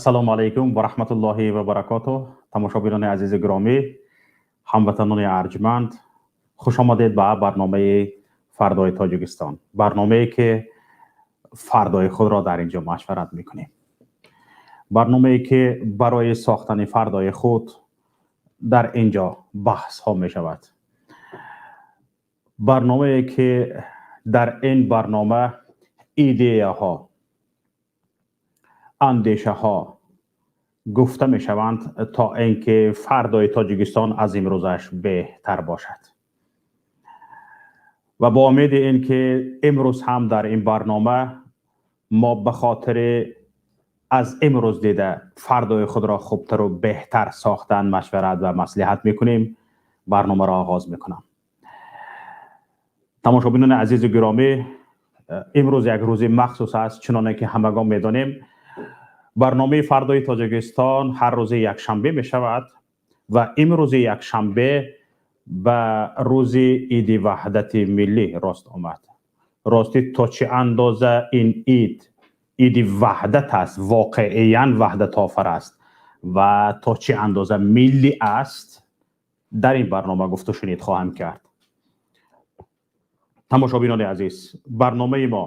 Ассалому алайкум ва раҳматуллоҳи ва баракотуҳ. Тамошобинони азизи гиромӣ, ҳамватанони арҷманд, хуш омадед ба барномаи «Фардои Тоҷикистон», барномае ки фардои худро дар ин ҷо машварат мекунем, барномае ки барои сохтани фардои худ дар ин ҷо баҳсҳо мешавад, барномае ки дар ин барнома идеяҳо, андешаҳо гуфта мешаванд, то ин ки фардои Тоҷикистон аз имрӯзаш беҳтар бошад. Ва бо умеди ин ки имрӯз ҳам дар ин барнома мо ба хотири аз имрӯз дида фардои худро хубтару беҳтар сохтан машварат ва маслиҳат мекунем, барномаро оғоз мекунам. Тамошобинони азизу гиромӣ, имрӯз як рӯзи махсус аст. Чуноне ки ҳамагон медонем, барномаи «Фардои Тоҷикистон» ҳар рӯзи якшанбе мешавад ва имрӯзи якшанбе ба рӯзи Иди Ваҳдати Миллӣ рост омад. Ростӣ, то чӣ андоза ин ид иди ваҳдат аст, воқеиян ваҳдатофар аст ва то чӣ андоза миллӣ аст, дар ин барнома гуфту шунид хоҳам кард. Тамошобинони азиз, барномаи мо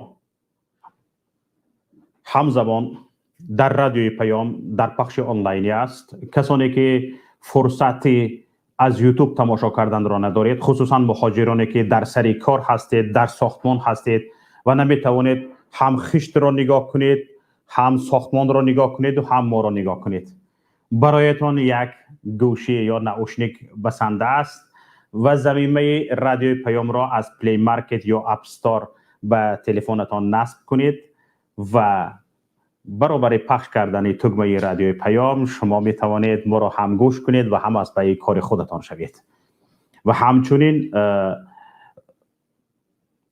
ҳамзамон дар Радиои Паём дар пахши онлайнӣ аст. Касоне ки фурсати аз Ютуб тамошо карданро надоред, хусусан муҳоҷироне ки дар сари кор ҳастед, дар сохтмон ҳастед ва наметавонед ҳам хиштро нигоҳ кунед, ҳам сохтмонро нигоҳ кунеду ҳам моро нигоҳ кунед, бароятон як гӯшӣ ё наушник басанда аст ва замимаи Радиои Паёмро аз Play Market ё App Store ба телефонатон насб кунед ва баробари пахш кардани тугмаи Радиои Паём шумо метавонед моро ҳам гӯш кунед ва ҳам аз пайи кори худатон шавед. Ва ҳамчунин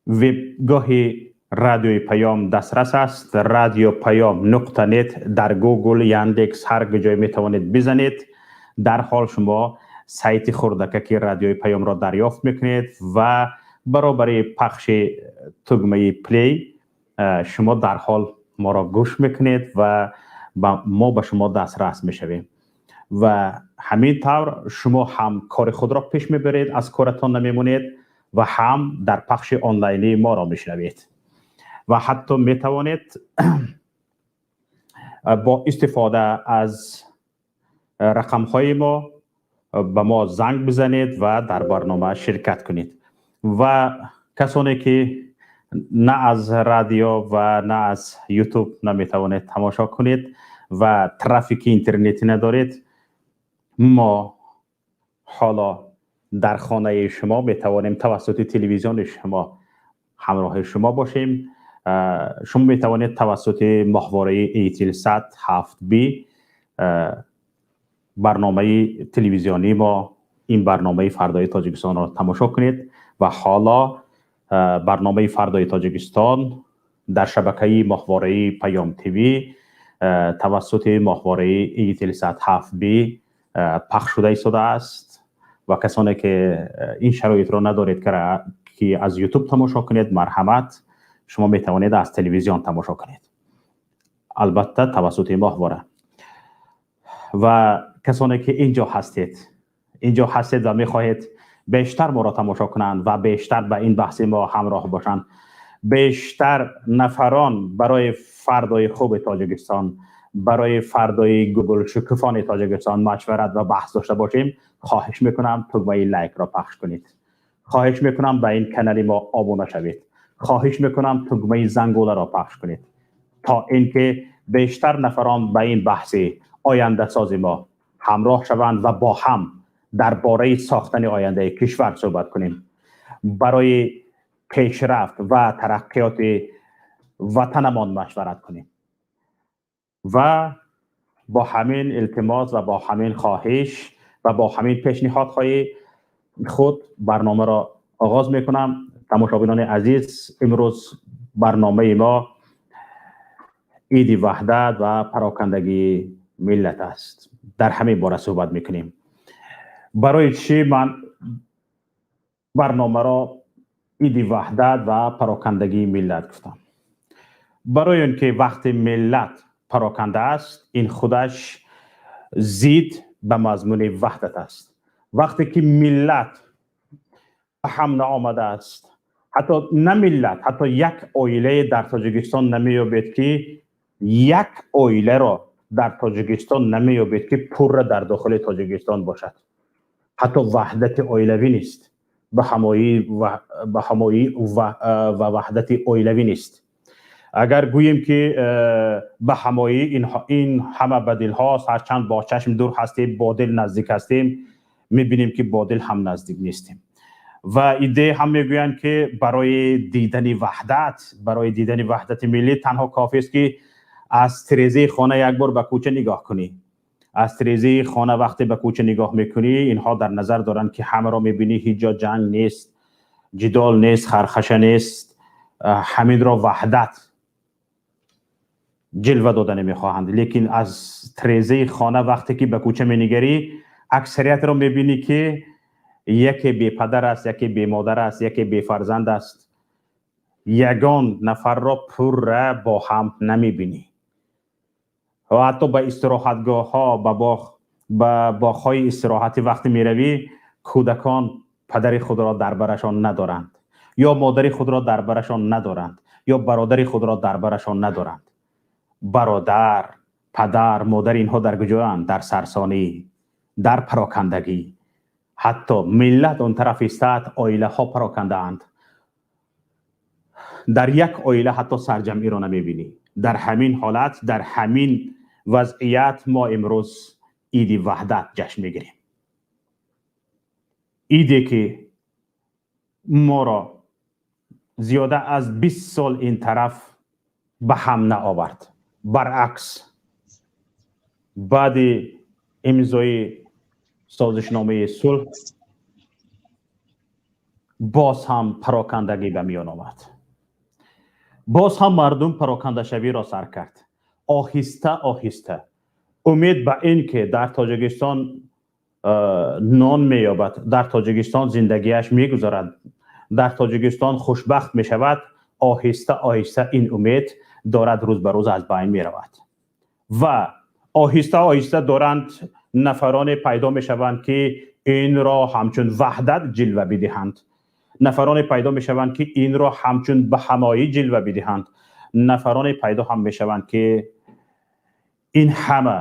вебгоҳи Радиои Паём дастрас аст: радиопаём.нет. Дар Гугл, Яндекс, ҳар ҷое метавонед бизанед, дар ҳол шумо сайти хурдакаки Радиои Паёмро дарёфт мекунед ва баробари пахши тугмаи play шумо дар ҳол моро гӯш мекунед ва мо ба шумо дастрас мешавем. Ва ҳамин тавр шумо ҳам кори худро пеш мебаред, аз коратон намемонед ва ҳам дар пахши онлайнӣ моро мешунавед. Ва ҳатто метавонед бо истифода аз рақамҳои мо ба мо занг бизанед ва дар барнома ширкат кунед. Ва касоне ки на аз радио ва на аз Ютуб наметавонед тамошо кунед ва трафики интернетӣ надоред, мо ҳоло дар хонаи шумо метавонем тавассути телевизиони шумо ҳамроҳи шумо бошем. Шумо метавонед тавассути моҳвораи Eutelsat 7B барномаи телевизионии мо, ин барномаи «Фардои Тоҷикистонро» тамошо кунед. Ва ҳоло барномаи «Фардои Тоҷикистон» дар шабакаи моҳвораи Паём ТВ тавассути моҳвораи Eutelsat 7B пахш шуда истодааст. Ва касоне ки ин шароитро надоред, ки аз Ютуб тамошо кунед, марҳамат, шумо метавонед аз телевизион тамошо кунед, албатта тавассути моҳвора. Ва касоне ки инҷо ҳастед ва мехоҳед бештар моро тамошо кунанд ва бештар ба ин баҳси мо ҳамроҳ бошанд, бештар нафарон барои фардои хуби Тоҷикистон, барои фардои гулшукуфони Тоҷикистон машварат ва баҳс дошта бошем, хоҳиш мекунам, тугмаи лайкро пахш кунед, хоҳиш мекунам, ба ин канали мо обуна шавед, хоҳиш мекунам, тугмаи зангуларо пахш кунед, то инки бештар нафарон ба ин баҳси ояндасози мо ҳамроҳ шаванд ва бо ҳам дар бораи сохтани ояндаи кишвар суҳбат кунем, барои пешрафт ва тараққиёти ватанамон машварат кунем. Ва бо ҳамин илтимос ва бо ҳамин хоҳиш ва бо ҳамин пешниҳодҳои худ барномаро оғоз мекунам. Тамошобинони азиз, имрӯз барномаи мо Иди Ваҳдат ва парокандагии миллат аст. Дар ҳамин бора суҳбат мекунем. Барои чӣ ман барномаро Иди Ваҳдат ва парокандагии миллат гуфтам? Барои он ки вақти миллат пароканда аст, ин худаш зид ба мазмуни ваҳдат аст. Вақте ки миллат ба ҳам наомадааст, ҳатто на миллат, ҳатто як оилае дар Тоҷикистон намеёбед, ки як оиларо дар Тоҷикистон намеёбед, ки пурра дар дохили Тоҷикистон бошад. Ҳатто ваҳдати оилавӣ нест, ба ҳамоӣ ва ваҳдати оилавӣ нест. Агар гӯем, ки ба ҳамоӣ, ин ҳама ба дилҳост, ҳарчанд бо чашм дур ҳастем, бо дил наздик ҳастем, мебинем, ки бо дил ҳам наздик нестем. Ва иддае ҳам мегӯянд, ки барои дидани ваҳдат, барои дидани ваҳдати миллӣ танҳо кофист, ки аз тирезаи хона як бор ба кӯча нигоҳ кунӣ. Аз тирезаи хона вақте ба кӯча нигоҳ мекунӣ, инҳо дар назар доранд, ки ҳамаро мебинӣ, ҳеҷ ҷо ҷанг нест, ҷидол нест, хархаша нест, ҳаминро ваҳдат ҷилва дода намехоҳанд. Лекин аз тирезаи хона вақте ки ба кӯча менигарӣ, аксариятро мебинӣ, ки яке бепадар аст, яке бемодар аст, яке бефарзанд аст. Ягон нафарро пурра бо ҳам намебинӣ. Ва ҳатто ба истироҳатгоҳҳо, ба боғ, ба боғҳои истироҳатӣ вақте меравӣ, кӯдакон падари худро дар барашон надоранд ё модари худро дар барашон надоранд ё бародари худро дар барашон надоранд. Бародар, падар, модар инҳо дар куҷоянд? Дар сарсонӣ, дар парокандагӣ. Ҳатто миллат он тараф истад, оилаҳо парокандаанд. Дар як оила ҳатто сарҷамъиро намебинӣ. Дар ҳамин ҳолат, дар ҳамин вазъият мо имрӯз Иди Ваҳдат ҷашн мегирем, иде ки моро зиёда аз 20 сол ин тараф ба ҳам наовард. Баръакс, баъди имзои созишномаи сулҳ боз ҳам парокандагӣ ба миён омад, боз ҳам мардум парокандашавиро сар кард. Оҳиста оҳиста умед ба ин ки дар Тоҷикистон нон меёбад, дар Тоҷикистон зиндагиаш мегузарад, дар Тоҷикистон хушбахт мешавад, оҳиста оҳиста ин умед дорад рӯз ба рӯз аз байн меравад. Ва оҳиста оҳиста доранд нафароне пайдо мешаванд, ки инро ҳамчун ваҳдат ҷилва бидиҳанд, нафароне пайдо мешаванд, ки инро ҳамчун ба ҳамоӣ ҷилва бидиҳанд, нафароне пайдо ҳам мешаванд, ки ин ҳама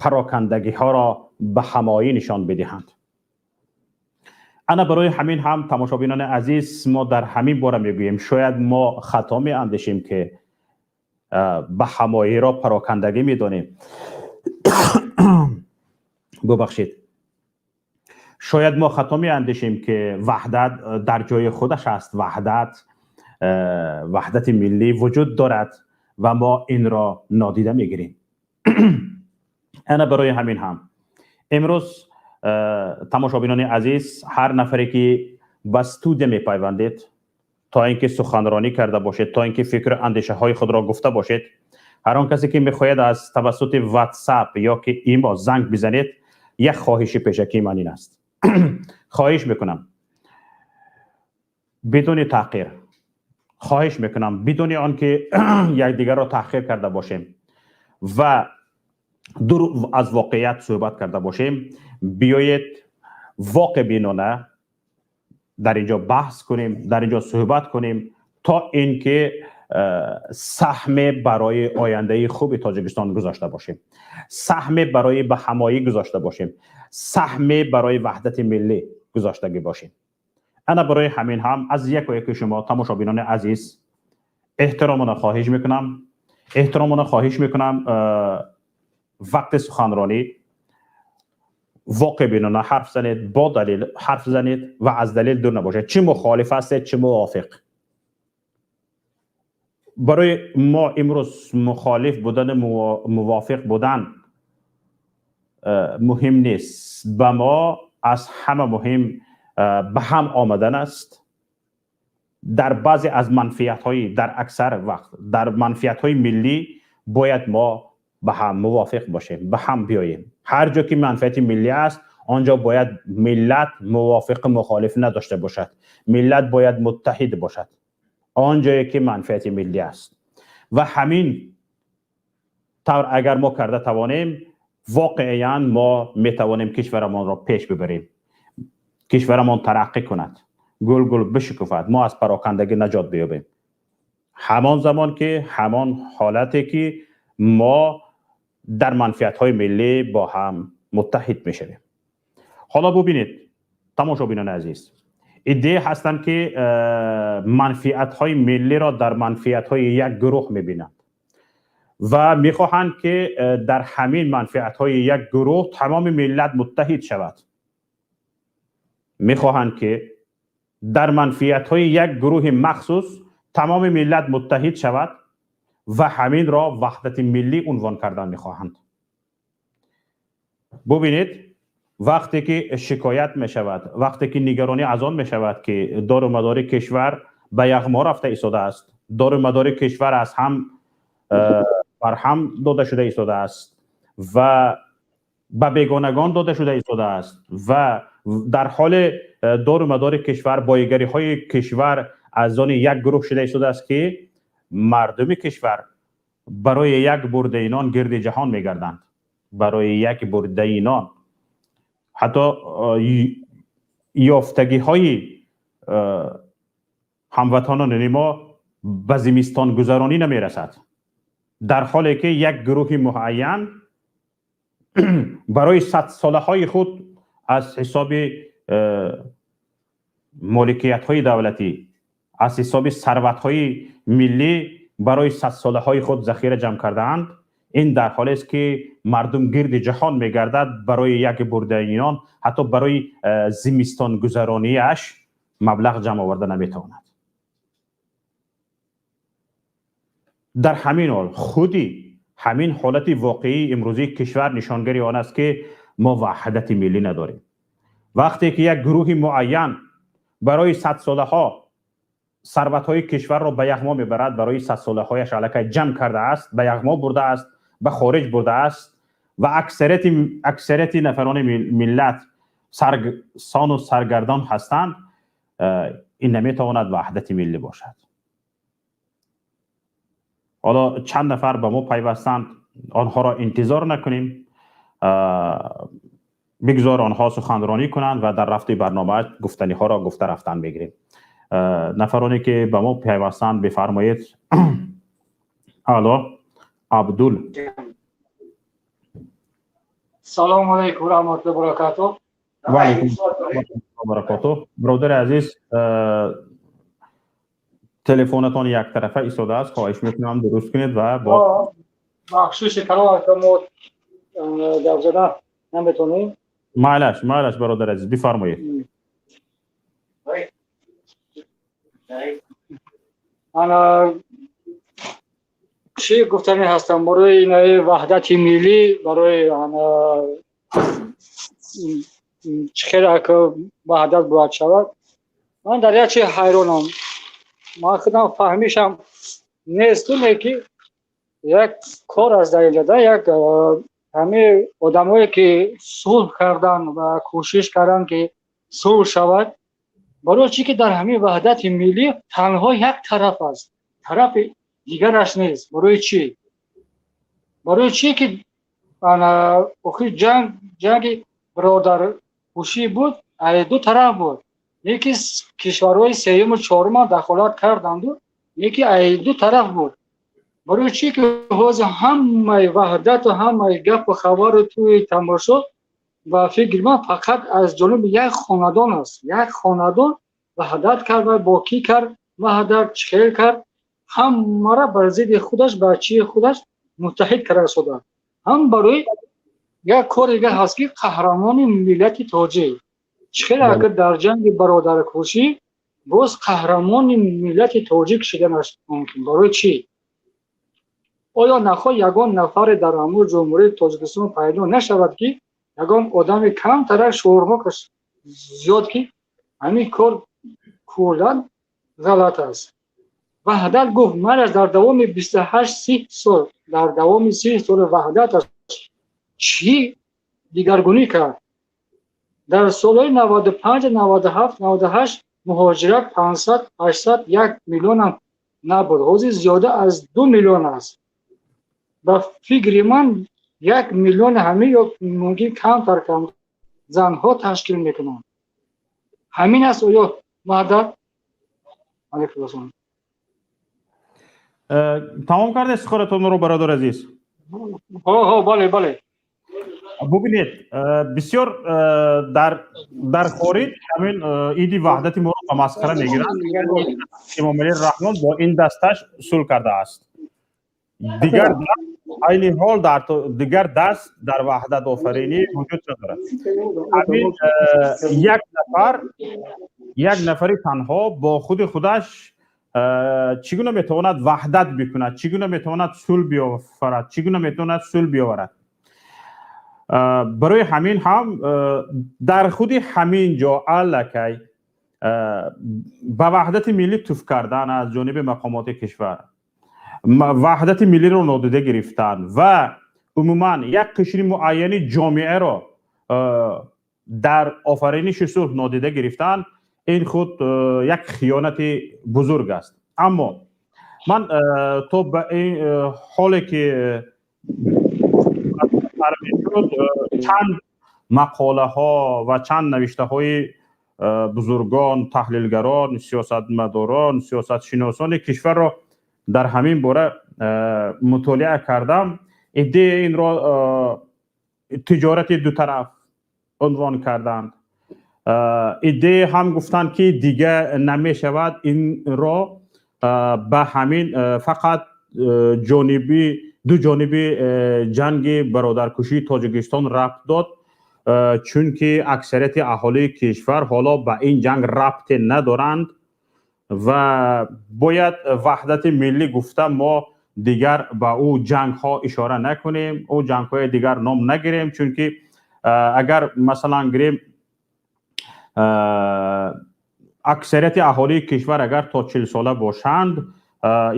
парокандагиҳоро ба ҳамоӣ нишон бидиҳанд. Ана барои ҳамин ҳам, тамошобинони азиз, мо дар ҳамин бора мегӯем: шояд мо хато меандешем, ки ба ҳамоиро парокандагӣ медонем. Бубахшед, шояд мо хато меандешем, ки ваҳдат дар ҷои худаш аст, ваҳдат, ваҳдати миллӣ вуҷуд дорад ва мо инро нодида мегирем. Ана барои ҳамин ҳам имрӯз, тамошобинони азиз, ҳар нафаре ки ба студия мепайвандед, то ин ки суханронӣ карда бошед, то ин ки фикру андешаҳои худро гуфта бошед, ҳар он касе ки мехоҳед аз тавассути WhatsApp ё ки Имо занг бизанед, як хоҳиши пешакии ман ин аст: хоҳиш мекунам, бидуни таҳқир, хоҳиш мекунам, бидуни он ки якдигарро таҳқир карда бошем ва дур аз воқеият суҳбат карда бошем, биёед воқеъбинона дар инҷо баҳс кунем, дар инҷо суҳбат кунем, то ин ки саҳме барои ояндаи хуби Тоҷикистон гузошта бошем, саҳме барои ба ҳамоӣ гузошта бошем, саҳме барои ваҳдати миллӣ гузоштагӣ бошем. Ана барои ҳамин ҳам аз яку яки шумо, тамошобинони азиз, эҳтиромона хоҳиш мекунам, эҳтиромона хоҳиш мекунам, вақти суханронӣ воқеъбинона ҳарф занед, бо далел ҳарф занед ва аз далел дур набошед, чӣ мухолиф ҳастед, чӣ мувофиқ. Барои мо имрӯз мухолиф будану мувофиқ будан муҳим нест. Ба мо аз ҳама муҳим ба ҳам омадан аст дар баъзе аз манфиатҳои, дар аксар вақт дар манфиатҳои миллӣ бояд мо ба ҳам мувофиқ бошем, ба ҳам биёем. Ҳар ҷо ки манфиати миллӣ аст, он ҷо бояд миллат мувофиқу мухолиф надошта бошад, миллат бояд муттаҳид бошад он ҷое ки манфиати миллӣ аст. Ва ҳамин тавр агар мо карда тавонем, воқеан мо метавонем кишварамонро пеш бибарем, кишварамон тараққӣ кунад, гул гул бишукуфад, мо аз парокандагӣ наҷот биёбем. Ҳамон замон ки ҳамон ҳолате ки мо дар манфиатҳои миллӣ бо ҳам муттаҳид мешавем. Ҳоло бубинед, тамошобинони азиз, иддае ҳастанд ки манфиатҳои миллиро дар манфиатҳои як гурӯҳ мебинанд ва мехоҳанд ки дар ҳамин манфиатҳои як гурӯҳ тамоми миллат муттаҳид шавад. Мехоҳанд ки дар манфиатҳои як гурӯҳи махсус тамоми миллат муттаҳид шавад ва ҳаминро ваҳдати миллӣ унвон кардан мехоҳанд. Бубинед, вақте ки шикоят мешавад, вақте ки нигаронӣ аз он мешавад ки дору мадори кишвар ба яғмо рафта истодааст, дору мадори кишвар аз ҳам барҳам дода шуда истодааст ва ба бегонагон дода шуда истодааст ва дар ҳоле дору мадори кишвар, боигариҳои кишвар аз они як гурӯҳ шуда истодааст ки мардуми кишвар барои як бурдаи нон гирди ҷаҳон мегарданд, барои як бурдаи нон. Ҳатто ёфтагиҳои ҳамватанони мо ба зимистонгузаронӣ намерасад, дар ҳоле ки як гурӯҳи муайян барои садсолаҳои худ аз ҳисоби моликиятҳои давлатӣ, аз ҳисоби сарватҳои миллӣ барои садсолаҳои худ захира ҷамъ кардаанд. Ин дар ҳолест ки мардум гирди ҷаҳон мегардад барои як бурдаи нон, ҳатто барои зимистонгузаронияш маблағ ҷамъ оварда наметавонад. Дар ҳамин ҳол худи ҳамин ҳолати воқеии имрӯзии кишвар нишонгари он аст ки мо ваҳдати миллӣ надорем. Вақте ки як гурӯҳи муайян барои садсолаҳо сарватҳои кишварро ба яғмо мебарад, барои садсолаҳояш аллакай ҷамъ кардааст, ба яғмо бурдааст, ба хориҷ бурдааст ва аксарияти нафарони миллат сарсону саргардон ҳастанд, ин наметавонад ваҳдати миллӣ бошад. Ҳоло чанд нафар ба мо пайвастанд, онҳоро интизор накунем, бигзор онҳо суханронӣ кунанд ва дар рафти барнома гуфтаниҳоро гуфта рафтан мегирем. Нафароне ки ба мо пайвастанд, бифармоед. Алло, Абдул. Салому алайкум раҳматуллоҳи баракатуҳ. Ва алайкум баракатуҳ. Бародари азиз, телефонатон яктарафа истодааст, хоҳиш мекунам дуруст кунед ва бо бахшиши калом мо гап задан наметонем. Майлаш, майлаш, бародари азиз, бифармоед. Ана чӣ гуфтанӣ ҳастам барои инаи ваҳдати миллӣ, барои ана чӣ хел ваҳдат бояд шавад. Ман дар як чи ҳайронам, ман худам фаҳмишам нест, ки як кор аст дар инҷа, як ҳамаи одамое ки сулҳ кардан ва кӯшиш кардан ки сулҳ шавад, барои чӣ ки дар ҳамин ваҳдати миллӣ танҳо як тараф аст, тарафи дигараш нест. Барои чӣ? Барои чӣ ки охир ҷанг ҷанги бародаркушӣ буд, ду тараф буд, яки кишварҳои сеюму чорумам дахолат карданду, яки ду тараф буд. Барои чӣ ки ҳозир ҳамаи ваҳдату ҳамаи гапу хабару тӯи тамошо ба фикри ман фақат аз ҷониби як хонадон аст. Як хонадон ваҳдат кард ва бо кӣ кард ваҳдат, чӣ хел кард, ҳамаро бар зидди худаш, бар чии худаш муттаҳид карда шуда. Ҳам барои як кори дигар ҳаст ки қаҳрамони миллати тоҷик чӣ хел агар дар ҷанги бародаркушӣ боз қаҳрамони миллати тоҷик шуданаш мумкин. Барои чӣ? Оё нахоҳ ягон нафаре дар ҳамун ҷумҳурии Тоҷикистон пайдо нашавад ки ягон одами камтарак шуурҳо зиёд ки ҳамин кор куллан ғалат аст. Ваҳдат гуфт манаш дар давоми 28-30 сол, дар давоми 30 соли ваҳдаташ чӣ дигаргунӣ кард? Дар солҳои 95, 97, 98 муҳоҷират 500, 800, 1 миллионам набуд, ҳозир зиёда аз 2 миллион аст. Ба фикри ман, 1 миллион ҳамин ё мумкин камтар кам занҳо ташкил мекунанд. Ҳамин аст оё ваҳдат? Алейкум. Тамом карда суханатонро, бародар азиз? Ҳо, бале. Бубинед, бисёр дар хориҷ ҳамин иди ваҳдати моро ба масхара мегиранд. Эмомалӣ Раҳмон бо ин дасташ сулҳ кардааст, дигар айни ҳол дар дигар даст дар ваҳдатофаринӣ вуҷуд надорад. Ҳамин як нафар, як нафари танҳо бо худи худаш чӣ гуна метавонад ваҳдат бикунад? Чӣ гуна метавонад сулҳ биёфарад? Чӣ гуна метавонад сулҳ биёварад? Барои ҳамин ҳам дар худи ҳамин ҷо аллакай ба ваҳдати миллӣ туф кардан аз ҷониби мақомоти кишвар, ваҳдати миллиро нодида гирифтан ва умуман як қишри муайяни ҷомеаро дар офариниши сулҳ нодида гирифтан, ин худ як хиёнати бузург аст. Аммо ман то ба ин ҳоле ки мешуд, чанд мақолаҳо ва чанд навиштаҳои бузургон, таҳлилгарон, сиёсатмадорон, сиёсатшиносони кишварро дар ҳамин бора мутолиа кардам. Идея инро тиҷорати дутараф унвон карданд. Идея ҳам гуфтанд, ки дига намешавад инро ба ҳамин фақат ҷониби ду ҷониби ҷанги бародаркушии Тоҷикистон рабт дод, чунки аксарияти аҳолии кишвар ҳоло ба ин ҷанг рабте надоранд ва бояд ваҳдати миллӣ гуфта мо дигар ба ӯ ҷангҳо ишора накунем, ӯ ҷангҳои дигар ном нагирем, чунки агар масалан гирем, аксарияти аҳолии кишвар агар то 40сола бошанд,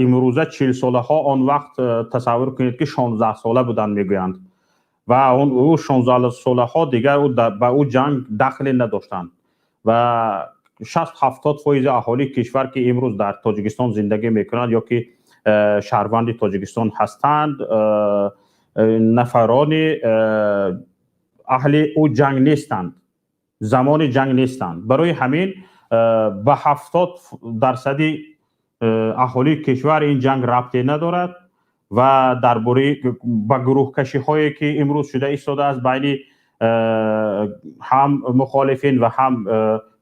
имрӯза 40солаҳо он вақт тасаввур кунед, ки 16сола буданд, мегӯянд, ва ӯ 16солаҳо дигар ба ӯ ҷанг дахле надоштанд. Ва 60-70% аҳолии кишвар, ки имрӯз дар Тоҷикистон зиндагӣ мекунанд ё ки шаҳрванди Тоҷикистон ҳастанд, нафарони аҳли ӯ ҷанг нестанд, замони ҷанг нестанд. Барои ҳамин ба 70 дарсади аҳолии кишвар ин ҷанг рабте надорад. Ва дар бораи ба гурӯҳкашиҳое, ки имрӯз шуда истодааст байни ҳам мухолифин ва ҳам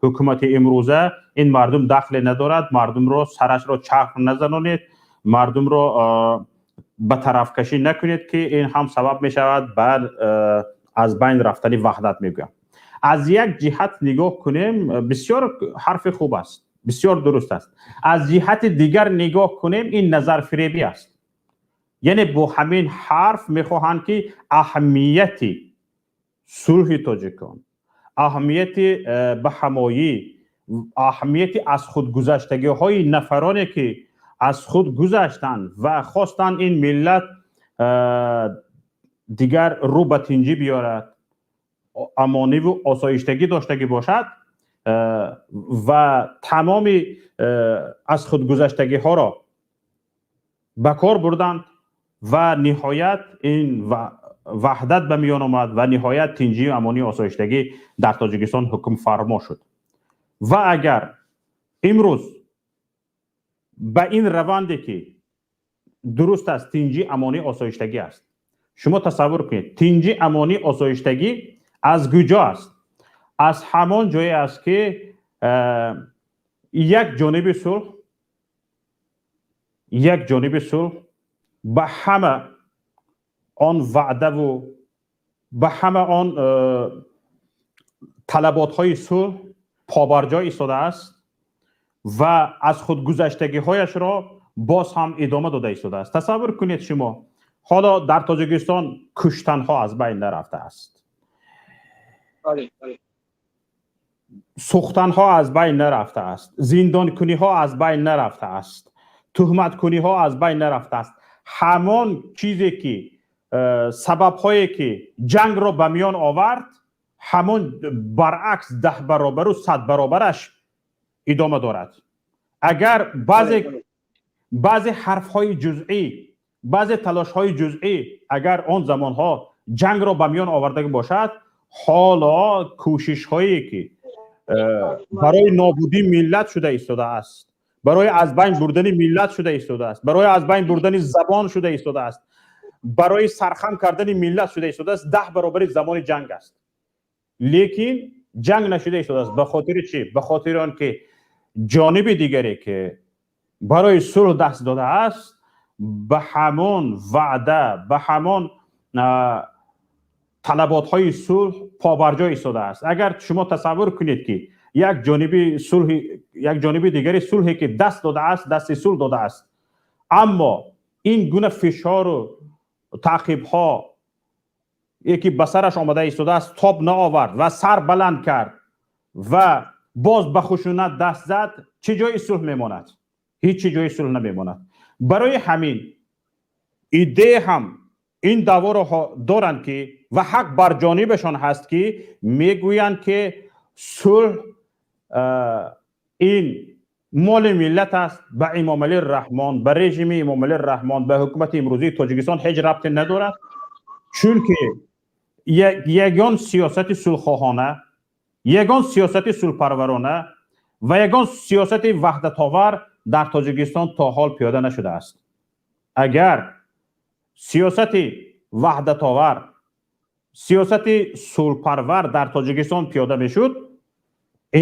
ҳукумати имрӯза, ин мардум дахле надорад. Мардумро сарашро чарх назанонед, мардумро ба тарафкашӣ накунед, ки ин ҳам сабаб мешавад ба аз байн рафтани ваҳдат, мегӯям. Аз як ҷиҳат нигоҳ кунем, бисёр ҳарфи хуб аст, бисёр дуруст аст. Аз ҷиҳати дигар нигоҳ кунем, ин назарфиребӣ аст. Яъне бо ҳамин ҳарф мехоҳанд, ки аҳамияти сулҳи тоҷикон, аҳамияти ба ҳамоӣ, аҳамияти аз худгузаштагиҳои нафароне, ки аз худ гузаштанд ва хостанд ин миллат дигар рӯ ба тинҷӣ биёрад, амониву осоиштагӣ доштагӣ бошад ва тамоми аз худгузаштагиҳоро ба кор бурданд ва ниҳоят ин ваҳдат ба миён омад ва ниҳоят тинҷию амонию осоиштагӣ дар Тоҷикистон ҳукмфармо шуд. Ва агар имрӯз ба ин раванде, ки дуруст аст, тинҷӣ, амонӣ, осоиштагӣ аст, шумо тасаввур кунед, тинҷӣ, амонӣ, осоиштагӣ аз куҷо аст? Аз ҳамон ҷое аст, ки як ҷониби сулҳ, як ҷониби сулҳ ба ҳама он ваъдаву ба ҳама он талаботҳои сулҳ побарҷо истодааст ва аз худгузаштагиҳояшро боз ҳам идома дода истодааст. Тасаввур кунед шумо, ҳоло дар Тоҷикистон куштанҳо аз байн нарафтааст, сӯхтанҳо аз байн нарафтааст, зиндонкуниҳо аз байн нарафтааст, туҳматкуниҳо аз байн нарафтааст. Ҳамон чизе ки сабабҳое ки ҷангро ба миён овард, ҳамон баръакс 10 баробару 100 баробараш идома дорад. Агар баъзе ҳарфҳои ҷузъӣ баъзе талошҳои ҷузъӣ агар он замонҳо ҷангро ба миён оварда бошад, ҳоло кӯшишҳое ки барои нобудии миллат шуда истодааст, барои аз байн бурдани миллат шуда истодааст, барои аз байн бурдани забон шуда истодааст, барои сархам кардани миллат шуда истодааст, 10 баробари замони ҷанг аст. Лекин ҷанг нашуда истодааст. Ба хотири чӣ? Ба хотири он ки ҷониби дигаре ки барои сулҳ даст додааст, ба ҳамон ваъда, ба ҳамон талаботҳои сулҳ побарҷо истодааст. Агар шумо тасаввур кунед ки як ҷониби сулҳ, як ҷониби дигари сулҳе ки даст додааст, дасти сулҳ додааст, аммо ин гуна фишору таъқибҳо яке ба сараш омада истодааст, тоб наовард ва сар баланд кард ва боз ба хушунат даст зад, чӣ ҷои сулҳ мемонад? Ҳеҷ чӣ ҷои сулҳ намемонад. Барои ҳамин идея ҳам ин даъворо доранд ки ва ҳақ бар ҷонибашон ҳаст ки мегӯянд ки сулҳ ин моли миллат аст, ба Эмомалӣ Раҳмон, ба режими Эмомалӣ Раҳмон, ба ҳукумати имрӯзии Тоҷикистон ҳеҷ рабте надорад, чунки ягон сиёсати сулҳхоҳона, ягон сиёсати сулҳпарварона ва ягон сиёсати ваҳдатовар дар Тоҷикистон то ҳол пиёда нашудааст. Агар сиёсати ваҳдатовар, сиёсати сулҳпарвар дар Тоҷикистон пиёда мешуд,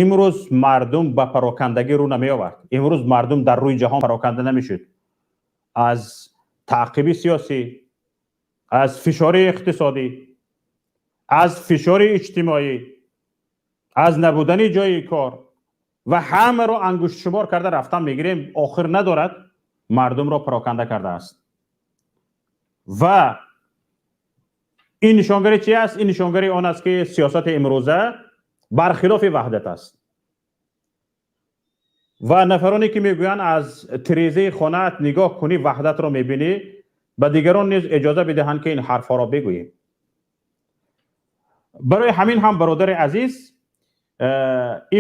имрӯз мардум ба парокандагӣ рӯ намеовард. Имрӯз мардум дар рӯи ҷаҳон пароканда намешуд. Аз таъқиби сиёсӣ, аз фишори иқтисодӣ, аз фишори иҷтимоӣ, аз набудани ҷои кор ва ҳамаро ангуштшумор карда рафтан мегирем, охир надорад, мардумро пароканда кардааст. Ва ин нишонгари чи аст? Ин нишонгари он аст ки сиёсати имрӯза бархилофи ваҳдат аст. Ва нафароне ки мегӯянд аз тирезаи хонаат нигоҳ кунӣ, ваҳдатро мебинӣ, ба дигарон низ иҷоза бидиҳанд ки ин ҳарфҳоро бигӯем. Барои ҳамин ҳам, бародари азиз,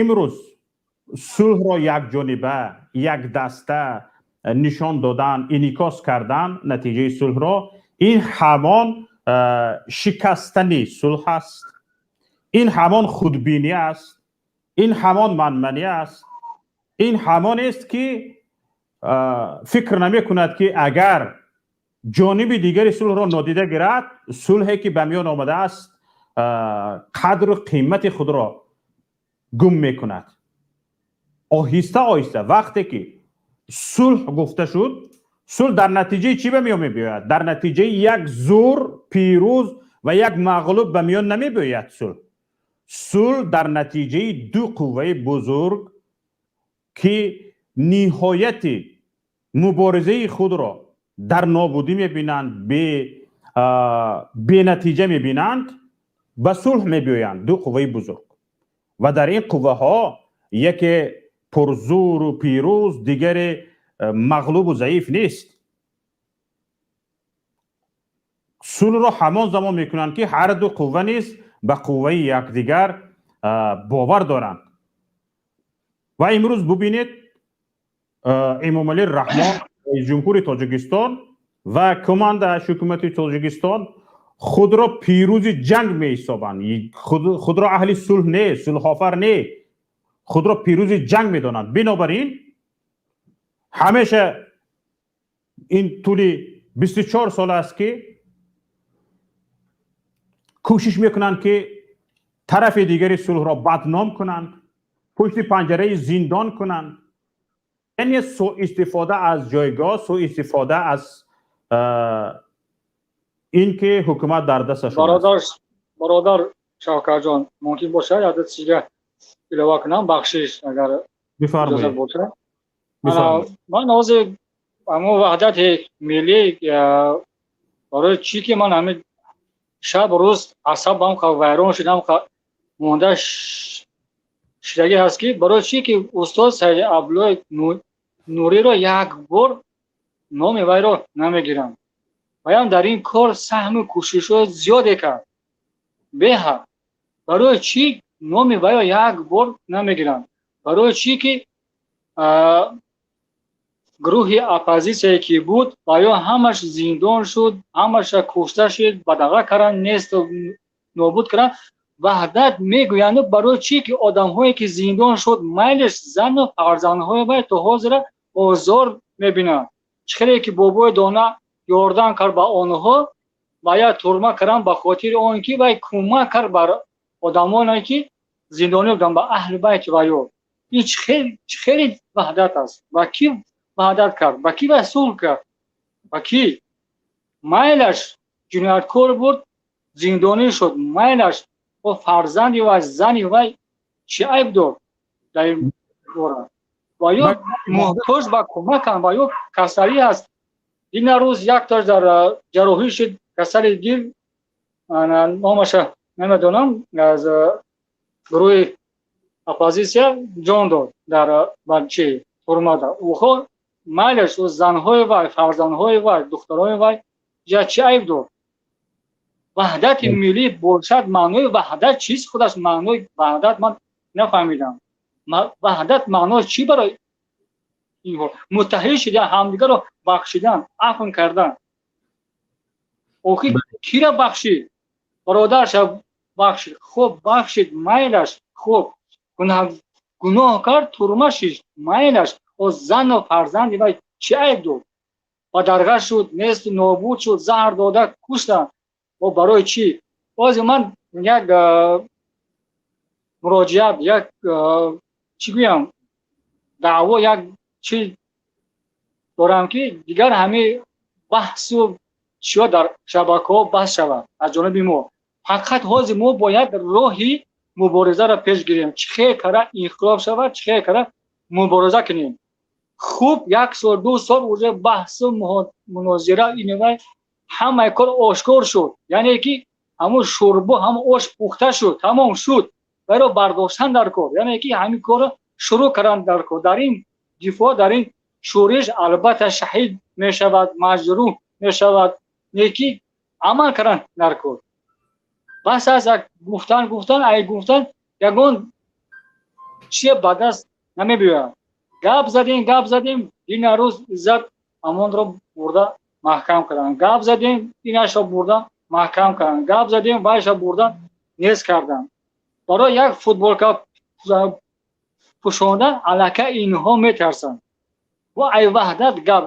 имрӯз сулҳро якҷониба, якдаста нишон додан, инъикос кардан натиҷаи сулҳро, ин ҳамон шикастани сулҳ аст, ин ҳамон худбинӣ аст, ин ҳамон манманӣ аст, ин ҳамонест ки фикр намекунад ки агар ҷониби дигари сулҳро нодида гирад, сулҳе ки ба миён омадааст қадру қимати худро гум мекунад. Оҳиста оҳиста вақте ки сулҳ гуфта шуд, сулҳ дар натиҷаи чӣ ба миён мебиёяд? Дар натиҷаи як зур пирӯз ва як мағлуб ба миён намебиёяд сулҳ. Сулҳ дар натиҷаи ду қувваи бузург ки ниҳояти муборизаи худро дар нобудӣ мебинанд, бенатиҷа мебинанд, ба сулҳ мебиёянд ду қувваи бузург. Ва дар ин қувваҳо яке пурзуру пирӯз, дигаре мағлубу заиф нест. Сулҳро ҳамон замон мекунанд ки ҳар ду қувва низ ба қувваи якдигар бовар доранд. Ва имрӯз бубинед, Эмомалӣ Раҳмон, раисҷумҳури Тоҷикистон ва командааш ҳукумати Тоҷикистон худро пирӯзи ҷанг меҳисобанд. Худро аҳли сулҳ не, сулҳофар не, худро пирӯзи ҷанг медонанд. Бинобар ин ҳамеша ин тӯли 24 сол аст ки кӯшиш мекунанд ки тарафи дигари сулҳро бадном кунанд, пушти панҷараи зиндон кунанд, яъне суистифода аз ҷойгоҳ, суистифода аз ин ки ҳукумат дар дасташон аст. Бародар Шавкатҷон, мумкин бошад як чизга илова кунам, бахшиш агар бифармоед. Бошад. Ман ҳозир ҳамон ваҳдати миллӣ барои чӣ ки ман ҳамин шаб рӯз асабам вайрон шудам, монда шудагӣ ҳаст ки барои чӣ ки устод Саид Абдуллои Нуриро як бор номи вайро намегирам. Ваям дар ин кор саҳму кӯшишҳои зиёде кард, беҳад. Барои чӣ номи вайро як бор намегирам? Барои чӣ ки Гурӯҳи оппозитсияе ки буд, ва ё ҳамаш зиндон шуд, ҳамаша кушта шуд, бадаға кардан, несту нобуд кардан. Ваҳдат мегӯянд, барои чӣ ки одамҳое ки зиндон шуд, майлиш, зану фарзандҳои вай то ҳозира озор мебинанд. Чӣ хеле ки бобои дона ёрдам кард ба онҳо ва я турма кардан, ба хотири он ки вай кӯмак кард бар одамоне ки зиндонӣ буданд, ба аҳли байти вайё. Ин чӣ хеле ваҳдат аст? Ба кӣ ваҳдат кард? Ба кӣ вай сулҳ кард? Ба кӣ? Майлаш, ҷинояткор буд, зиндонӣ шуд, майлаш, о фарзанди вай, зани вай чӣ айб дор дар ин бора? Ва ё муҳтоҷ ба кӯмаканд, ва ё касалӣ аст. Дина рӯз яктош дар ҷарроҳӣ шуд, касали дил, номаша намедонам, аз гурӯҳи оппозитсия ҷон дод дар чи турмада. Ӯҳо майлаш, занҳои вай, фарзандҳои вай, духтарони вай ҷа чӣ айб дор? Ваҳдати миллӣ бошад, маънои ваҳдат чист? Худаш маънои ваҳдат ман нафаҳмидам. Ваҳдат маънош чӣ барои инҳо? Муттаҳид шудан, ҳамдигарро бахшидан, афн кардан. Охир кира бахшид? Бародарша бахшид, хуб, бахшид, майлаш, хуб, гуноҳ кард, турма шишт, майлаш, о зану фарзанди вай чӣ айб дор? Бадарға шуд, несту нобуд шуд, заҳр дода куштанд. О барои чӣ? Бози ман як муроҷиат, як чӣ гӯям, даъво, як чӣ дорам, ки дигар ҳамин баҳсу чиё дар шабакаҳо баҳс шавад аз ҷониби мо. Фақат ҳозир мо бояд роҳи муборизаро пеш гирем, чӣ хел кара инқилоб шавад, чӣ хел кара мубориза кунем. Хуб, як сол, 2 сол уже баҳсу мунозира, инвай, ҳамаи кор ошкор шуд, яъне ки ҳамун шӯрбо, ҳамун ош пухта шуд, тамом шуд, вайро бардоштан дар кор, яъне ки ҳамин корро шурӯъ кардан дар кор. Дар ин дифоъ, дар ин шӯриш албатта шаҳид мешавад, маҷрӯҳ мешавад, неки амал кардан дар кор. Бас аст гуфтан, гуфтан, ай гуфтан ягон чие ба даст намебиёяд. Гап задем, гап задем, дина рӯз Иззат Амонро бурда маҳкам карданд, гап задем, инашро бурда маҳкам карданд, гап задем, вайша бурда нест карданд. Барои як футболка пӯшонда аллакай инҳо метарсанд. Бо ай ваҳдат гап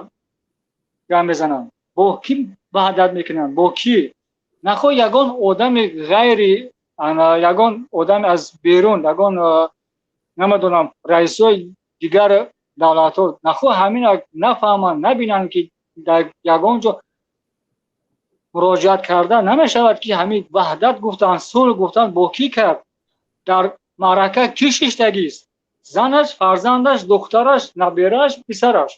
мезананд. Бо кӣ ваҳдат мекунанд? Бо кӣ? Нахоҳ ягон одами ғайри, ягон одами аз берун, ягон, намедонам, раисои дигар давлатҳо нахоҳ ҳамина нафаҳманд, набинанд, ки дар ягон ҷо муроҷиат карда намешавад, ки ҳамин ваҳдат гуфтанд, сулҳ гуфтанд, бо кӣ кард? Дар маърака кӣ шиштагист? Занаш, фарзандаш, духтараш, наберааш, писараш.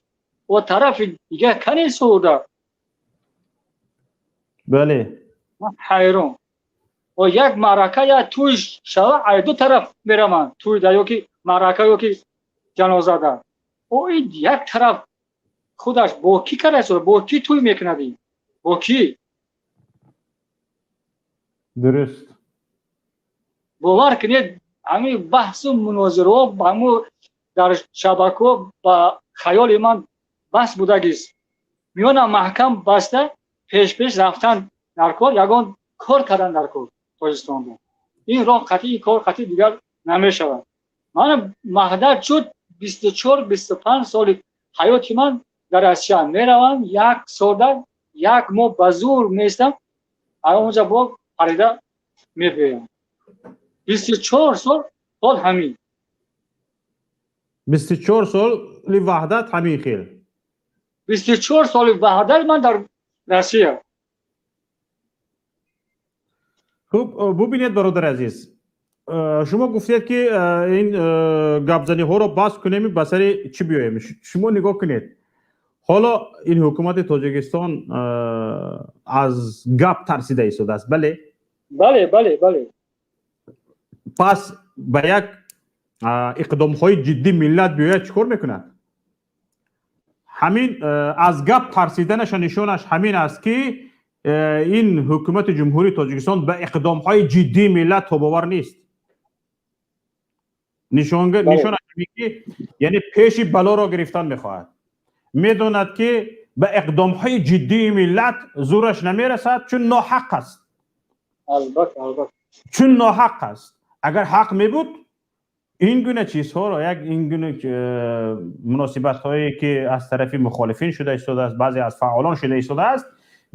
О тарафи дигар кани сулҳда? Бале. Ҳайрон. О як маърака, як тӯй шава, ай ду тараф мераванд тӯйда, ё ки маърака, ё ки ҷанозада. О ин як тараф худаш бо кӣ карда, бо кӣ тӯй мекунад ин? Бо кӣ? Дуруст. Бовар кунед, ҳамин баҳсу мунозираҳо ҳамун дар шабакаҳо ба хаёли ман бас будагист. Миёна маҳкам баста, пешпеш рафтан дар кор, ягон кор кардан дар кор. Тоҷикистонда ин роҳ қатъи, ин кор қатъи дигар намешавад. Мана маҳдат шуд 24, 25 соли ҳаёти ман дар Россия. Меравам, як солда як моҳ ба зур меистам, онҷа бо парида мебиёям. 24 сол ҳол ҳамин. 24 соли ваҳдат ҳамин хел. 24 соли ваҳдат ман дар Россия. Хуб, бубинед, бародари азиз, шумо гуфтед, ки ин гапзаниҳоро бас кунем, ба сари чӣ биёем. Шумо нигоҳ кунед, ҳоло ин ҳукумати Тоҷикистон аз гап тарсида истодааст, бале? Бале. Пас ба як иқдомҳои ҷиддӣ миллат биёяд, чӣ кор мекунад? Ҳамин аз гап тарсиданаша нишонаш ҳамин аст, ки ин ҳукумати Ҷумҳурии Тоҷикистон ба иқдомҳои ҷиддии миллат тобовар нест. Нишонаш ки яъне пеши балоро гирифтан мехоҳад. Медонад, ки ба иқдомҳои ҷиддии миллат зӯраш намерасад, чун ноҳақ аст. Албатта, албатта. Чун ноҳақ аст. Агар ҳақ мебуд, ин гуна чизҳоро, як ин гуна муносибатҳое, ки аз тарафи мухолифин шуда истодааст, баъзе аз фаъолон шуда истодааст,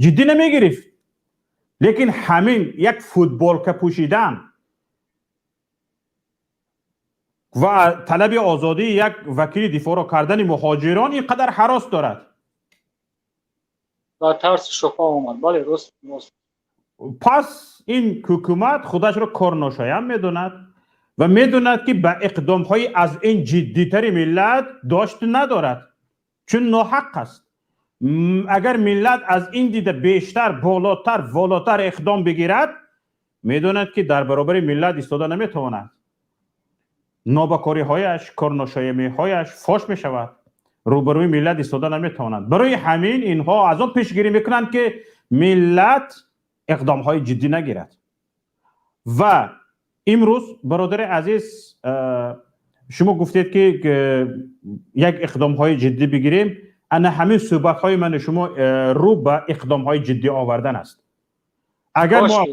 ҷиддӣ намегирифт. Лекин ҳамин як футболка пӯшидан ва талаби озодии як вакили дифоъро кардани муҳоҷирон ин қадар ҳарос дорад. Ба тарси шубҳа омад. Бале, рост, рост. Пас ин ҳукумат худашро корношоям медонад ва медонад, ки ба иқдомҳои аз ин ҷиддитари миллат дошт надорад, чун ноҳақ аст. Агар миллат аз ин дида бештар, болотар, волотар иқдом бигирад, медонад, ки дар баробари миллат истода наметавонад. Нобакориҳояш, корношоямиҳояш фош мешавад, рӯбарӯи миллат истода наметавонад. Барои ҳамин инҳо аз он пешгирӣ мекунанд, ки миллат иқдомҳои ҷиддӣ нагирад. Ва имрӯз, бародари азиз, шумо гуфтед, ки як иқдомҳои ҷиддӣ бигирем. Ана ҳамин суҳбатҳои ману шумо рӯ ба иқдомҳои ҷиддӣ овардан аст. Агар мо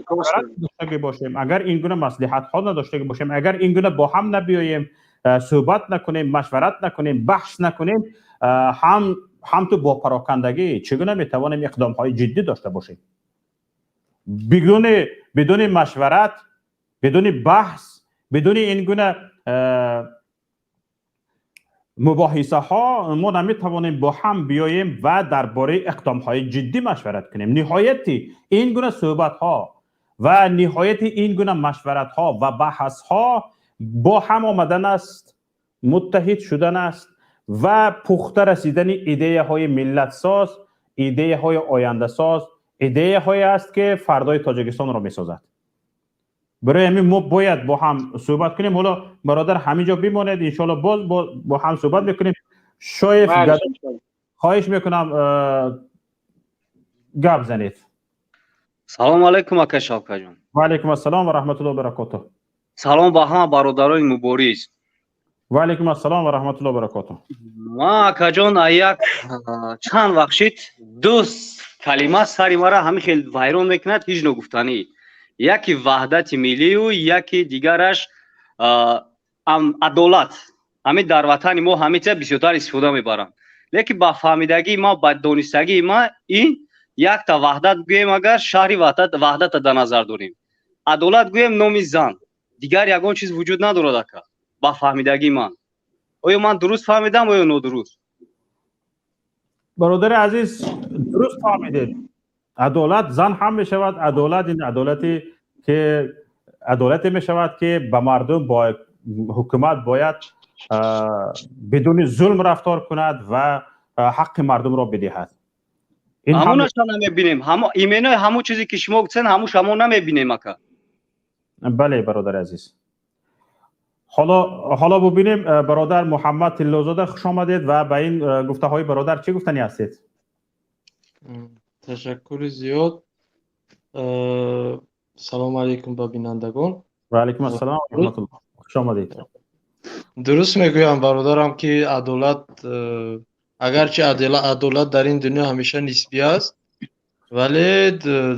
надоштагӣ бошем, агар ин гуна маслиҳатҳо надоштагӣ бошем, агар ин гуна бо ҳам набиёем, суҳбат накунем, машварат накунем, баҳс накунем, ҳам ту бо парокандагӣ чӣ гуна метавонем иқдомҳои ҷиддӣ дошта бошем? Бидуни машварат, бидуни баҳс, бидуни ин гуна мубоҳисаҳо мо наметавонем бо ҳам биёем ва дар бораи иқдомҳои ҷиддӣ машварат кунем. Ниҳояти ин гуна суҳбатҳо ва ниҳояти ин гуна машваратҳо ва баҳсҳо бо ҳам омадан аст, муттаҳид шудан аст ва пухта расидани идеяҳои миллатсоз, идеяҳои ояндасоз, идеяҳое аст, ки фардои Тоҷикистонро месозад. Барои ҳамин мо бояд бо ҳам суҳбат кунем. Ҳоло, бародар, ҳамин ҷо бимонед, иншоалло, боз бо ҳам суҳбат мекунем. Шоев, хоҳиш мекунам, гап занед. Салому алайкум, ака Шавкатҷон. Ва алайкум ассалом ва раҳматуллоҳи баракотуҳ. Салом ба ҳама бародарони мубориз. Ва алайкум ассалом ва раҳматуллоҳи баракотуҳ. Ман, акаҷон, як чанд вақт шид, ду калима сари мара ҳамин хел вайрон мекунад, ҳеҷ ногуфтанӣ. Яке ваҳдати миллию яке дигараш адолат. Ҳамин дар ватани мо ҳамин чиза бисёртар истифода мебаранд, лекин ба фаҳмидагии ма, ба донистагии ма, ин якта ваҳдат гӯем, агар шаҳри Ваҳдата дар назар дорем, адолат гӯем, номи зан, дигар ягон чиз вуҷуд надорад, ака. Ба фаҳмидагии ман, оё ман дуруст фаҳмидам, оё нодуруст? Бародари азиз, дуруст фаҳмидед. Адолат зан ҳам мешавад. Адолат ин адолате ки адолате мешавад, ки ба мардум бо ҳукумат бояд бидуни зулм рафтор кунад ва ҳаққи мардумро бидиҳад. Ҳамонаша намебинем, именно ҳамон чизе, ки шумо гуфтен, ҳамуша мо намебинем, ака. Бале, бародари азиз, ҳоло бубинем. Бародар Муҳаммад Тиллозода, хуш омадед ва ба ин гуфтаҳои бародар чӣ гуфтанӣ ҳастед? Ташаккури зиёд. Салому алайкум ба бинандагон. Ва алайкум ассалом ва раҳматуллоҳ, хуш омадед. Дуруст мегӯям бародарам, ки адолат, агарчи адолат дар ин дунё ҳамеша нисбӣ аст, вале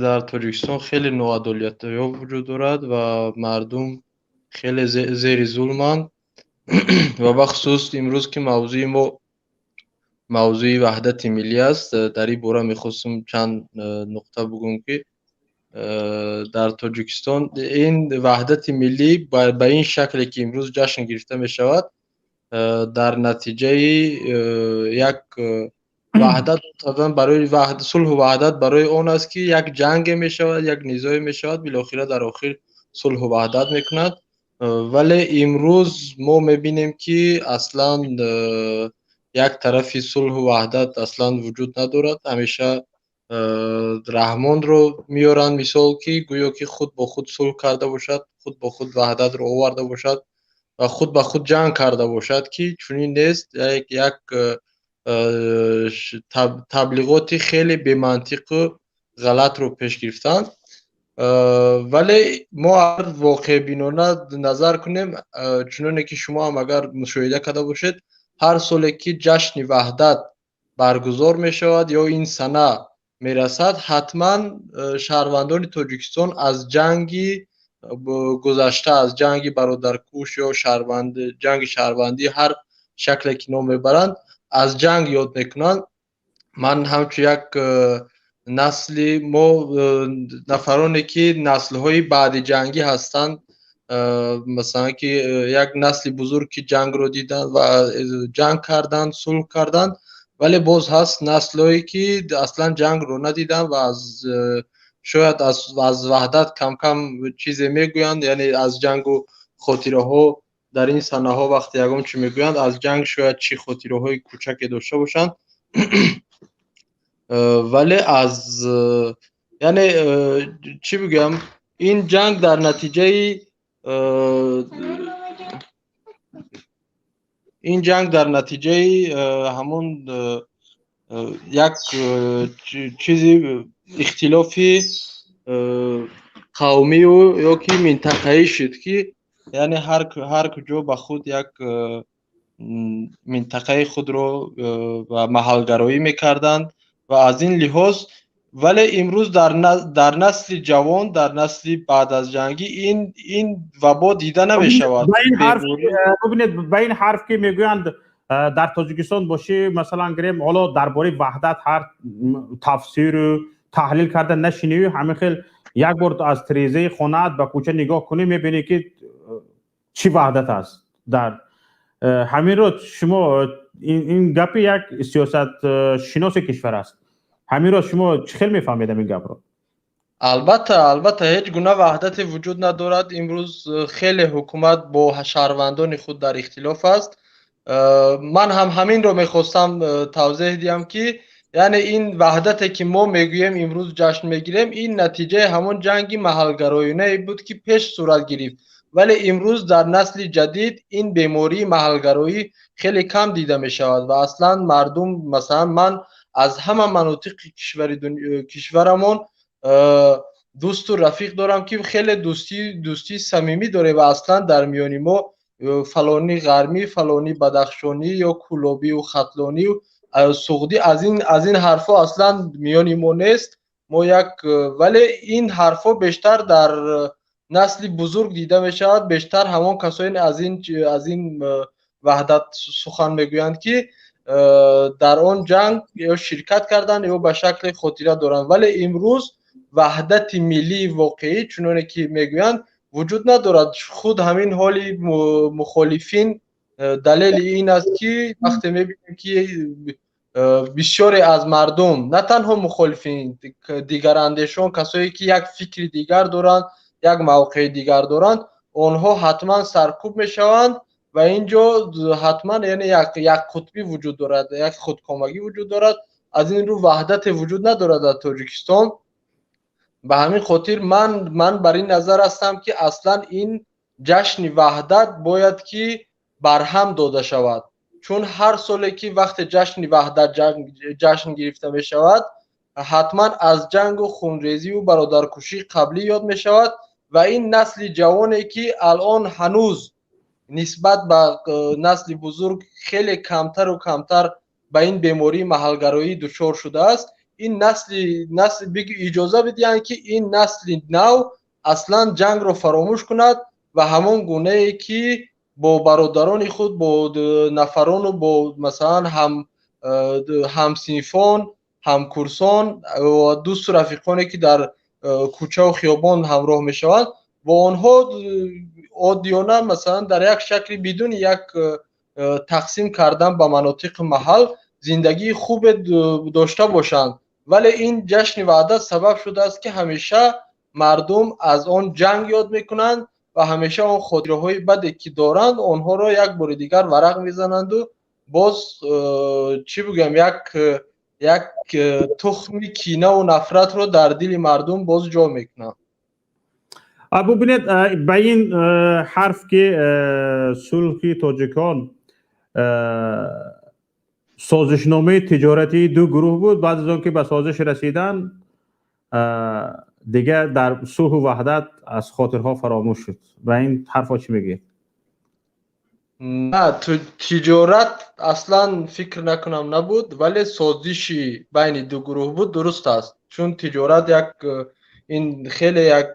дар Тоҷикистон хеле ноадолатиҳо вуҷуд дорад ва мардум хеле зери зулманд. Ва бахусус имрӯз, ки мавзӯи мо мавзӯи ваҳдати миллӣ аст, дар ин бора мехостум чанд нуқта бигӯм, ки дар Тоҷикистон ин ваҳдати миллӣ ба ин шакле, ки имрӯз ҷашн гирифта мешавад, дар натиҷаи як ваҳдат барои сулҳу ваҳдат барои он аст, ки як ҷанге мешавад, як низое мешавад, билохира дар охир сулҳу ваҳдат мекунад. Вале имрӯз мо мебинем, ки аслан як тарафи сулҳу ваҳдат аслан вуҷуд надорад. Ҳамеша Раҳмонро меоранд мисол, ки гӯё ки худ бо худ сулҳ карда бошад, худ бо худ ваҳдатро оварда бошад ва худ ба худ ҷанг карда бошад, ки чунин нест. Як таблиғоти хеле бемантиқу ғалатро пеш гирифтанд. Вале мо агар воқеъбинона назар кунем, чуноне ки шумо ҳам агар мушоҳида карда бошед, ҳар соле ки ҷашни ваҳдат Баргузор мешавад ё ин сана мерасад, ҳатман шаҳрвандони Тоҷикистон аз ҷанги гузашта, аз ҷанги бародаркуш ё ҷанги шаҳрвандӣ, ҳар шакле ки ном мебаранд, аз ҷанг ёд мекунанд. Ман ҳамчун як насли мо, нафароне ки наслҳои баъди ҷангӣ ҳастанд, масалан, ки як насли бузург ки ҷангро диданд ва ҷанг карданд, сулҳ карданд, вале боз ҳаст наслҳое ки аслан ҷангро надиданд ва аз шояд аз ваҳдат кам-кам чизе мегӯянд, яъне аз ҷангу хотираҳо дар ин санаҳо вақте ягон чӣ мегӯянд, аз ҷанг шояд чӣ хотираҳои кӯчаке дошта бошанд, вале аз яъне чӣ бигӯям, ин ҷанг дар натиҷаи ҳамон як чизи ихтилофи қавмию ё ки минтақаӣ шуд, ки яъне ҳар куҷо ба худ як минтақаи худро ва маҳалгароӣ мекарданд ва аз ин лиҳоз. Вале имрӯз дар насли ҷавон, дар насли баъд аз ҷангӣ ин вабо дида намешавад. Бубинед, ба ин ҳарф ки мегӯянд, дар Тоҷикистон бошӣ, масалан гирем, ҳоло дар бораи ваҳдат ҳар тафсиру таҳлил карда нашинӣ, ҳамин хел як бор аз тирезаи хонаат ба кӯча нигоҳ кунӣ, мебинӣ ки чӣ ваҳдат аст. Дар ҳаминро шумо, ин гапи як сиёсатшиноси кишвар аст, ҳаминро шумо чӣ хел мефаҳмед ҳамин гапро? Албатта, ҳеҷ гуна ваҳдате вуҷуд надорад. Имрӯз хеле ҳукумат бо шаҳрвандони худ дар ихтилоф аст. Ман ҳам ҳаминро мехостам тавзеҳ диҳам, ки яъне ин ваҳдате ки мо мегӯем, имрӯз ҷашн мегирем, ин натиҷаи ҳамон ҷанги маҳалгароёнае буд, ки пеш сурат гирифт. Вале имрӯз дар насли ҷадид ин бемории маҳалгароӣ хеле кам дида мешавад ва аслан мардум, масалан, ман аз ҳама манотиқи кишварамон дӯсту рафиқ дорам, ки хеле дӯстии самимӣ дорем ва аслан дар миёни мо фалони ғармӣ, фалони бадахшонӣ ё кӯлобию хатлонию суғдӣ, аз ин ҳарфҳо аслан миёни мо нест. Мо як, вале ин ҳарфҳо бештар дар насли бузург дида мешавад. Бештар ҳамон касоне аз ин ваҳдат сухан мегӯянд, ки дар он ҷанг ё ширкат карданд ё ба шакли хотира доранд. Вале имрӯз ваҳдати миллии воқеӣ, чуноне ки мегӯянд, вуҷуд надорад. Худ ҳамин ҳоли мухолифин далели ин аст, ки вақте мебинем, ки бисёре аз мардум, на танҳо мухолифин, дигарандешон, касое ки як фикри дигар доранд, як мавқеи дигар доранд, онҳо ҳатман саркӯб мешаванд ва ин ҷо ҳатман яъне як қутбӣ вуҷуд дорад, як худкомагӣ вуҷуд дорад. Аз ин рӯ ваҳдате вуҷуд надорад дар Тоҷикистон. Ба ҳамин хотир ман бар ин назар ҳастам, ки аслан ин ҷашни ваҳдат бояд ки барҳам дода шавад, чун ҳар соле ки вақте ҷашни ваҳдат ҷашн гирифта мешавад, ҳатман аз ҷангу хунрезиву бародаркушии қаблӣ ёд мешавад ва ин насли ҷавоне ки алон ҳанӯз нисбат ба насли бузург хеле камтару камтар ба ин бемории маҳалгароӣ дучор шудааст, ин насли иҷоза бидиҳанд, ки ин насли нав аслан ҷангро фаромӯш кунад ва ҳамон гунае ки бо бародарони худ, бо нафарону бо масалан ҳамсинфон, ҳамкурсон ва дӯсту рафиқоне ки дар кӯчаву хиёбон ҳамроҳ мешаванд, бо онҳо оддиёна, масалан, дар як шакли бидуни як тақсим кардан ба манотиқи маҳал зиндагии хубе дошта бошанд. Вале ин ҷашни ваҳдат сабаб шудааст, ки ҳамеша мардум аз он ҷанг ёд мекунанд ва ҳамеша он хотираҳои баде ки доранд, онҳоро як бори дигар варақ мезананду боз, чӣ бигӯям, як тухми кинаву нафратро дар дили мардум боз ҷо мекунанд. Бубинед, ба ин ҳарф ки сулҳи тоҷикон созишномаи тиҷоратии ду гурӯҳ буд, баъд аз он ки ба созиш расиданд, дигар дар сулҳу ваҳдат аз хотирҳо фаромӯш шуд, ба ин ҳарфҳо чӣ мегӯед? На, тиҷорат аслан фикр накунам набуд, вале созиши байни ду гурӯҳ буд, дуруст аст, чун тиҷорат як ин хеле як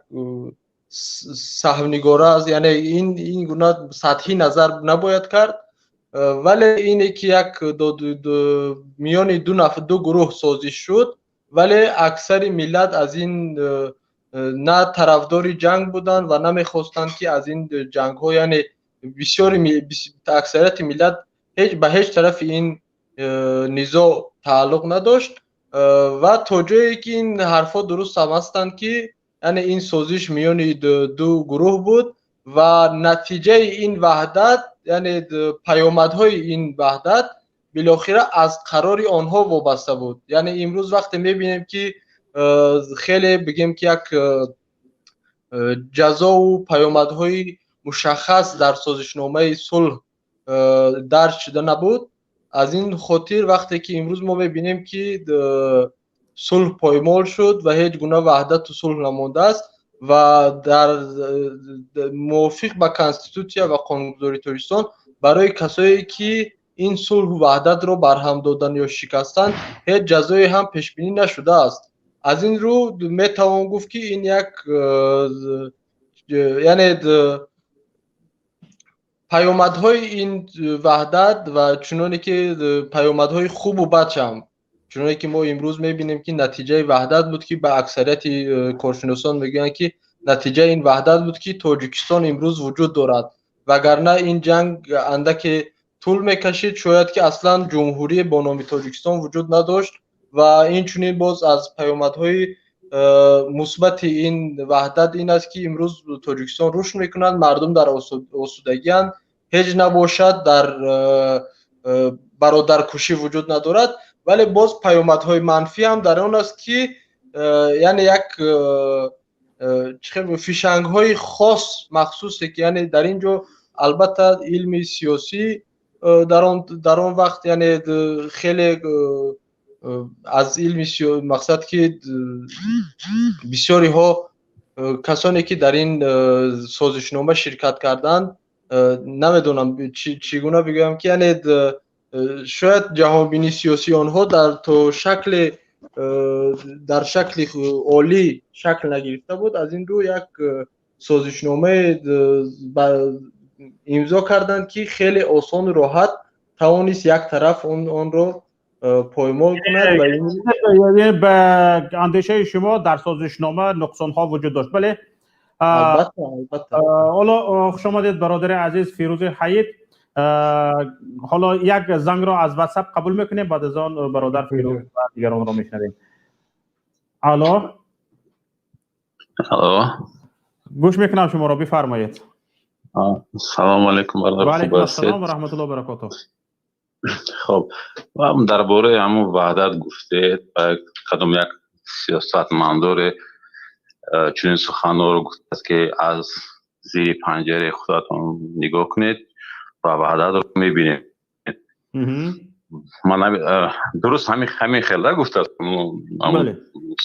саҳвнигора аст, яъне ин гуна сатҳӣ назар набояд кард, вале ине ки як миёни ду нафар, ду гурӯҳ созиш шуд, вале аксари миллат аз ин на тарафдори ҷанг буданд ва намехостанд, ки аз ин ҷангҳо, яъне бисёри аксарияти миллат ҳеҷ ба ҳеҷ тарафи ин низоъ тааллуқ надошт. Ва то ҷое ки ин ҳарфҳо дуруст ҳам ҳастанд, ки яъне ин созиш миёни ду гурӯҳ буд ва натиҷаи ин ваҳдат, яъне паёмадҳои ин ваҳдат билохира аз қарори онҳо вобаста буд. Яъне имрӯз вақте мебинем, ки хеле бигем, ки як ҷазову паёмадҳои мушаххас дар созишномаи сулҳ дарҷ шуда набуд, аз ин хотир вақте ки имрӯз мо мебинем, ки сулҳ поймол шуд ва ҳеҷ гуна ваҳдату сулҳ намондааст ва дар мувофиқ ба конститутсия ва қонунгузории Тоҷикистон барои касое ки ин сулҳу ваҳдатро барҳам додан ё шикастанд, ҳеҷ ҷазое ҳам пешбинӣ нашудааст. Аз ин рӯ метавон гуфт, ки ин як, яъне паёмадҳои ин ваҳдат ва чуноне ки паёмадҳои хубу бад ҳам, чуноне ки мо имрӯз мебинем, ки натиҷаи ваҳдат буд, ки ба аксарияти коршиносон мегӯянд, ки натиҷаи ин ваҳдат буд, ки Тоҷикистон имрӯз вуҷуд дорад, вагарна ин ҷанг андаке тӯл мекашид, шояд ки аслан ҷумҳурие бо номи Тоҷикистон вуҷуд надошт. Ва инчунин боз аз паёмадҳои мусбати ин ваҳдат ин аст, ки имрӯз Тоҷикистон рушд мекунад, мардум дар осудагианд, ҳеҷ набошад, дар бародаркушӣ вуҷуд надорад. Вале боз паёмадҳои манфӣ ҳам дар он аст, ки яъне як фишангҳои хос, махсусе, ки яъне дар ин ҷо албатта илми сиёсӣ дар он вақт, яъне хеле аз илми мақсад, ки бисёриҳо касоне ки дар ин созишнома ширкат карданд, намедонам чӣ гуна бигӯям, ки яъне шояд ҷаҳонбинии сиёсии онҳо дар то шакле дар шакли олӣ шакл нагирифта буд. Аз ин рӯ як созишномае имзо карданд, ки хеле осону роҳат тавонист як тараф онро поймол кунад. Ба андешаи шумо, дар созишнома нуқсонҳо вуҷуд дошт, бале? Албатта, албатта. Ҳоло хуш омадед, бародари азиз Фирӯзи Ҳаид. Ҳоло як зангро аз Ватсап қабул мекунем, баъд аз он бародар Фирӯз ва дигаронро мешунавем. Алло. Алло. Гӯш мекунам шуморо, бифармоед. Салому алейкум, бародар. Ва алайкум ассалом ва раҳматуллоҳи баракотуҳ. Хоб, дар бораи ҳамун ваҳдат гуфтед, кадом як сиёсатмандоре чунин суханҳоро гуфтааст, ки аз зери панҷараи худатон нигоҳ кунед ва ваҳдатро мебинед. Ман дуруст ҳамин хела гуфтааст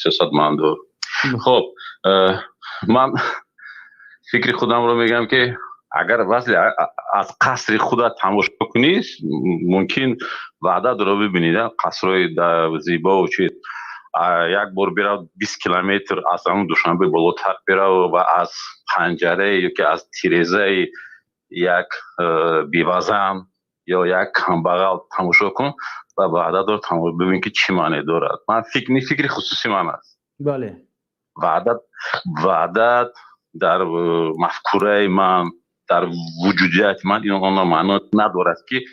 сиёсатмандор? Хоб, ман фикри худамро мегӯям, ки агар васли аз қасри худат тамошо кунӣ, мумкин ваҳдатро бибинӣ, қасрҳои зебову чиз. Як бор бирав, 20 километр аз ҳамун Душанбе болотар бирав ва аз панҷарае ё ки аз тирезаи як бевазан ё як камбағал тамошо кун ва ваҳдатро бибин, ки чӣ маъне дорад. Ман фикри хусусии ман аст. Ваҳдат дар мафкураи ман, дар вуҷудияти ман ин онро маъно надорад, ки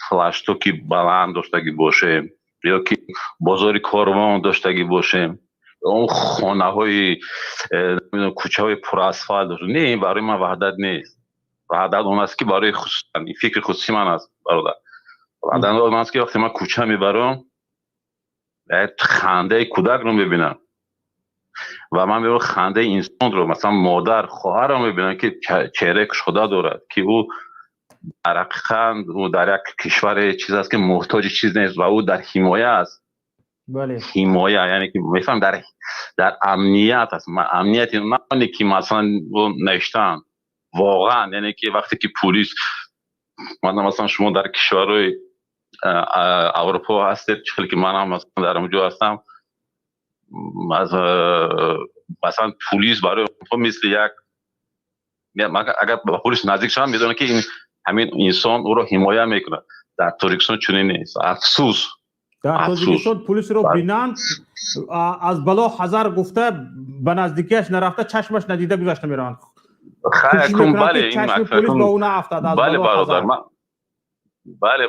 флагштоки баланд доштагӣ бошем ё ки бозори Корвон доштагӣ бошем, он хонаҳои кӯчаҳои пурасфалт. Не, ин барои ман ваҳдат нест. Ваҳдат он аст, ки барои хусусан ин фикри хусусии ман аст, бародар, ваҳдат он аст, ки вақте ман кӯча мебарам, як хандаи кӯдакро мебинам ва ман мебинам хандаи инсонро, масалан, модар, хоҳарро мебинам, ки чеҳраи кушода дорад, ки ӯ дар ҳақиқат ӯ дар як кишваре чиз аст, ки муҳтоҷи чиз нест ва ӯ дар ҳимоя аст. Ҳимоя, яъне ки мефаҳм, дар амният аст. Амнияти на оне ки масалан навиштаанд. Воқеан, яъне ки вақте ки пулис, масалан, шумо дар кишварҳои Аврупо ҳастед, чӣ хеле ки манам масалан дар онҷо ҳастам, масалан, пулис барои онҳо мисли як, агар ба пулис наздик шаванд, медонанд, ки ҳамин инсон ӯро ҳимоя мекунад. Дар Тоҷикистон чунин нест, афсӯс. Дар Тоҷикистон пулисро бинанд, аз бало ҳазар гуфта, ба наздикиаш нарафта, чашмаш надида гузашта мераванд. Бале. Пулис ба ӯ наафтад. Бале, бародар,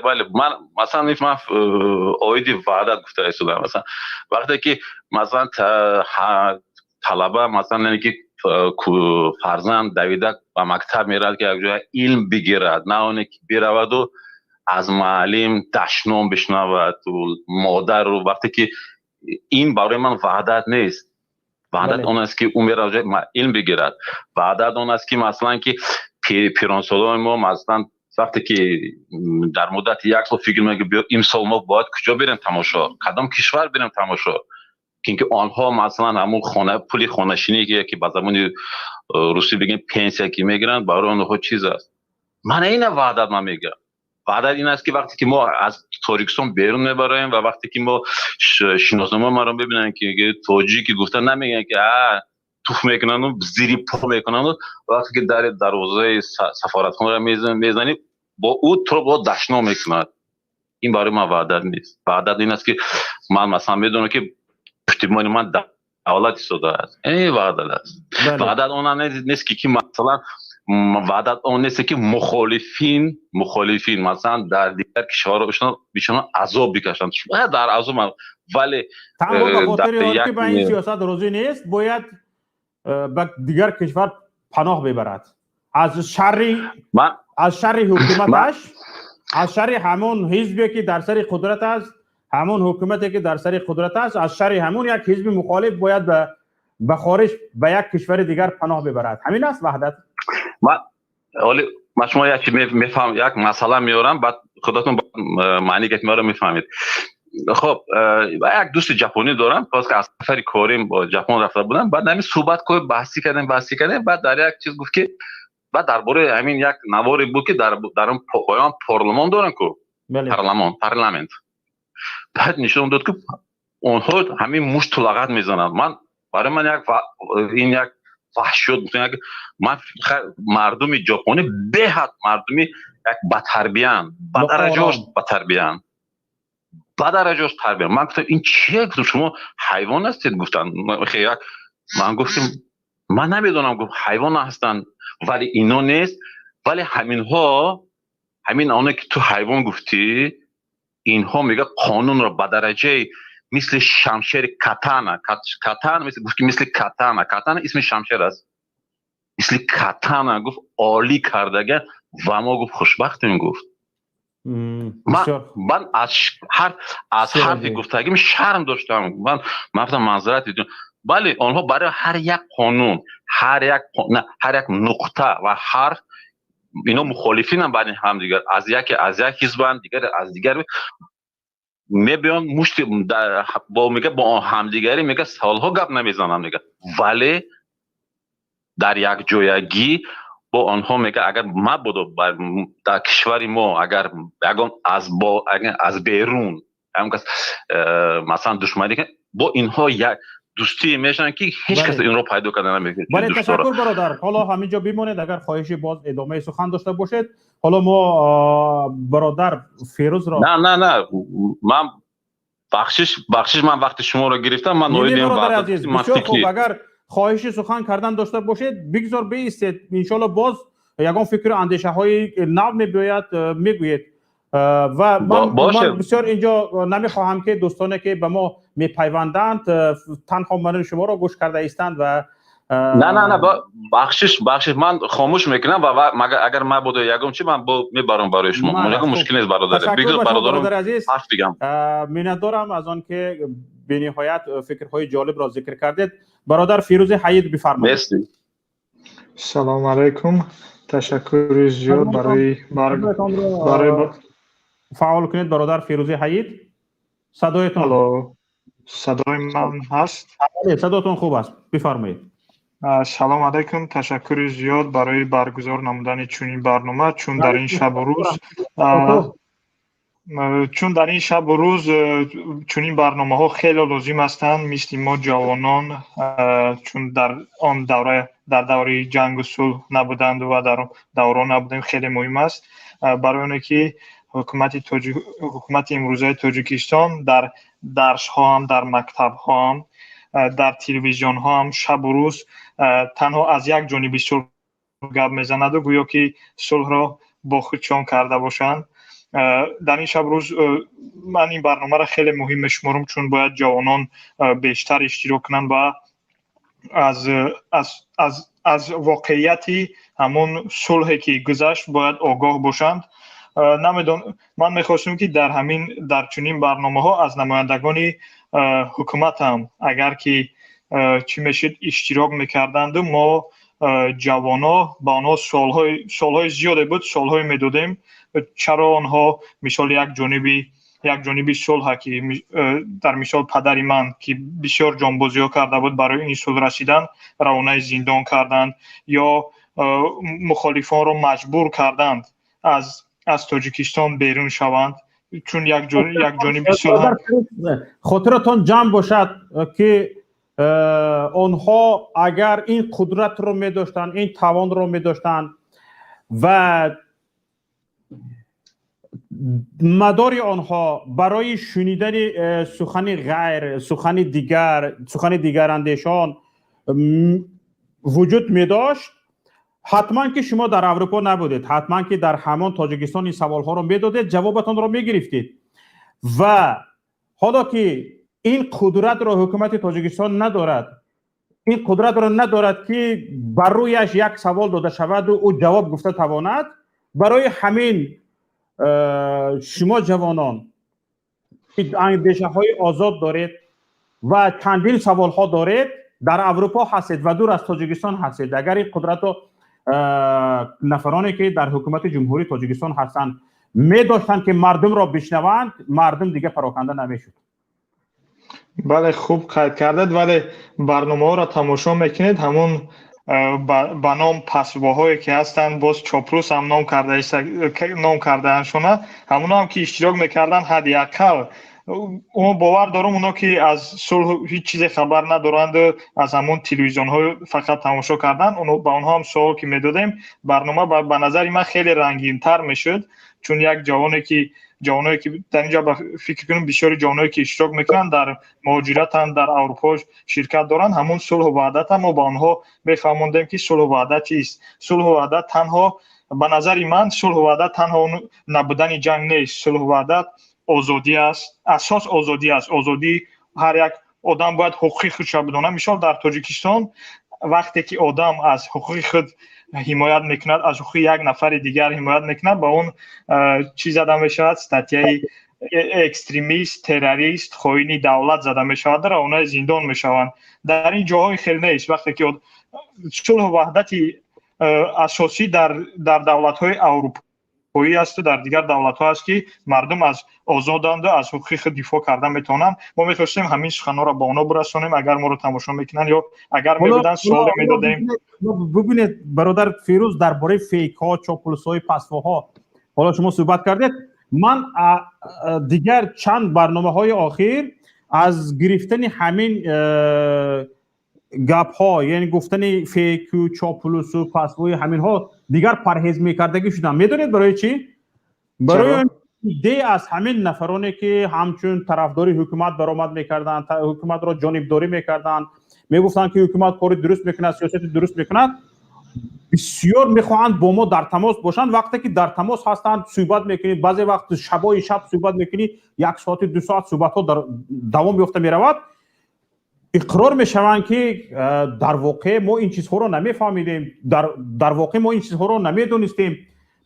бале, ман масалан, ман оиди ваҳдат гуфта истодам. Масалан, вақте ки масалан талаба, масалан, яъне ки фарзанд давида ба мактаб меравад, ки якҷоя илм бигирад, на оне ки бираваду аз муаллим дашном бишнавад, модару. Вақте ки ин барои ман ваҳдат нест. Ваҳдат он аст, ки ӯ меравад, илм бигирад. Ваҳдат он аст, ки масалан, ки пиронсолони мо, масалан, вақте ки дар муддати як сол фикр мекунанд, ки биё, имсол мо бояд куҷо берем тамошо, кадом кишвар берем тамошо, чунки онҳо масалан ҳамун хона, пули хонашинӣ, ки ба забони русӣ бигем, пенсия, ки мегиранд, барои онҳо чиз аст. Мана ина ваҳдат. Ман мегӯям, ваҳдат ин аст, ки вақте ки мо аз Тоҷикистон берун мебароем ва вақте ки мо шиноснома маро бибинанд, ки тоҷики гуфта, намегӯянд, ки а туф мекунанду зири по мекунанду. Вақте ки дари дарвозаи сафоратхонаро мезанӣ, бо ӯ туро бо дашном мекунад. Ин барои ман ваҳдат нест. Ваҳдат ин аст, ки ман масалан медонам, ки пуштибони ман давлат истодааст. Ин ваҳдат аст. Ваҳдат он нест, ки масалан, ваҳдат он нест, ки мухолифин масалан дар дигар кишварҳо бишонанд, азоб бикашанд, шояд дар азоб, вале Танҳо ба хотири он ки ба ин сиёсат розӣ нест, бояд ба дигар кишвар паноҳ бибарад аз шарри ҳукуматаш, аз шарри ҳамон ҳизбе, ки дар сари қудрат аст, ҳамон ҳукумате, ки дар сари қудрат аст, аз шарри ҳамон як ҳизби мухолиф бояд ба хориҷ, ба як кишвари дигар паноҳ бибарад. Ҳамин аст ваҳдат? Ҳоли ман шумо як мефаҳм, як масъала меорам, баъд худатон маъни гапи маро мефаҳмед. Хоб, як дӯсти ҷапонӣ дорам, боз ки аз сафари корим бо Ҷапон рафта будам. Баъд ҳамин суҳбат ко баҳсӣ кардем. Баъд дар як чиз гуфт, ки баъд дар бораи ҳамин як наворе буд, ки дар он поён парлумон доранд ку, парламон, парламент. Баъд нишон дод, ки онҳо ҳамин мушту лағат мезананд. Ман, барои ман як ин як ваҳшиёт. Ман мардуми ҷопонӣ беҳад мардуми як батарбиянд, ба дараҷош батарбиянд, ба дараҷош тарбия. Ман гуфтам: «Ин чие?» Гуфтам: «Шумо ҳайвон ҳастед?» Гуфтанд як, ман гуфтам: «Ман намедонам». Гуфт: «Ҳайвон ҳастанд, вале ино нест, вале ҳаминҳо, ҳамин оне, ки ту ҳайвон гуфтӣ, инҳо, мега, қонунро ба дараҷаи мисли шамшери катана, катана, гуфт, ки мисли катана, катана исми шамшер аст, мисли катана, гуфт, олӣ кардага ва мо, гуфт, хушбахтем», гуфт. Ман аз ҳарфи гуфтагим шарм доштам. Ман гуфтам: «Маъзарат». Бале, онҳо барои ҳар як қонун, ҳар як нуқта ва ҳарф ино мухолифинам байни ҳамдигар, аз яке аз як ҳизбанд, дигаре аз дигар мебиён, мушти бо, мега, бо ҳамдигарӣ, мега, солҳо гап намезанам, мега, вале дар якҷоягӣ бо онҳо, мега, агар мабодо дар кишвари мо агар ягон аз берун ягон кас масалан душманӣ, бо инҳо як дӯстӣ мешаванд, ки ҳеҷ кас инро пайдо карда наметавонад. Бале, ташаккур, бародар. Ҳоло ҳамин ҷо бимонед, агар хоҳиши боз идомаи сухан дошта бошед. Ҳоло мо бародар Ферӯзро На, на, на, ман, бахшиш, бахшиш, ман вақти шуморо гирифтам. Ман оиди азиз, бисёр хуб, агар хоҳиши сухан кардан дошта бошед, бигзор биистед. Иншоалло, боз ягон фикру андешаҳои нав мебиёяд, мегӯед. Ва ман бисёр инҷо намехоҳам, ки дӯстоне, ки ба мо мепайванданд, танҳо ману шуморо гӯш карда истанд ва На, на, на, бахшиш, бахшиш, ман хомӯш мекунам ва агар мабодо ягон чи, ман мебарам барои шумо. Ягон мушкил нест, бародар, бигзор бародарам ҳарф бигам. Миннатдорам аз он ки бениҳоят фикрҳои ҷолибро зикр кардед. Бародар Фирӯзи Ҳаид, бифармоед. Салому алайкум, ташаккури зиёд барои Фаъол кунед, бародар Фирӯзи Ҳаид, садоятон. Алло, садои ман ҳаст? Бале, садотон хуб аст, бифармоед. Салом алайкум, ташаккури зиёд барои баргузор намудани чунин барнома, чун дар ин шабу рӯз чун дар ин шабу рӯз чунин барномаҳо хеле лозим ҳастанд, мисли мо ҷавонон, чун дар он давра, дар давраи ҷангу сулҳ набуданд ва дар даврон набудем, хеле муҳим аст, барои оне ки ҳукумати имрӯзаи Тоҷикистон дар дарсҳоам, дар мактабҳоам, дар телевизионҳоам шабу рӯз танҳо аз як ҷониби сулҳ гап мезанаду гӯё ки сулҳро бо худшон карда бошанд. Дар ин шабу рӯз ман ин барномаро хеле муҳим мешуморам, чун бояд ҷавонон бештар иштирок кунанд ва аз воқеияти ҳамон сулҳе ки гузашт бояд огоҳ бошанд. Намедон, ман мехостем, ки дар ҳамин, дар чунин барномаҳо аз намояндагони ҳукуматам, агар ки чӣ мешуд, иштирок мекарданду мо ҷавоно ба онҳо суолҳои зиёде буд, суолҳое медодем, чаро онҳо, мисол, як ҷониби сулҳа, ки дар мисол падари ман, ки бисёр ҷонбозиҳо карда буд барои ин сулҳ расидан, равонаи зиндон карданд ё мухолифонро маҷбур карданд аз Тоҷикистон берун шаванд, чун як ҷониби сулҳ. Хотиратон ҷамъ бошад, ки онҳо агар ин қудратро медоштанд, ин тавонро медоштанд ва мадори онҳо барои шунидани сухани ғайр, сухани дигар, сухани дигарандешон вуҷуд медошт, ҳатман ки шумо дар Аврупо набудед, ҳатман ки дар ҳамон Тоҷикистон ин саволҳоро медодед, ҷавобатонро мегирифтед. Ва ҳоло ки ин қудратро ҳукумати Тоҷикистон надорад, ин қудратро надорад, ки бар рӯяш як савол дода шаваду ӯ ҷавоб гуфта тавонад, барои ҳамин шумо ҷавонон, ки андешаҳои озод доред ва чандин саволҳо доред, дар Аврупо ҳастед ва дур аз Тоҷикистон ҳастед, агар ин қудратро нафароне, ки дар ҳукумати Ҷумҳурии Тоҷикистон ҳастанд, медоштанд, ки мардумро бишнаванд, мардум дига пароканда намешуд. Бале, хуб қайд кардед, вале барномаҳоро тамошо мекунед, ҳамон ба ном пасвоҳое ки ҳастанд, боз чоплус ҳам ном кардааншона, ҳамоноам ки иштирок мекарданд, ҳадди ақал бовар дорам, оно ки аз сулҳ ҳеҷ чизе хабар надоранду аз ҳамон телевизионҳо фақат тамошо кардан, ба онҳо ҳам суол ки медодем, барнома ба назари ман хеле рангинтар мешуд, чун як ҷавоне ки ҷавоное ки дар инҷо, ба фикр кунам, бисёри ҷавоное ки иштирок мекунанд, дар муҳоҷиратанд, дар Аврупо ширкат доранд, ҳамон сулҳу ваҳдата мо ба онҳо мефаҳмондем, ки сулҳу ваҳдат чист. Сулҳу ваҳдат танҳо, ба назари ман, сулҳу ваҳдат танҳо набудани ҷанг нест. Сулҳу ваҳдат озодӣ аст, асос озодӣ аст. Озодӣ, ҳар як одам бояд ҳуқуқи худша бидонад. Мисол, дар Тоҷикистон вақте ки одам аз ҳуқуқи худ ҳимоят мекунад, аз ҳуқуқи як нафари дигар ҳимоят мекунад, ба он чӣ зада мешавад? Статьяи экстремист, террорист, хоини давлат зада мешавад, равонаи зиндон мешаванд. Дар ин ҷоҳои хел нест. Вақте ки сулҳу ваҳдати асосӣ дар давлатҳои аврупоӣ асту дар дигар давлатҳо аст, ки мардум аз озоданду аз ҳуқуқи худ дифоъ карда метавонанд. Мо мехостем ҳамин суханҳоро ба онҳо бирасонем, агар моро тамошо мекунанд ё агар мебуданд, суоле медодем. Бубинед, бародар Фирӯз, дар бораи фейкҳо, чоплусҳои пасвоҳо ҳоло шумо суҳбат кардед. Ман дигар чанд барномаҳои охир аз гирифтани ҳамин гапҳо, яъне гуфтани фейку, чоплусу пасвои ҳаминҳо, дигар парҳез мекардагӣ шудам. Медонед барои чӣ? Барои де аз ҳамин нафароне, ки ҳамчун тарафдори ҳукумат баромад мекарданд, ҳукуматро ҷонибдорӣ мекарданд, мегуфтанд, ки ҳукумат кори дуруст мекунад, сиёсати дуруст мекунад, бисёр мехоҳанд бо мо дар тамос бошанд. Вақте ки дар тамос ҳастанд, суҳбат мекунӣ, баъзе вақт шабои шаб суҳбат мекунӣ, як соати, 2 соат суҳбатҳо давом ёфта меравад, иқрор мешаванд, ки дар воқеъ мо ин чизҳоро намефаҳмидем, дар воқеъ мо ин чизҳоро намедонистем,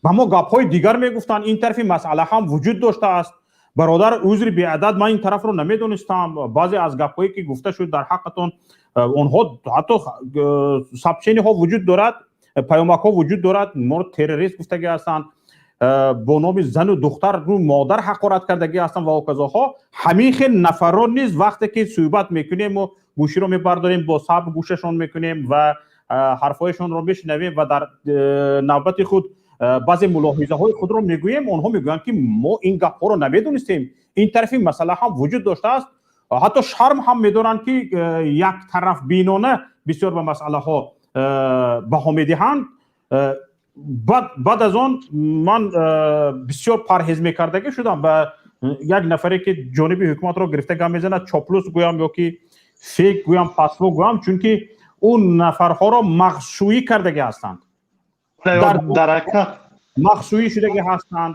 ба мо гапҳои дигар мегуфтанд, ин тарафи масъала ҳам вуҷуд доштааст, бародар, узри беадад, ман ин тарафро намедонистам. Баъзе аз гапҳое ки гуфта шуд дар ҳаққатон, онҳо ҳатто сообщениҳо вуҷуд дорад, паёмакҳо вуҷуд дорад, моро террорист гуфтагӣ ҳастанд. Бо номи зану духтар, модар ҳақорат кардагӣ ҳастанд ва ҳоказоҳо. Ҳамин хел нафарон низ, вақте ки суҳбат мекунем, гӯширо мебардорем, бо сабр гӯшашон мекунем ва ҳарфҳояшонро мешунавем ва дар навбати худ баъзе мулоҳизаҳои худро мегӯем, онҳо мегӯянд, ки мо ин гапҳоро намедонистем, ин тарафи масъала ҳам вуҷуд доштааст. Ҳатто шарм ҳам медоранд, ки яктарафбинона бисёр ба масъалаҳо баҳо медиҳанд. Баъд аз он ман бисёр парҳез мекардагӣ шудам ба як нафаре, ки ҷониби ҳукуматро гирифта гап мезанад, чоплус гӯям ё ки фейк гӯям, пасво гӯям, чунки ӯ нафарҳоро мағзшӯӣ кардагӣ ҳастанд, мағзшӯӣ шудагӣ ҳастанд